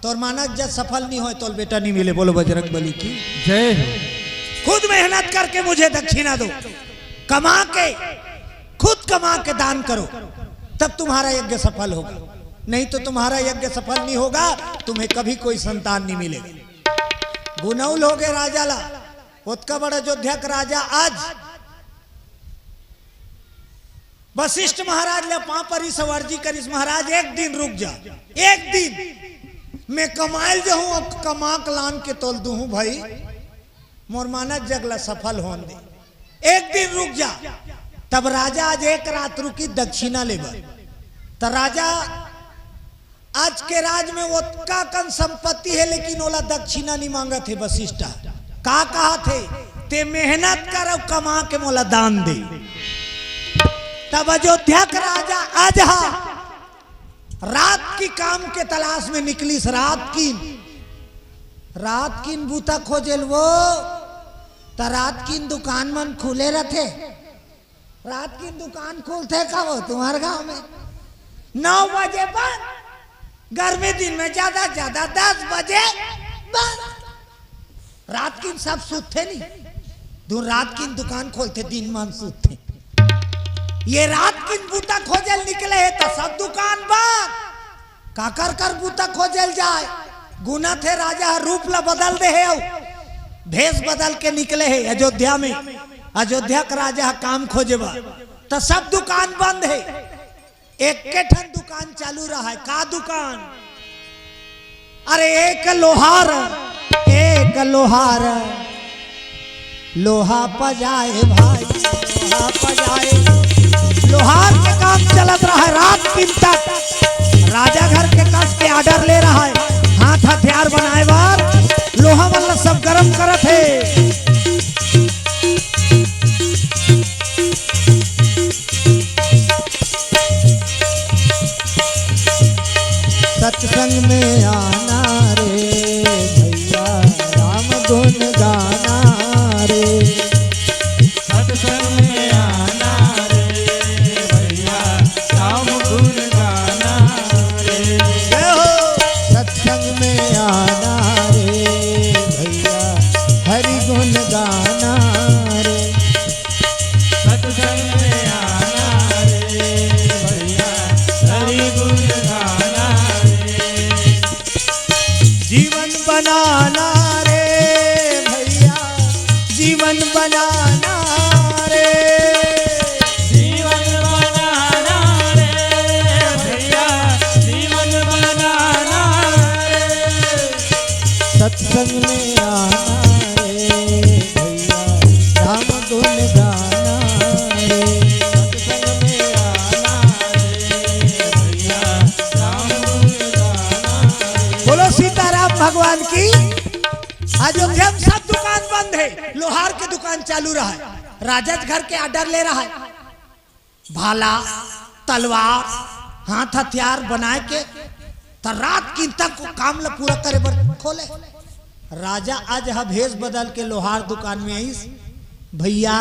तोर मानस जग सफल नहीं होय, तोर बेटा नहीं मिले। बोलो बजरंग बली की। जय हो। खुद मेहनत करके मुझे दक्षिणा दो, कमा के, खुद कमा के दान करो, तब तुम्हारा यज्ञ सफल होगा, नहीं तो तुम्हारा यज्ञ सफल नहीं होगा, तुम्हें कभी कोई संतान नहीं मिलेगा। गुनौल हो गए राजा ला, ओतका बड़ा अयोध्या के राजा आज वशिष्ठ महाराज ला पांव परिस अउ अर्जी करिस, महाराज एक दिन रुक जा, एक दिन मैं कमायल जाहूं अउ कमा के लान के तोल दूहूं भाई, मोर मानस जग ला सफल होन दे, एक दिन रुक जा। तब राजा आज एक रात रुकी दक्षिणा लेबर। त राजा आज के राज में ओतका कन संपत्ति हे, लेकिन ओला दक्षिणा नहीं मांगत हे वशिष्ठ। का कहत हे? ते मेहनत कर अउ कमा के मोला दान दे। तब अयोध्या के राजा अजहा रात की काम के तलाश में निकलिस, रात किन, रात किन बूता खोजेल वो, त रात किन दुकान मन खुले रथे। रात किन दुकान खुलथे का वो तुम्हार गांव में? नौ बजे बंद, गर्मी दिन में ज्यादा ज्यादा दस बजे बंद। रात किन सब सुतथे नहीं, दू रात किन दुकान खोलथे, दिन मन सुतथे। ये रात किन बूता खोजेल निकले हे त सब दुकान बंद। काकर कर बूता खोजेल जाय? गुना थे राजा ह रूप ला बदल दे हे, अउ भेष बदल के निकले हे अयोध्या में। अयोध्या के राजा ह काम खोजे बर, त सब दुकान बंद हे। एके ठन दुकान चालू रहा है। का दुकान? अरे एक लोहार, एक लोहार, लोहा पजाए भाई, लोहा पजाए। लोहार के काम चलत रहा है रात दिन तक। राजा घर के कस के ऑर्डर ले रहा है, हाथ हथियार बनाए बर लोहा वाला सब गरम करत हे। सत्संग में आना रे भैया, राम गुण गाना रे। सत्संग में आना रे भैया, राम गुण गाना रे। जय हो। सत्संग में आना रे भैया, हरि गुण गाना रे। सत्संग में आना रे भैया, हरि गुण गाना रे। जीवन बनाना रे भैया, जीवन बनाना रे। जीवन बनाना रे भैया, जीवन बनाना रे। सत्संग में आना रे भैया, राम गुण गाना रे। सत्संग में आना रे भैया, राम गुण गाना रे। बोलो सीताराम भगवान की। अयोध्या में सब दुकान बंद है, लोहार के दुकान चालू रहा है। राजा घर के ऑर्डर ले रहा है, भाला, तलवार, हाथ हथियार बनाए के, त रात किन तक वो काम ला पूरा करे बर खोले। राजा आज ह भेष बदल के लोहार दुकान में आइस। भैया,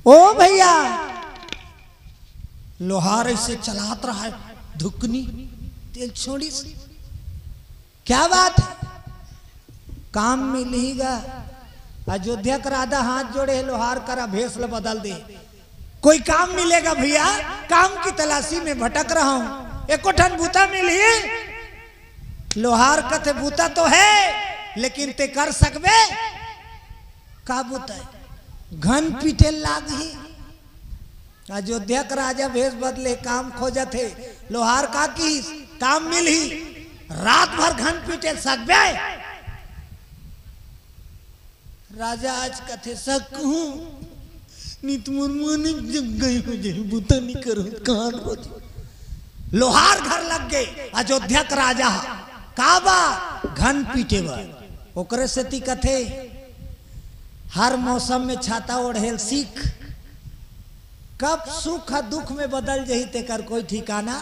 ओ भैया, लोहार ऐसे चलात रहा है, धुकनी, तेल छोड़िस। क्या बात है? काम मिलही गा। अयोध्या के राजा हाथ जोड़े हे लोहार करा, भेष ल बदल दे। कोई काम मिलेगा भैया? काम की तलाशी में भटक रहा हूँ, एको ठन बूता मिलही? लोहार कथे, बूता तो है, लेकिन ते कर सकबे? का बूता है? घन पीटे लागही। अयोध्या के राजा भेष बदले काम खोजत हे। लोहार का किस काम मिलही? रात भर घन पीटे सकबे? राजा आज कथे सकहूं, नित मोर मन जग गई हो जाही, बुता नी करो, कान हो जाही। लोहार घर लग गए अयोध्या के राजा ह। का बा? घन पीटे बर। ओकरे सेती कथे, हर मौसम में छाता ओढ़ेल सीख। कब सुख ह दुख में बदल जही, तेकर कोई ठिकाना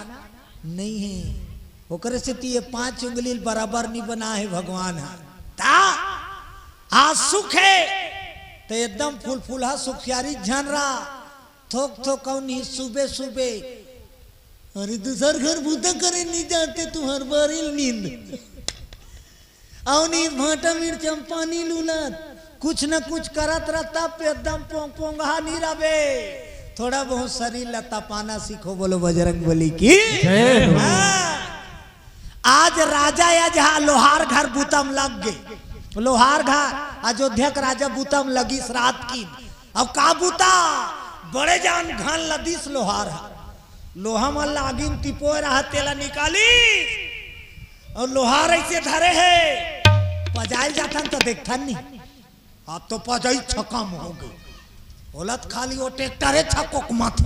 नहीं है। ओकरे सेती ये पांच उंगली ल बराबर नहीं बना है भगवान ह। ता आज सुख है तो एकदम फुलफुलहा सुखियारी झन रहा। थोक थोक अउ नहीं सुबे सुबे, अरे दूसर घर बूता करे नहीं जाते, तुम्हार बारिल नींद। अउ नी भांटा मिर्चा म पानी लूलत, कुछ न कुछ करत रह, तब एकदम पोंग पोंगहा नी रबे। थोड़ा बहुत शरीर ला तपाना सीखो, बोलो बजरंग बली की। जय हो। हाँ। आज राजा अजहा लोहार घर बूता म लग गे। लोहार घर, अयोध्या के राजा बूता म लगिस रात की। अब का बूता? बड़े जान घन लदिस लोहार ह। लोहा म लागिन तिपोय रहा, तेला निकालिस। अउ लोहार ऐसे धरे हे, पजाइल जाथन त देखथन नहीं। अब तो पजाई छकम हो गई। ओलत खाली वो ट्रैक्टर है छकोक मत।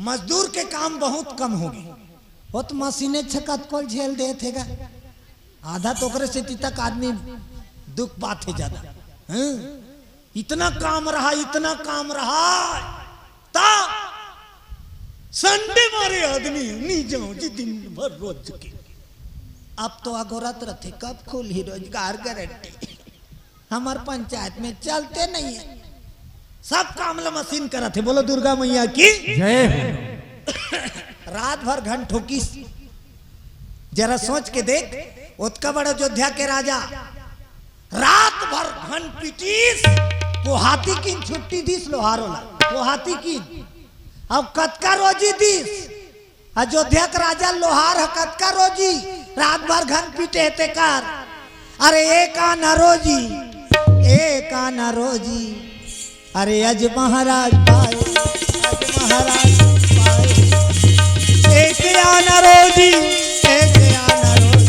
मजदूर के काम बहुत कम हो गई। वो तो मशीने छकत कोल झेल देत हे गा। आधा तो ओकरे सेती तक आदमी दुख पात हे ज्यादा। हैं? इतना काम रहा, इतना काम रहा, ता संडे मारे आदमी नी जाओ जी, दिन भर रोज के। अब तो अगोरत रथे, कब खुलही रोजगार गारंटी? हमर पंचायत में चलते नहीं है, सब काम ला मशीन करत हे। बोलो दुर्गा मैया की। जय हो। रात भर घन ठोकिस। जरा सोच के देख, ओतका बड़ा अयोध्या के राजा रात भर घन पीटिस, पोहाती किन छुट्टी दिस लोहारो ला, पोहाती किन। अब कतका रोजी दिस? अयोध्या के राजा लोहार ह कतका रोजी, रात भर घन पीटे हे तेकर। अरे एक आना रोजी, एक आना रोजी। अरे अज महाराज पाए, अज महाराज पाए। एक आना रोजी, एक आना रोजी।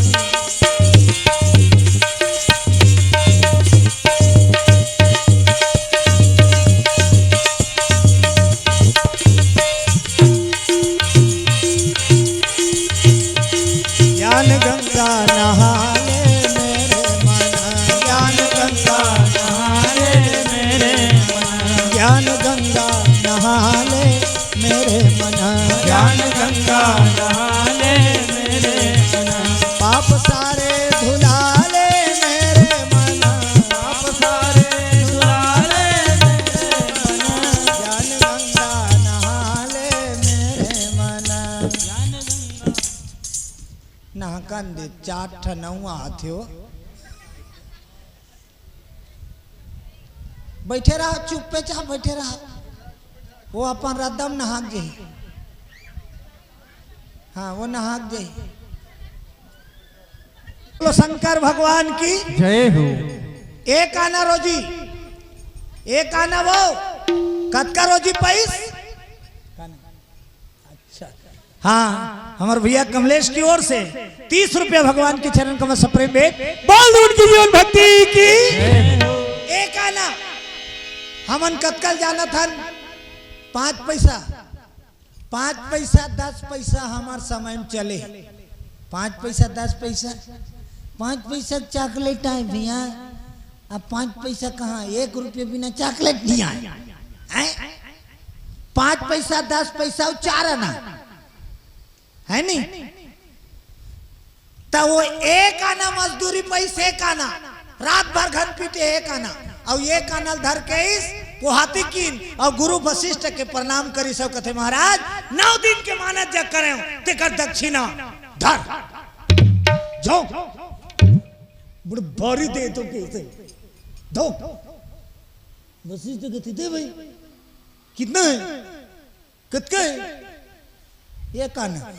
ज्ञान गंगा नहा ले मेरे मन। ज्ञान गंगा नहा ले मेरे मन। ज्ञान गंगा नहा ले मेरे मन। ज्ञान गंगा नहा ले मेरे मन। पाप सारे धुला ले मेरे मन। पाप सारे धुला ले मेरे मन। ज्ञान गंगा नहा ले मेरे मन। नहकन दे, चार ठन अउ आथे हो। बइठे रहा, चुप्पे चाप बइठे रहा। वो अपन रद्दा म नहाक जाही। हाँ, वो नहाक जाही। बोलो शंकर भगवान की। जय हो। एक आना रोजी, एक आना वो, कतका रोजी पाइस? अच्छा। हाँ, हमर भैया कमलेश की ओर से तीस रुपया भगवान के चरण कमल से प्रेम भेंट। बोल दे उनकी जीवन भक्ति की। एक आना, हमन कतका ल जानत हन, पाँच पैसा, पाँच पैसा, दस पैसा हमर समय म चले। पाँच पैसा, दस पैसा, पाँच पैसा के चॉकलेट आय भैया, अब पाँच पैसा कहाँ, एक रुपया बिना चॉकलेट नहीं आय। हैं? पाँच पैसा, दस पैसा अउ चार आना, है नी? त वो एक आना मजदूरी पाइस, एक आना, रात भर घन पीटे एक आना, अउ एक आना ल धर के आइस पोहाती किन, अउ गुरु वशिष्ठ के प्रणाम करिस अउ कथे, महाराज, नौ दिन के मानत जग करे हंव, तेकर दक्षिणा धर। जाओ। बड़े भारी दे तो कैसे? दो। वशिष्ठ कथे, दे भाई। कितना है? कतका हे? एक आना।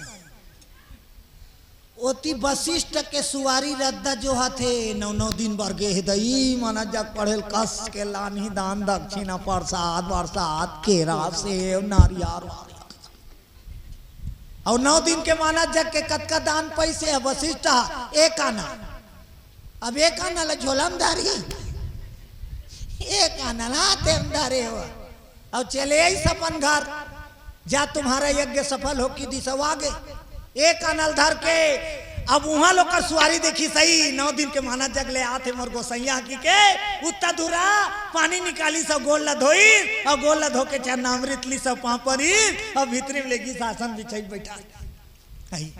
ओती वशिष्ठ के सुवारी रद्दा जोहाथे, नौ नौ दिन बर गे हे दई, मानत जग पड़े ल कस के लानही दान दक्षिणा, प्रसाद, बरसात, केरा, सेव, नारियर, वारियर। अउ नौ दिन के मानत जग के कतका दान पाइस हे वशिष्ठ ह? एक आना। अब एक आना ल झोला म धरही, एक आना ल हाथे म धरे हो। अउ चले आइस अपन घर, जा तुम्हारा यज्ञ सफल हो कहिस अउ आगे। एक आना ल धर के अब उहाँ ल ओकर सुवारी देखिस, सही नौ दिन के मानत जग ले आथे मोर गोसइया कहिके, उत्ता धुरा पानी निकालिस अउ गोड़ ल धोइस, अउ गोड़ ल धो के चरणामृत लिस अउ पाँव परिस, अउ भीतरी म लेगिस आसन बिछाई बइठाइस। अई,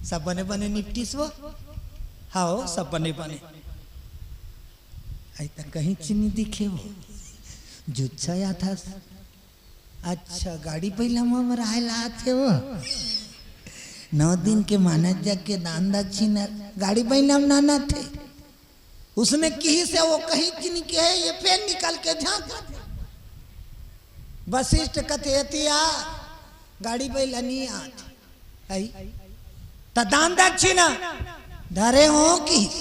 सब बने बने निपटिस वो? हव, सब बने बने। अई, त कहीं च नइ दिखे वो। जुच्छा आथस। अच्छा, गाड़ी बइला म राय लात हे वो। नौ दिन के मानत जग के दान दक्षिणा गाड़ी बइला म लानत हे। उसने कहिस हे, वो कहीं च नइ कहे, ये फेर निकल के झांक। वशिष्ठ कथे, एती आ, गाड़ी बइला नइ आत। अई, त दान दक्षिणा धरे हो कहिस?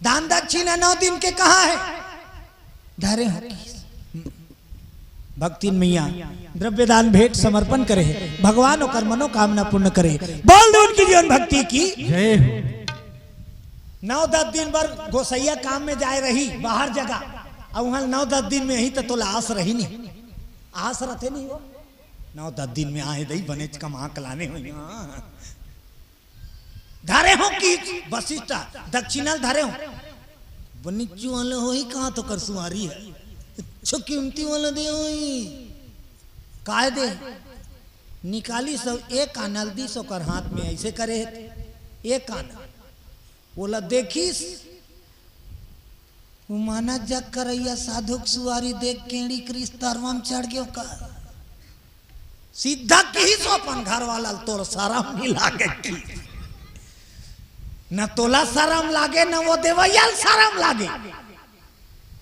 दान दक्षिणा नौ दिन के कहाँ हे? धरे हो कहिस? भक्तिन मइया द्रव्य दान भेंट समर्पण करे हे, भगवान ओकर मनोकामना पूर्ण करे। बोल दे उनकी जीवन भक्ति की। जय हो। नौ दस दिन बर गोसइया काम में जाय रही बाहर जगह, अउ उहाँ नौ दस दिन में ही त तोला आस रही नहीं, आस रथे नहीं वो। नौ दस दिन में आए दई, बनेच कमा के लाने हो। हाँ। धरे हो कहिस वशिष्ठ, दक्षिणा ल धरे हो। बनेच वाला होही कहाँ तो कर सुवारी हे। अच्छा कीमती वाला दे होही। काय दे? निकालिस अउ एक आना ल दिस ओकर हाथ में, अइसे करे हे। एक आना। ओला देखिस, वो मानत जग करइया साधु के सुवारी देख के एड़ी करिस, तरवा म चढ़ गे ओकर। सीधा कहिस अपन घर वाला ल, तोर सरम नइ लागे कहिस? न तोला सरम लागे, न वो देवइया ल सरम लागे।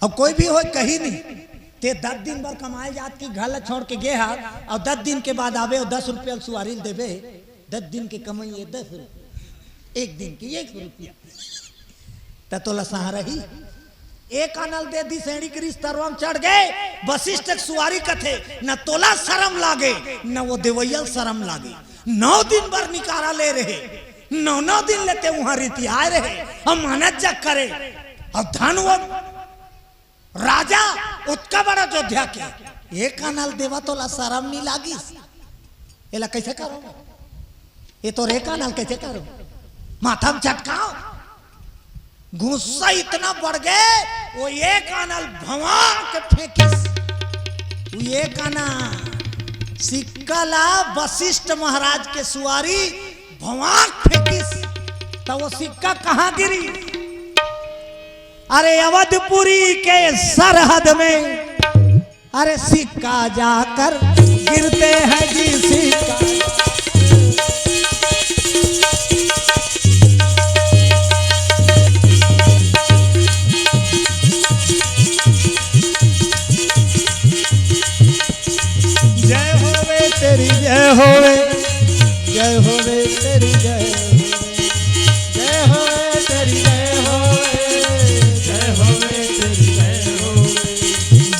अब कोई भी होय, कही नहीं। ते दस दिन बर कमाए जात कि घर ला छोड़ के गे हा, अउ दस दिन के बाद आबे अउ दस रुपया ल सुवारी ल देबे, दस दिन के कमई ए दस रुपया, एक दिन के एक रुपया, त तोला सहारा ही। एक आना ल दे दी सेंड़ी के रिश्ता रोम चढ़ गे। वशिष्ठ के सुवारी कथे, न तोला शरम लागे, न वो देवैया ल शरम लागे। नौ दिन बर निकारा ले रहे, नौ नौ दिन ले ते उहाँ रितियाए रहे, अउ मानत जग करे, अउ धन वो राजा ओतका बड़ा अयोध्या के, एक आना ल देवा तोला शरम नी लागिस? एला कइसे करो? ए तोर एक आना ल कइसे करो? माथा म चटकाओ। गुस्सा इतना बढ़ गे, वो एक आना ल भवा के फेंकिस। वो एक आना सिक्का ला वशिष्ठ महाराज के सुवारी भवा के फेंकिस, त वो सिक्का कहाँ गिरी? अरे अवधपुरी के सरहद में, अरे सिक्का जाकर गिरते हैं जी सिक्का। जय होवे तेरी, जय होवे, जय होवे तेरी, जय होवे, जय होवे तेरी, जय होवे, जय होवे तेरी, जय होवे।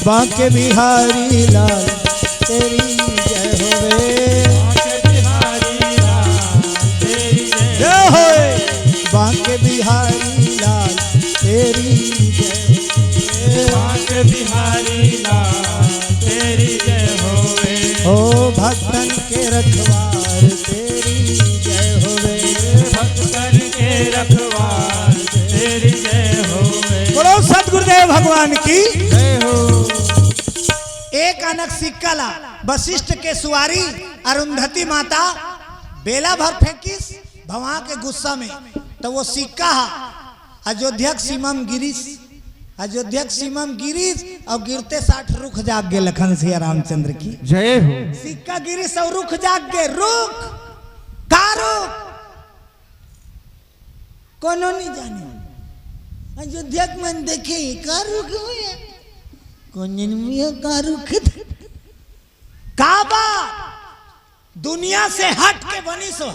बांके बिहारी लाल तेरी जय होवे। बांके बिहारी लाल तेरी जय जय होवे। बांके बिहारी लाल तेरी जय होवे। बांके बिहारी लाल तेरी जय होवे। ओ भक्तन के रखवार तेरी जय होवे। भक्तन के रखवार तेरी जय होवे। बोलो सतगुरुदेव भगवान की। जय हो। एक आना के सिक्का ला वशिष्ठ के सुवारी अरुंधति माता बेला भर फेंकिस भवा के गुस्सा में, त वो सिक्का हा अयोध्या के सीमा म गिरिस। अयोध्या के सीमा म गिरिस अउ गिरते साठ रुख जाग गे लखन सिया रामचंद्र की। जय हो। सिक्का गिरिस अउ रुख जाग गे, रुख। का रुख? कोनो नहीं जाने। अयोध्या के मन देखे, का रुख भैया? कोन जन भैया का रुख? का बा? दुनिया से हट के बनिस हो।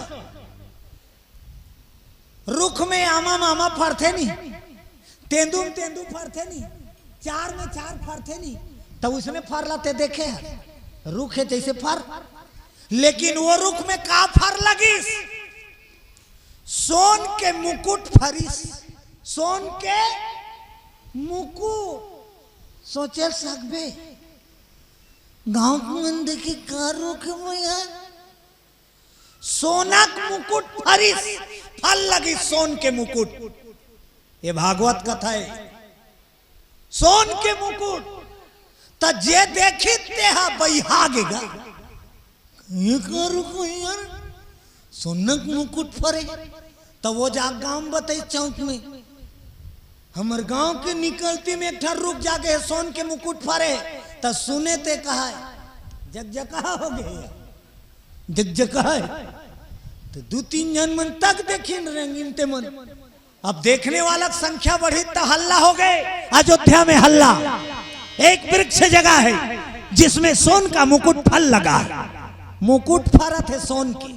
रुख में आमा मामा फरथे नहीं, तेंदू में तेंदू फरथे नहीं, चार में चार फरथे नहीं, त उसने फर ला ते देखे है, रुख है जैसे फर, लेकिन वो रुख में का फर लगिस? सोन के मुकुट फरिस, सोन के मुकुट। सोचे सकबे, गांव के मन देखे का रुख में यार, सोना के मुकुट फरिस, फल लगिस सोन के मुकुट। ये भागवत कथा है। सोन के मुकुट, त जे देखी तेहा बइहा गेगा। ये का रुख यार, सोना के मुकुट फरे। त वो जा गांव में बताई चौक में, हमर गांव के निकलती में एक ठा रुख जागे हे, सोन के मुकुट फरे। त सुने ते कहा, जगजगहा हो गए, जगजगहा है। त दू तीन जन मन तक देखिन रंगीन ते मन। अब देखने वाला की संख्या बढ़ी त हल्ला हो गए। अयोध्या में हल्ला। एक वृक्ष जगह है जिसमें सोन का मुकुट फल लगा है, मुकुट फरत है सोन के।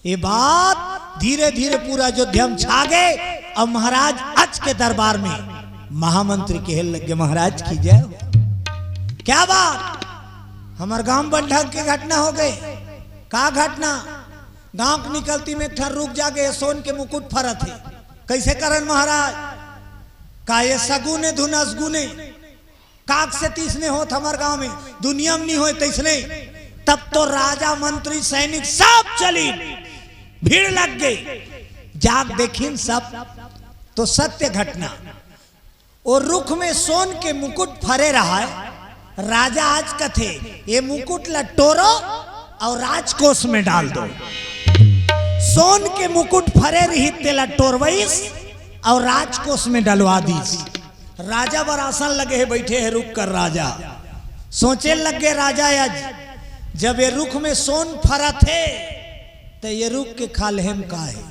ये बात धीरे धीरे पूरा अयोध्या में छा गए। अब महाराज अच के दरबार में महामंत्री कहे लग गे, महाराज की जय हो। क्या बात, हमर गांव बंधक के घटना हो गए। का घटना? गांव के निकलती में एक ठा रुख जागे, सोन के मुकुट फरत हे। कैसे करन महाराज? का ये सगुने धुन असगुने? काक से तीसने होत हमर गांव में, दुनिया में नहीं होए तैसने। तब तो राजा, मंत्री, सैनिक सब चली, भीड़ लग गई। जाग देखिन सब, तो सत्य घटना। वो रुख में सोन के मुकुट फरे रहा है। राजा अच कथे, ये मुकुट ला टोरो और राजकोष में डाल दो। सोन के मुकुट फरे रही, तेला टोरवइस और राजकोष में डलवा दीस। राजा बर आसन लगे हे, बैठे हे रुख कर राजा। सोचे लग गे राजा, आज जब ये रुख में सोन फरत हे, त ये रुख के खाल्हे म का हे,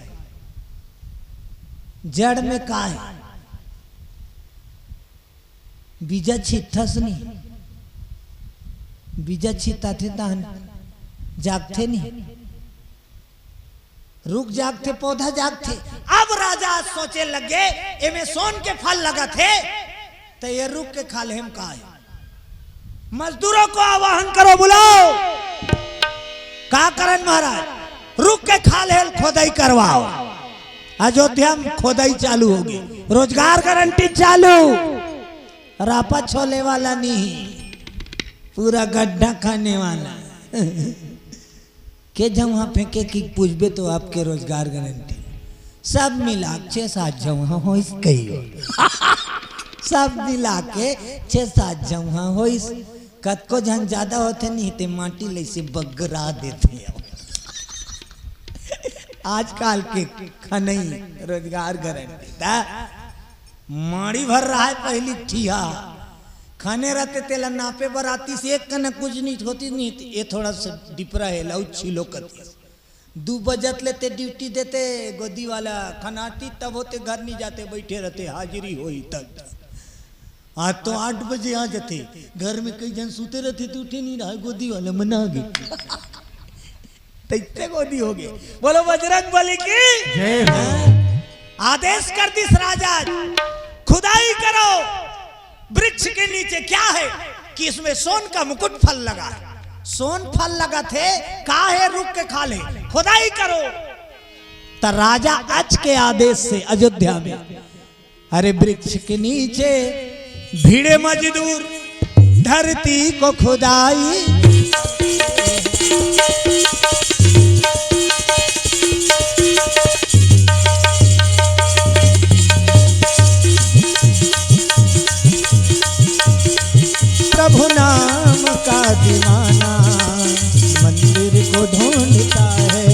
जड़ में का हे? बीजा छिटथस नहीं, बीजा छिताथे तहन जागथे नहीं, रुख जागथे, पौधा जागथे। अब राजा सोचे लगे, एमे सोन के फल लगत हे, त ये रुख के खा लेहम का हे? मजदूरों को आवाहन करो, बुलाओ। का करन महाराज? रुख के खा लेहल, खोदाई करवाओ। अयोध्या में खोदाई चालू होगे, रोजगार गारंटी चालू। रापा छोले वाला नहीं, पूरा गड्ढा खाने वाला। के जम्हा फेंके कि पूछबे तो आपके रोजगार गारंटी। सब मिला के छे सात जम्हा होइस कहियो। सब मिला के छे सात जम्हा होइस। कतको झन ज्यादा होथे नहीं ते माटी लइसे बगरा देथे। आजकल के खनई रोजगार गारंटी ता माड़ी भर रहा है पहली ठिया। खने रहते तेला नापे बर आतिस, एक कना कुछ नहीं होती नहीं, ये थोड़ा सा डिपरा है, लाउ छिलो कतिस। दू बजत ले ते ड्यूटी देते, गोदी वाला खनाती, तब होते घर नहीं जाते, बैठे रहते, हाजिरी होई तब। आज तो आठ बजे आ जाते, घर में कई जन सूते रहते, तो उठे नहीं रहा, गोदी वाला मना गए। तैसे गोदी हो गए। बोलो बजरंग बली की। जय हो। आदेश कर दिस राजा, खुदाई करो। वृक्ष के नीचे क्या है कि इसमें सोन का मुकुट फल लगा है। सोन फल लगथे, का हे रुख के खा ले, खुदाई करो। त राजा अच के आदेश से अयोध्या में, अरे वृक्ष के नीचे भिड़े मजदूर धरती को खुदाई। प्रभु नाम का दीवाना मंदिर को ढूंढता है।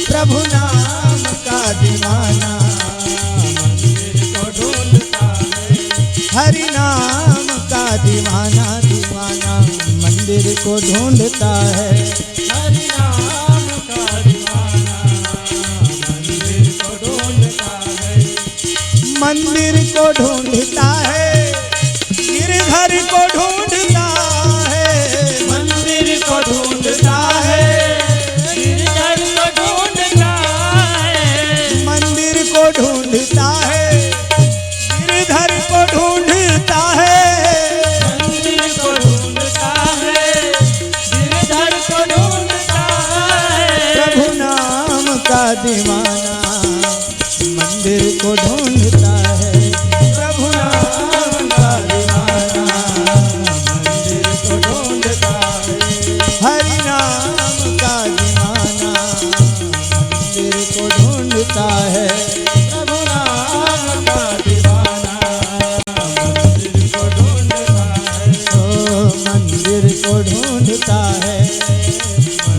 प्रभु नाम का दीवाना मंदिर को ढूंढता है। हरि नाम का दीवाना, दीवाना मंदिर को ढूंढता है। हरि नाम का दीवाना मंदिर को ढूंढता है। मंदिर को ढूंढता है, गिरधर को ढूंढता है। मंदिर को ढूंढता है, गिरधर को ढूंढता है। मंदिर को ढूंढता है, गिरधर को ढूंढता है। मंदिर को ढूंढता है, गिरधर को ढूंढता है। प्रभु नाम का दीवाना मंदिर को ढूंढता है। प्रभु नाम का दीवाना मंदिर को ढूंढता है। हरि नाम का दीवाना मंदिर को ढूंढता है। प्रभु नाम का दीवाना मंदिर को ढूंढता है। ओ मंदिर को ढूंढता है,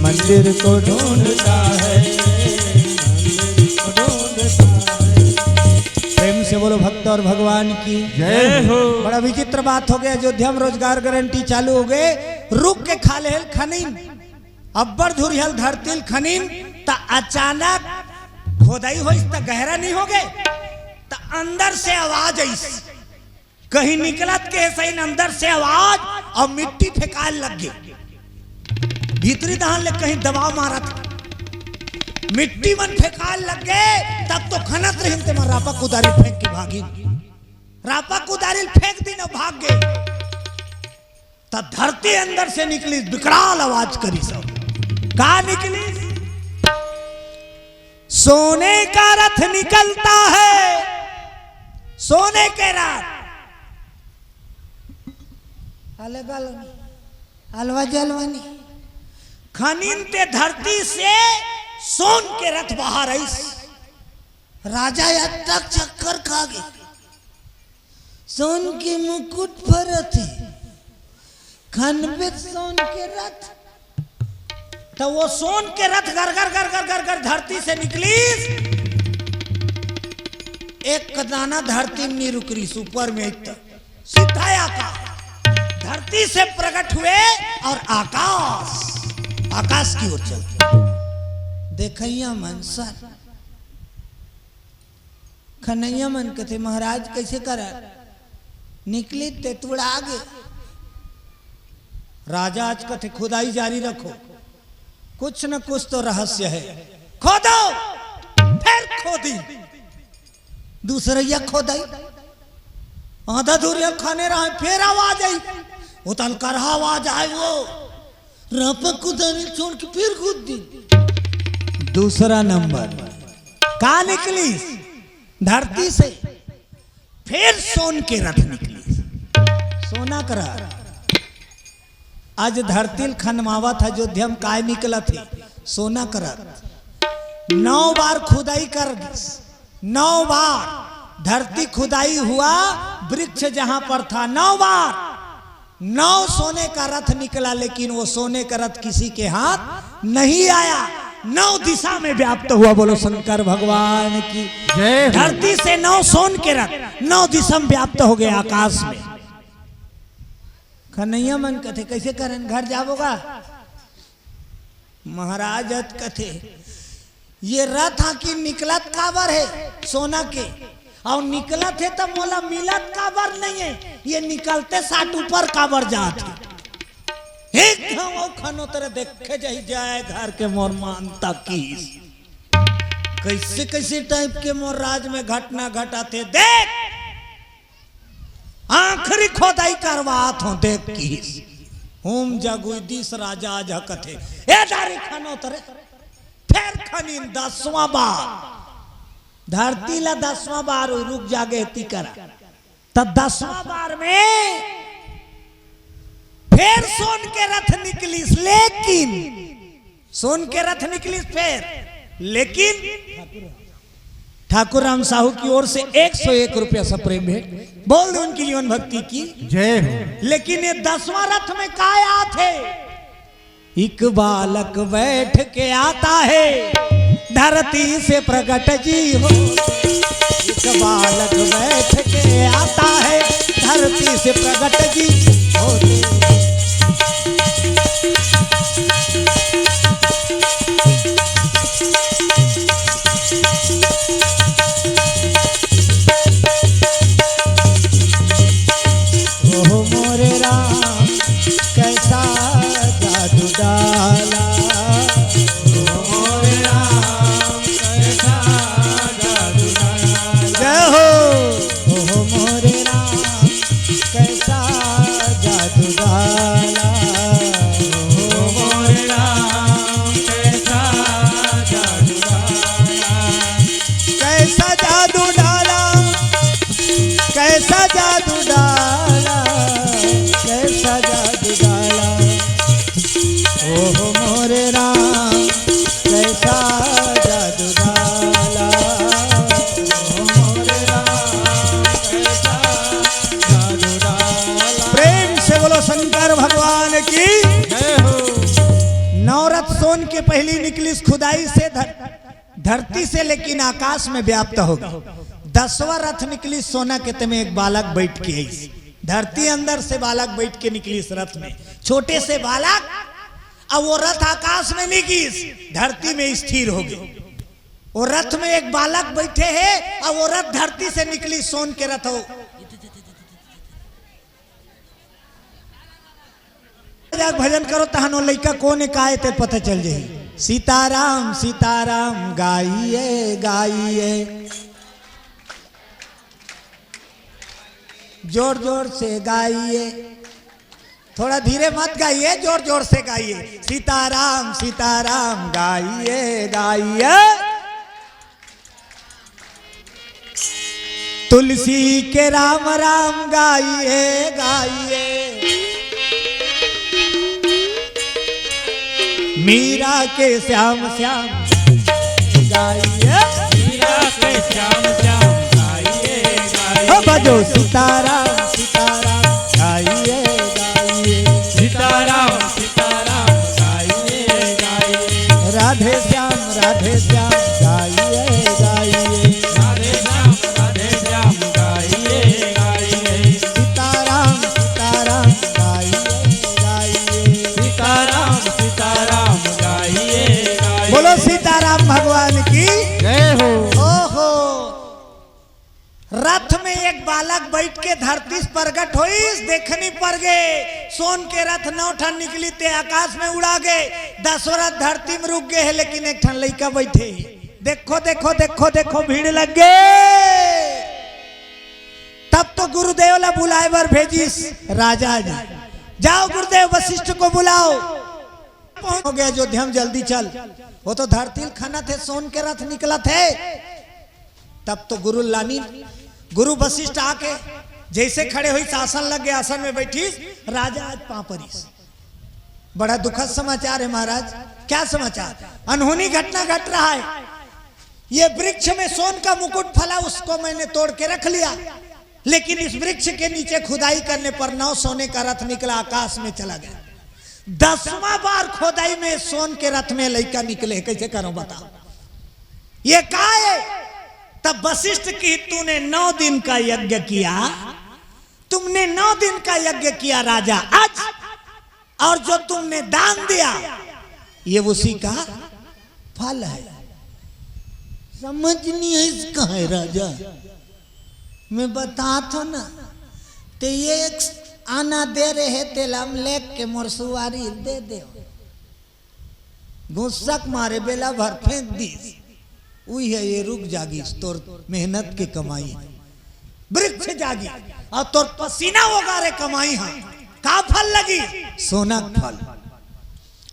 मंदिर को ढूंढता है, मंदिर को ढूंढता है। प्रेम से बोलो भक्त और भगवान की। जय हो। बड़ा विचित्र बात हो गया, अयोध्या में रोजगार गारंटी चालू हो गए, रुख के खा लेहल खनिन, अब्बड़ धुरिहल धरती ल खनिन, त अचानक खोदाई होइस त गहरा नहीं हो गए, त अंदर से आवाज आइस, कहीं निकलत के सही अंदर से आवाज और मिट्टी फेंकाए लग गए। भीतरी दहान ले कहीं दबाव मारत हे। मिट्टी मन फेंकाए लग गए, तब तो खनत रहिन ते मन रापा कुदारी फेंक के भागिन। रापा कुदारी फेंक दिन और भाग गए। त धरती अंदर से निकली, विकराल आवाज करी सब। का निकली? सोने का रथ निकलता है, सोने के रथ। अले बाल में, अलवा जलवा नहीं। खनिन ते धरती से सोन के रथ बाहर आइस। राजा या तक चक्कर खा गए। सोन के मुकुट फरत हे, खनबे सोन के रथ। त वो सोन के रथ गर गर गर गर गर गर धरती से निकलिस, एक दाना धरती में नहीं रुकरिस, ऊपर में एक तक सीधा आकाश, धरती से प्रकट हुए और आकाश, आकाश की ओर चल। देखइया मन सन, खनइया मन कथे, महाराज कैसे करा निकली ते तुड़ागे। राजा आज कथे, "खुदाई जारी रखो, कुछ न कुछ तो रहस्य है, खोदो।" फिर खोदी, दूसरैया खोदाई, आधा दूरिया खाने रहा, फिर आवाज आई, वो तन करहा आवाज आए, वो रापा कुदारी छोड़ के फिर खोद दी। दूसरा नंबर का निकली? धरती से फिर सोन के रथ निकली, सोना का रथ। आज धरती ल खनवावत हे, अयोध्या में काय निकलत हे? सोना का रथ। नौ बार खुदाई कर, नौ बार धरती खुदाई हुआ, वृक्ष जहां पर था, नौ बार, नौ सोने का रथ निकला, लेकिन वो सोने का रथ किसी के हाथ नहीं आया। नौ दिशा में व्याप्त हुआ। बोलो शंकर भगवान की। जय हो। धरती से नौ सोन के रथ नौ दिशा में व्याप्त हो गए आकाश में। कन्हैया मन कथे, "कैसे करन, घर जाबो गा?" महाराज अत कथे, "ये रथ आखिर निकलत काबर हे सोना के, अउ निकलत हे त मोला मिलत काबर नहीं हे? ये निकलते साठ ऊपर काबर जात हे?" एक घाव खनो तेरे देखे जाही जाए घर के मोर मानता किस। कैसे कैसे टाइप के मोर राज में घटना घटाथे, देख। आखिरी खोदाई करवात हों, देख किस। होम जगुई दिस राजा आज कथे, "ए दारी खनो तरे।" फिर खनिन दसवां बार, धरती ला दसवां बार, रुक जागे ती करा। त दसवां बार में फिर सोन के रथ निकलिस, लेकिन सोन के रथ निकलिस फिर, लेकिन ठाकुर राम साहू की ओर से एक सौ एक रुपया सप्रेम भेंट। बोल दे उनकी जीवन भक्ति की जय हो। लेकिन ये दसवां रथ में काय आत हे? एक बालक बैठ के आता है धरती से प्रगट जी हो। एक बालक बैठ के आता है धरती से प्रगट जी हो। ओहो मोरे राम, कैसा जादू डाला। ओहो मोरे राम, कैसा जादू डाला। जय हो। ओहो मोरे राम, कैसा जादू डाला। ओहो मोरे राम, कैसा जादू डाला। कैसा जादू डाला, कैसा जादू डाला, कैसा जादू डाला। ओहो मोरे राम, कैसा जादू डाला। ओहो मोरे राम, कैसा जादू डाला। प्रेम से बोलो शंकर भगवान की जय हो। नौ रथ सोन के पहली निकलिस खुदाई से धर धरती से लेकिन आकाश में व्याप्त हो गई। दसवां रथ निकलिस सोना के, तेमे एक बालक बैठ के आइस। धरती अंदर से बालक बैठ के निकलिस रथ में, छोटे से बालक। अब वो रथ आकाश में नहीं गिस, धरती में स्थिर हो गए। वो रथ में एक बालक बैठे हे, अब वो रथ धरती से निकलिस, सोन के रथ हो। जाके भजन करो, तहन ओ लइका कोन ए, काय ते पता चल जाही। सीताराम सीताराम गाइए गाइए, जोर जोर से गाइए, थोड़ा धीरे मत गाइए, जोर जोर से गाइए। सीताराम सीताराम गाइए गाइए। तुलसी के राम राम गाइए गाइए, मीरा के श्याम श्याम गाइए, मीरा के श्याम श्याम गाइए गाइए। ओ बजो सीताराम सीताराम गाइए गाइए, सीताराम सीताराम गाइए गाइए। राधे श्याम राधे श्याम गाइए गाइए, राधे श्याम राधे श्याम गाइए गाइए। सीताराम सीताराम गाइए गाइए, सीताराम सीताराम गाइए गाइए। बोलो सीताराम भगवान की जय हो। ओहो, रथ में एक बालक बइठ के धरती से प्रगट होइस, देखनी पर गे, सोन के रथ नौ ठन निकली ते आकाश में उड़ा गे, दसवरथ धरती में रुक गे हे, लेकिन एक ठन लइका बइठे हे। देखो, देखो, देखो, देखो, भीड़ लग गे। तब तो गुरुदेव ला बुलाए बर भेजिस राजा जी, "जाओ गुरुदेव, वशिष्ठ को बुलाओ।" पहुंच हो गया अयोध्या में, "जल्दी चल, वो तो धरती ल खनत हे, सोन के रथ निकलत हे।" तब तो गुरु लानी, गुरु वशिष्ठ आके जैसे खड़े होइस, आसन लग गया, आसन में बइठिस, राजा आज पांव परिस। बड़ा दुखद समाचार है महाराज। क्या समाचार? अनहोनी घटना घट रहा है। ये वृक्ष में सोन का मुकुट फला, उसको मैंने तोड़ के रख लिया, लेकिन इस वृक्ष के नीचे खुदाई करने पर नौ सोने का रथ निकला, आकाश में चला गया। दसवां बार खोदाई में सोन के रथ में लइका निकले, कैसे करो बताओ? ये का है? तब वशिष्ठ की, "तूने नौ दिन का यज्ञ किया, तुमने नौ दिन का यज्ञ किया राजा अज, और जो तुमने दान दिया, ये उसी का फल है।" समझ नहीं है इसका है राजा, मैं बतात हो ना, ते ये एक आना दे रहे, तेला हम लेके के मोर सुवारी दे दे। गुस्सा के मारे बेला भर फेंक दीस। उही है, ये रुक जागिस, तोर मेहनत के कमाई है। वृक्ष जागी और तोर पसीना ओगारे कमाई है। का फल लगी? सोना के फल।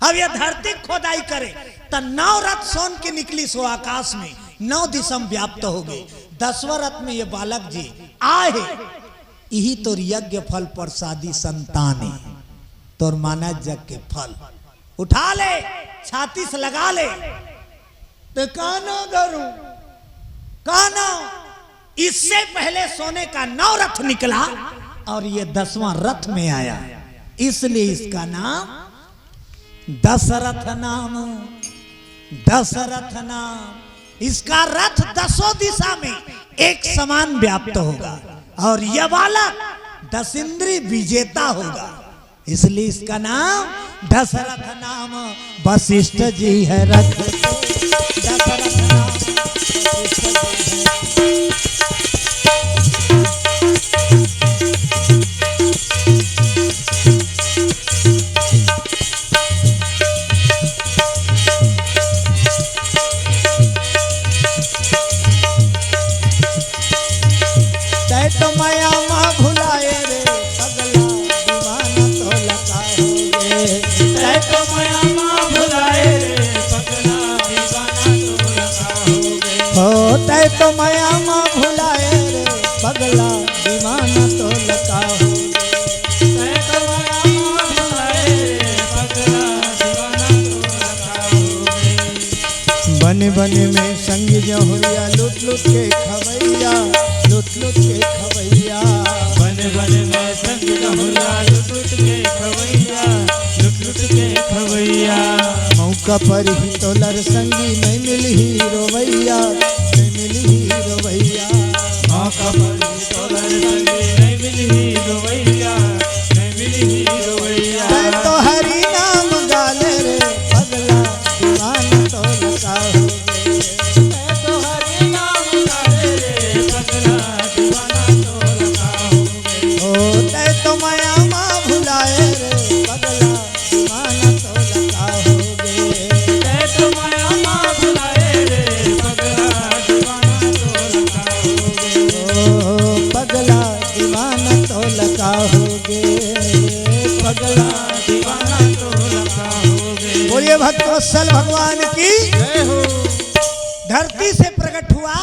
अब ये धरती खोदाई करे, त नौ रथ सोन के निकली सो आकाश में, नौ दिशा में व्याप्त हो गए। दसवां रथ में ये बालक जी आए हे, यही तोर यज्ञ फल प्रसादी संतान है, तोर माना जग के फल। उठा ले, छाती से लगा ले। तो काना धरू, काना। इससे पहले सोने का नौ रथ निकला और ये दसवां रथ में आया, इसलिए इसका नाम दशरथ नाम, दशरथ नाम। इसका रथ दसों दिशा में एक समान व्याप्त होगा और यह बालक दस इंद्री विजेता होगा। इसलिए इसका नाम दशरथ नाम वशिष्ठ जी है रख। दशरथ नाम वशिष्ठ जी है। तै तो माया मा भुलाए रे पगला, दीवाना तोला का होगे। तै तो माया मा भुलाए रे पगला, दीवाना तोला का होगे। हो, तै तो माया मा भुलाए रे पगला, दीवाना तोला का होगे। तै तो माया मा भुलाए रे पगला, दीवाना तोला का होगे। बन बन में संग जहुरिया, लुट लुट के खवैया, लुट लुट के खवैया। बन बन में संग जहुरिया, लुट लुट के खवैया, लुट लुट के खवैया। मौका पर ही तोला रे संगी, नहीं मिलही रोवैया, नहीं मिलही रोवैया। मौका पर ही तोला रे संगी, नहीं मिलही रोवैया, नहीं मिलही रोवैया। मैं तो हरि नाम गाले रे पगला, दीवाना तोला का होगे। तै तो हरि नाम गाले रे पगला, दीवाना तोला का होगे। ओ, तै तो माया मा भुलाए रे पगला, दीवाना तोला का होगे। तै तो माया मा भुलाए रे पगला, दीवाना तोला का होगे। ओ, पगला दीवाना तोला का होगे, पगला दीवाना तोला का होगे। बोलिए भक्तवत्सल भगवान की। जय हो। धरती से प्रकट हुआ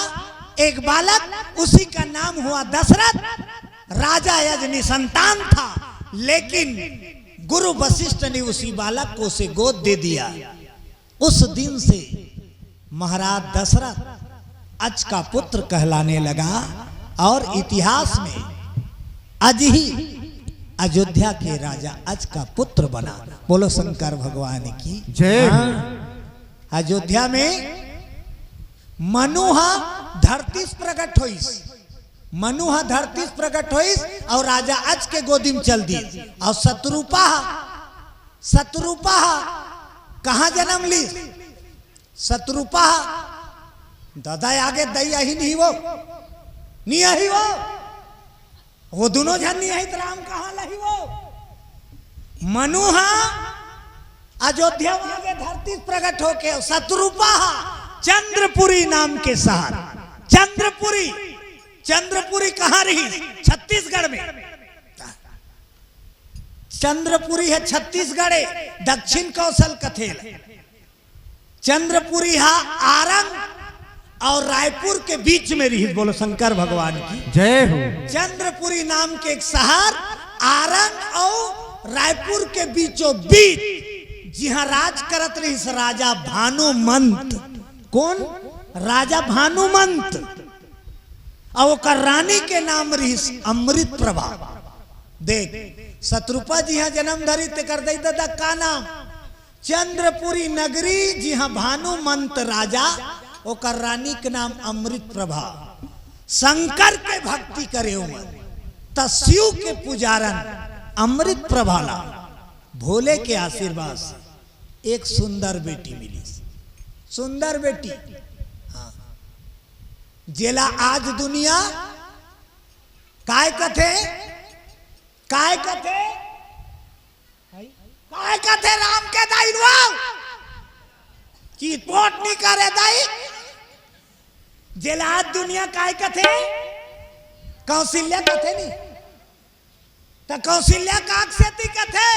एक बालक, उसी का नाम हुआ दशरथ। राजा अज निसंतान था, लेकिन गुरु वशिष्ठ ने उसी बालक को उसे गोद दे दिया। उस दिन से महाराज दशरथ अज का पुत्र कहलाने लगा और इतिहास में अज ही अयोध्या के राजा अज का पुत्र बना। बोलो शंकर भगवान की जय। हाँ, अयोध्या में मनु हा धरती से प्रकट होइस, मनु हा धरती से प्रकट होइस और राजा अज के गोदी में चल दिस। और शतरूपा, शतरूपा कहाँ जन्म लिस? शतरूपा, दादा आगे दई आही नहीं वो, नहीं आही वो। वो दुनों झन नहीं है, तो राम कहाँ लही वो? मनु हा अयोध्या म आगे धरती प्रगट होके, शतरूपा हा चंद्रपुरी नाम के शहर। चंद्रपुरी, चंद्रपुरी कहाँ रही? छत्तीसगढ़ में। चंद्रपुरी है छत्तीसगढ़, दक्षिण कौशल कथेल। चंद्रपुरी हा आरंग और रायपुर के बीच में रही। बोलो शंकर भगवान की। जय हो। चंद्रपुरी नाम के एक शहर आरंग और रायपुर के बीचों बीच, जिहां राज करत रहिस राजा भानुमंत। कौन? राजा भानुमंत। और ओकर रानी के नाम रहिस अमृत प्रभा। देख, शतरूपा जिहां जन्म धरी, तेकर दई ददा का नाम? चंद्रपुरी नगरी, जिहां भानुमंत राजा, ओकर रानी के नाम अमृत प्रभा। शंकर के भक्ति करे ओमन, त शिव के पुजारन अमृत प्रभा ला भोले के आशीर्वाद से एक सुंदर बेटी मिली। सुंदर बेटी, हाँ, जेला आज दुनिया काय कथे? काय कथे? काय कथे राम के दाई लो? कि पोट नहीं करे दाई? जेला आज दुनिया काय कथे? कौशल्या कथे नहीं? त कौशल्या काक सेती कथे?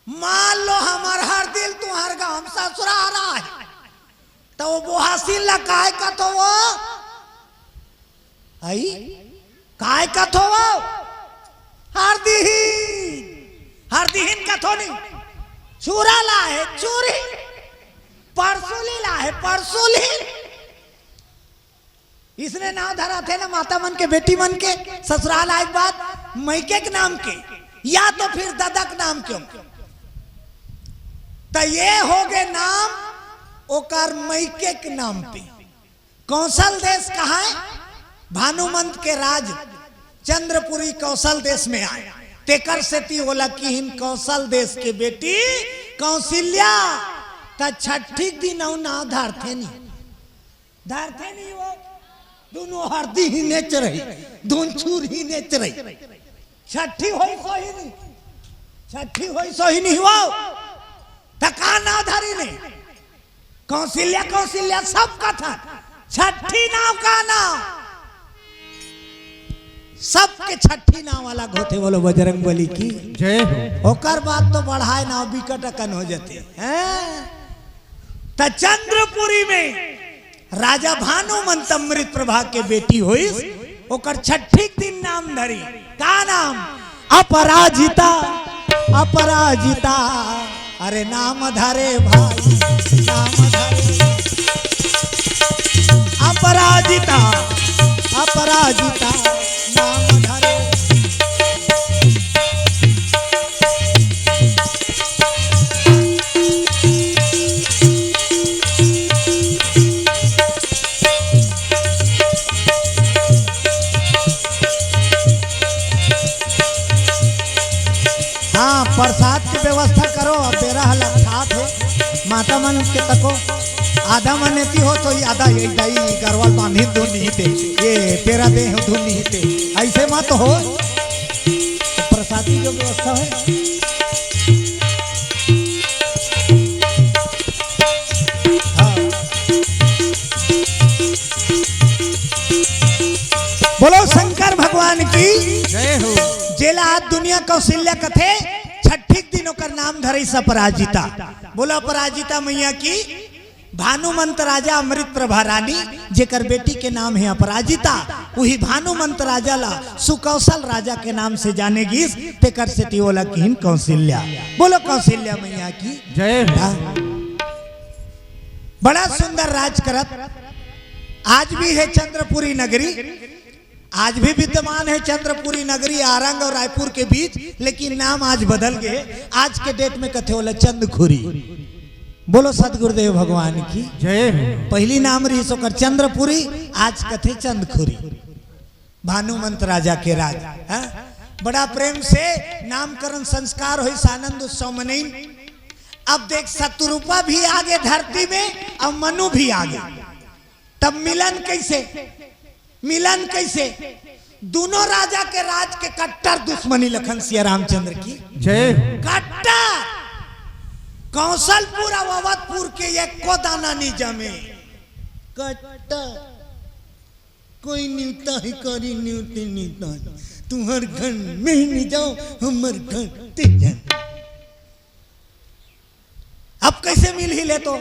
मान लो हमर हर दिल तुहर गांव ससुराल आए, त वो बोहासिन ला काय कथो वो? आई? काय कथो वो? हरदीहीन। हरदीहीन कथो नहीं। चूरा ला है, चूरी। परसुली ला है, परसुली। इसने नाम धराथे ना माता मन के, बेटी मन के ससुराल आए के बाद मइके के नाम के, या तो फिर ददा के नाम के। त ये हो गे नाम ओकर मइके के नाम पे। कौशल देश कहाँ है? भानुमंत के राज चंद्रपुरी कौशल देश में आए। तेकर सेती ओला किहिन कौशल देश के बेटी कौशल्या। त छठी के दिन अउ नाव धरथे नहीं। धरथे नहीं वो, दुनों हरदीहीनेच रही, दुनों चूरहीनेच रही। छठी होई सोहिनी, छठी होई सोहिनी वो, त का नाव धरी नहीं? कौशल्या, कौशल्या सब कथन, छठी नाव का नाव? सबके छठी नाव अलग होथे। बोलो बजरंग बली की। जय हो। ओकर बाद तो बढ़ाए नाव बिकट अकन हो जथे, हैं? त चंद्रपुरी में राजा भानुमंत अमृत प्रभा के बेटी होइस, ओकर छठी के दिन नाम धरी। का नाम? अपराजिता, अपराजिता, अरे नाम धरे भाई, नाम धरे। अपराजिता, अपराजिता, नाम धरे। हाँ, प्रसाद के व्यवस्था करो, अब बेरा ह लखात हे, माता मन के तको, आधा मन एती हो तो ये आधा ये दई गरवा बांधी धुन नहीं ते, ये पेरा दे हो धुन नहीं ते, ऐसे मत हो। प्रसादी जो व्यवस्था है। हाँ। बोलो शंकर भगवान की। जय हो। जेला आज दुनिया कौशल्या कथे, छठी के दिन ओकर नाम धरइस अपराजिता। बोलो अपराजिता मैया की। भानुमंत राजा अमृत प्रभा रानी, जेकर बेटी के नाम हे अपराजिता, उही भानुमंत राजा ला सुकौशल राजा के नाम से जाने गिस, तेकर सेती ओला किहिन कौशल्या। बोलो कौशल्या मैया की। जय हो। हाँ। बड़ा सुंदर राज करत आज भी हे चंद्रपुरी नगरी। आज भी विद्यमान है चंद्रपुरी नगरी आरंग और रायपुर के बीच, लेकिन नाम आज बदल गए। आज के डेट में कथे ओला चंदखुरी। बोलो सतगुरुदेव भगवान की। जय हो। पहली नाम रहिस ओकर चंद्रपुरी, आज कथे चंदखुरी। भानुमंत राजा के राज, हाँ? बड़ा प्रेम से नामकरण संस्कार होइस, आनंद उत्सव मनइन। अब देख, शतरूपा भी आगे धरती में, अब मनु भी आगे, तब मिलन कैसे? मिलन कैसे? दोनों राजा के राज के कट्टर दुश्मनी लखन सिया रामचंद्र की। जय। कट्टर। कौशलपुर और अवधपुर के एको दाना नहीं जमे। कट्टर। कोई न्यूता ही करी न्यूती न्यूता। तुम्हार घर में नहीं जाओ, हमार घर ते जाओ। अब कैसे मिल ही ले तो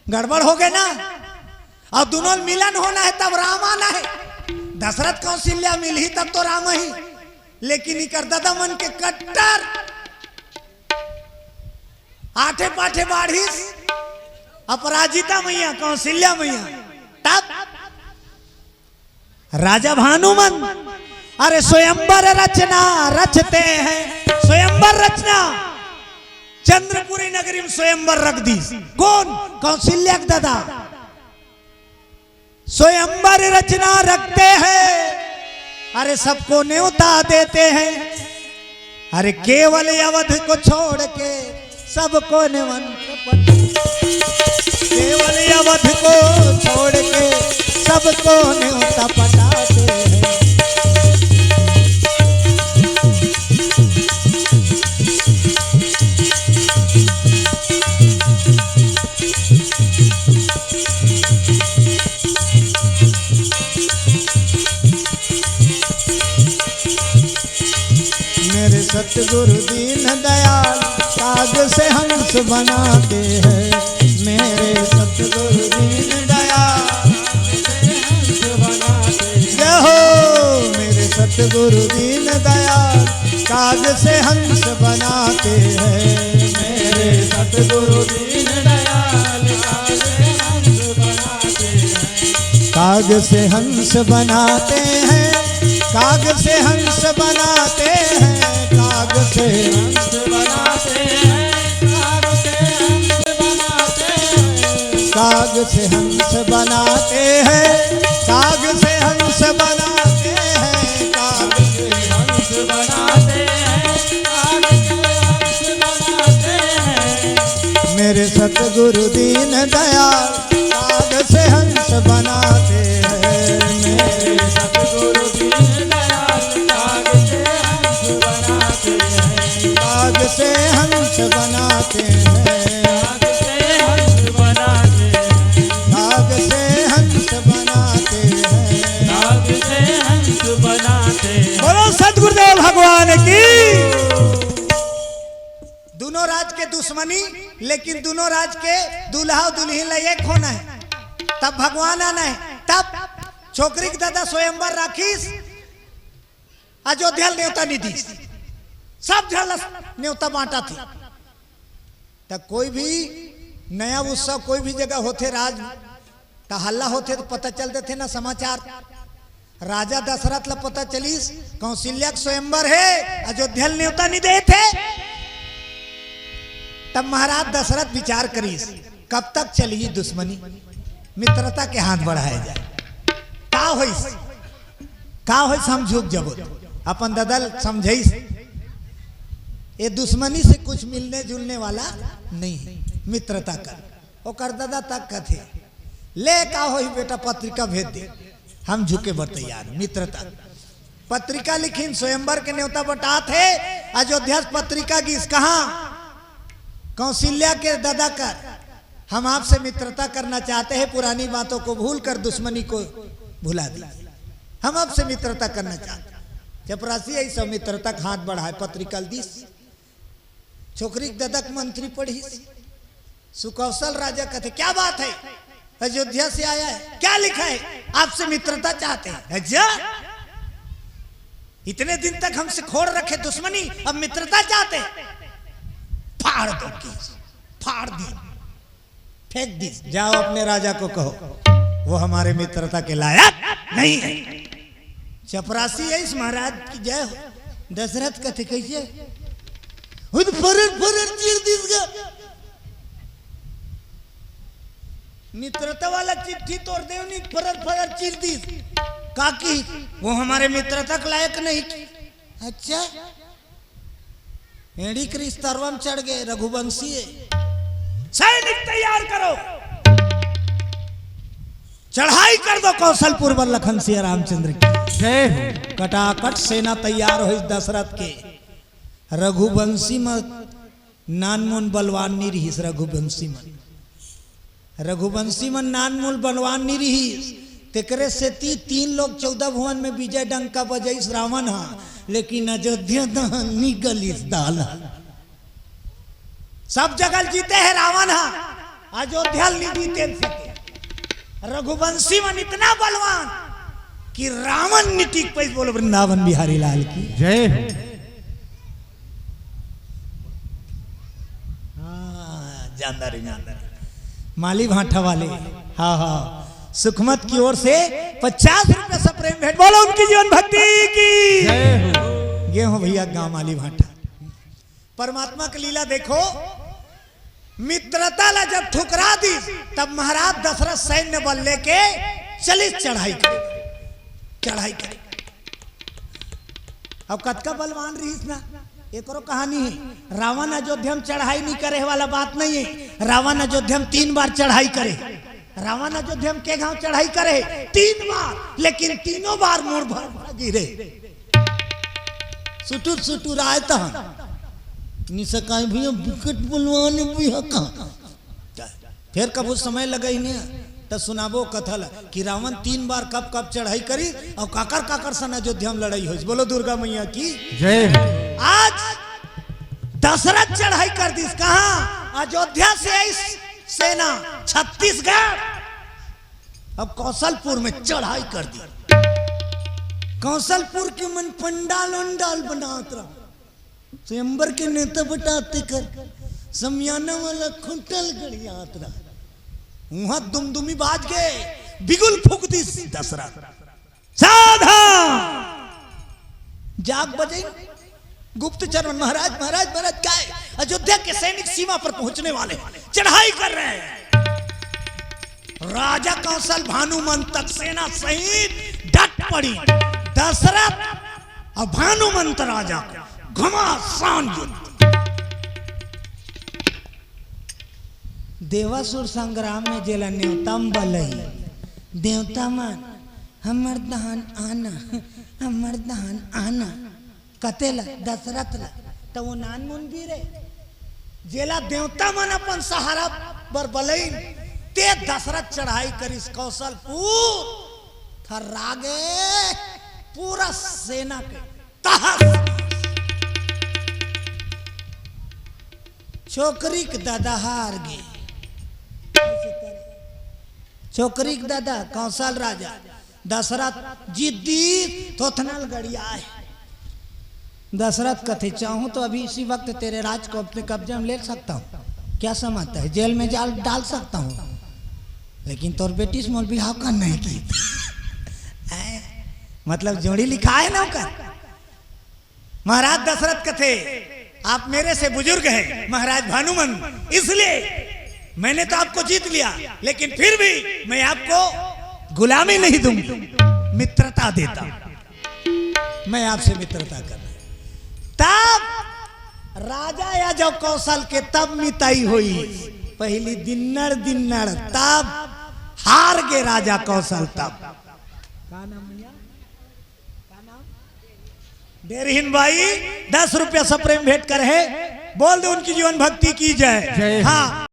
गड़बड़ हो गए ना। और दोनों मिलन होना है तब राम आना है। दशरथ कौशल्या मिल ही तब तो राम ही। लेकिन इकर ददा मन के कट्टर आठे पाठे बाढ़िस अपराजिता मैया, कौशल्या मैया। तब राजा भानुमंत, अरे स्वयंवर रचना रचते हैं, स्वयंवर रचना, चंद्रपुरी नगरी में स्वयंवर रख दी। कौन? कौशल्या के दादा। स्वयंवर रचना रखते हैं, अरे सबको न्योता देते हैं। अरे केवल अवध को छोड़ के सबको निमंत्रण, केवल अवध को छोड़ के सबको न्योता पठाते हैं। मेरे सतगुरु दीन दयाल काग से हंस बनाते हैं। मेरे सतगुरु दीन दयाल जय हो। मेरे सतगुरु दीन दयाल काग से हंस बनाते हैं। मेरे सतगुरु दीन दयाल काग से हंस बनाते हैं। काग से हंस बनाते हैं, काग से हंस बनाते हैं, काग से हंस बनाते हैं, काग से हंस बनाते हैं, काग से हंस बनाते हैं, काग से हंस बनाते हैं, काग से हंस बनाते हैं, काग से हंस बनाते हैं। मेरे सतगुरु दीन दयाल काग से हंस बनाते हैं। मेरे सतगुरु दीन दयाल काग से हंस बनाते हैं। काग से हंस बनाते हैं। काग से हंस बनाते हैं। काग से हंस बनाते हैं। काग से हंस बनाते हैं। बोलो सतगुरुदेव भगवान की। दोनों राज के दुश्मनी, लेकिन दोनों राज के दूल्हा और दुल्हन ला एक होना है, तब भगवान आना है। तब छोकरी के दादा स्वयंवर राखिस, अयोध्या ल न्योता नहीं दीस, सब झन ल न्योता बांटा थे। त कोई भी नया उत्सव कोई भी जगह होथे राज, त हल्ला होथे त पता चल देथे ना समाचार। राजा दशरथ ल पता चलिस कौशल्या के स्वयंवर हे, अयोध्या ल न्योता नहीं देथे। तब महाराज दशरथ विचार करिस, कब तक चलही दुश्मनी, मित्रता के हाथ बढ़ाए जाए। का होइस, का होइस, हम झुक जबो। अपन ददा ल समझाइस, ये दुश्मनी से कुछ मिलने जुलने वाला नहीं है, मित्रता कर। ओकर ददा तक कथे, ले का होही बेटा, पत्रिका भेज दे, हम झुके बर तैयार, मित्रता। पत्रिका लिखिन, स्वयंवर के न्योता बटात हे, अयोध्या से पत्रिका गिस, कहाँ? कौशल्या के ददा कर, हम आपसे मित्रता करना चाहते हैं, पुरानी बातों को भूल कर दुश्मनी को भुला दीजिए, हम आपसे मित्रता करना चाहते हैं। चपरासी यही सब मित्रता के हाथ बढ़ाए, पत्रिका ल दिस। छोकरी के ददा के मंत्री पढ़िस। सुकौशल राजा कहते, क्या बात है, अयोध्या से आया है, क्या लिखा है, आपसे मित्रता चाहते हैं। अच्छा, इतने दिन तक हमसे खोड़ रखे दुश्मनी, अब मित्रता चाहते हैं। फाड़ दो की, फाड़ दी, फेंक दी। जाओ अपने राजा को कहो, वो हमारे मित्रता के लायक नहीं है। चपरासी है इस महाराज की जय हो। दशरथ कथे कैसे? खुद फरर फरर चीर दिस गा। मित्रता वाला चिट्ठी तोड़ दे, उन्हीं फरर फरर चीर दिस। काकी, वो हमारे मित्रता के लायक नहीं। अच्छा, एड़ी के रिश्तरवा में चढ़ गए रघुवंशी है। सैनिक तैयार करो। चढ़ाई कर दो कौशलपुर बर लखन सिया रामचंद्र की। जय हो। कटाकट सेना तैयार होइस दशरथ के। रघुवंशी मन नानमुन बलवान नी रिहिस। रघुवंशी मन, रघुवंशी मन नानमुन बलवान नी रिहिस। तेकरे सेती तीन लोक चौदह भुवन में विजय डंका बजाइस रावण हा, लेकिन अयोध्या दहन नी गलिस दाल हा। सब जगह जीते हे रावण हा, अयोध्या ल नी जीते सके। रघुवंशी मन इतना बलवान कि रावण नी टिक पाइस। बोलो वृंदावन बिहारी लाल की। जय हो। हाँ, जानदारी, जानदारी। माली भांठा वाले, हाँ, हाँ, सुखमत की ओर से पचास रुपए सप्रेम भेंट। बोलो उनकी जीवन भक्ति की। जय हो। गे हो भैया गांव माली भांठा। परमात्मा के लीला देखो, मित्रता ला जब ठुकरा दिस, तब महाराज दशरथ सैन्य बल लेके चलिस चढ़ाई करे, चढ़ाई करे। अब कतका बलवान रिहिस ना, एकरो कहानी हे। रावण अयोध्या में चढ़ाई नी करे वाला बात नहीं हे। रावण अयोध्या में तीन बार चढ़ाई करे। रावण अयोध्या में के घांव चढ़ाई करे? तीन बार, लेकिन तीनों बार मुड़ भर गिरे। सुटुर सुटुर आए तहन। निसकाई भैया विकट बलवान भी हका। फेर कभू समय लगही न, त सुनाबो कथा ल कि रावण तीन बार कब कब चढ़ाई करिस अउ काकर काकर सन अयोध्या में लड़ाई होइस। बोलो दुर्गा मैया की। जय हो। आज दशरथ चढ़ाई कर दिस। कहाँ? अयोध्या से आइस सेना छत्तीसगढ़, अब कौशलपुर में चढ़ाई कर दी। कौशलपुर के मन पंडाल उंडाल बनात रहा, स्वयंवर के नेता बटाते कर समियाना वाला खुंटल गड़ियात रहा। वहां दुमदुमी बाज के बिगुल फूक दिस दशरथ। सावधान! जाग बजे गुप्तचर मन, महाराज, महाराज, महाराज, काय? अयोध्या के सैनिक सीमा पर पहुंचने वाले हैं, चढ़ाई कर रहे हैं। राजा कौशल भानुमंतक सेना सहित डट पड़ी। दशरथ और भानुमंत राजा को घमासान युद्ध। देवासुर संग्राम में जेला नेवता म बलई, देवता मन, "हमर दहन आना, हमर दहन आना।" कते ला? दशरथ ला। त वो नानमुन भी रे, जेला देवता मन अपन सहारा बर बलईन, ते दशरथ चढ़ाई करिस कौशलपुर, थर्रागे पूरा सेना के तहस। छोकरी के दादा हार गे। छोकरी के दादा कौशल राजा दशरथ जिद्दी थोथनल गड़िया है। दशरथ कथे, "चाहूं तो अभी इसी वक्त तेरे राज को अपने कब्जे में ले सकता हूँ। क्या समझता है? जेल में जाल डाल सकता हूँ, लेकिन तोर बेटी से मोर बिहाव करना है कि?" हैं? मतलब जोड़ी लिखा है ना ओकर। महाराज दशरथ कथे, "आप मेरे से बुजुर्ग हैं महाराज भानुमंत, इसलिए मैंने तो आपको जीत लिया, लेकिन फिर भी मैं आपको गुलामी नहीं दूंगी, मित्रता देता हूं, मैं आपसे मित्रता कर।" तब राजा या जो कौशल के तब मिताई हुई, पहली दिन्नड़ दिन्नड़, तब हार गे राजा कौशल। तब का नाम भैया? डेरहिन बाई दस रुपया सप्रेम भेंट करे हे, बोल दे उनकी जीवन भक्ति की जय। जय हो। हाँ।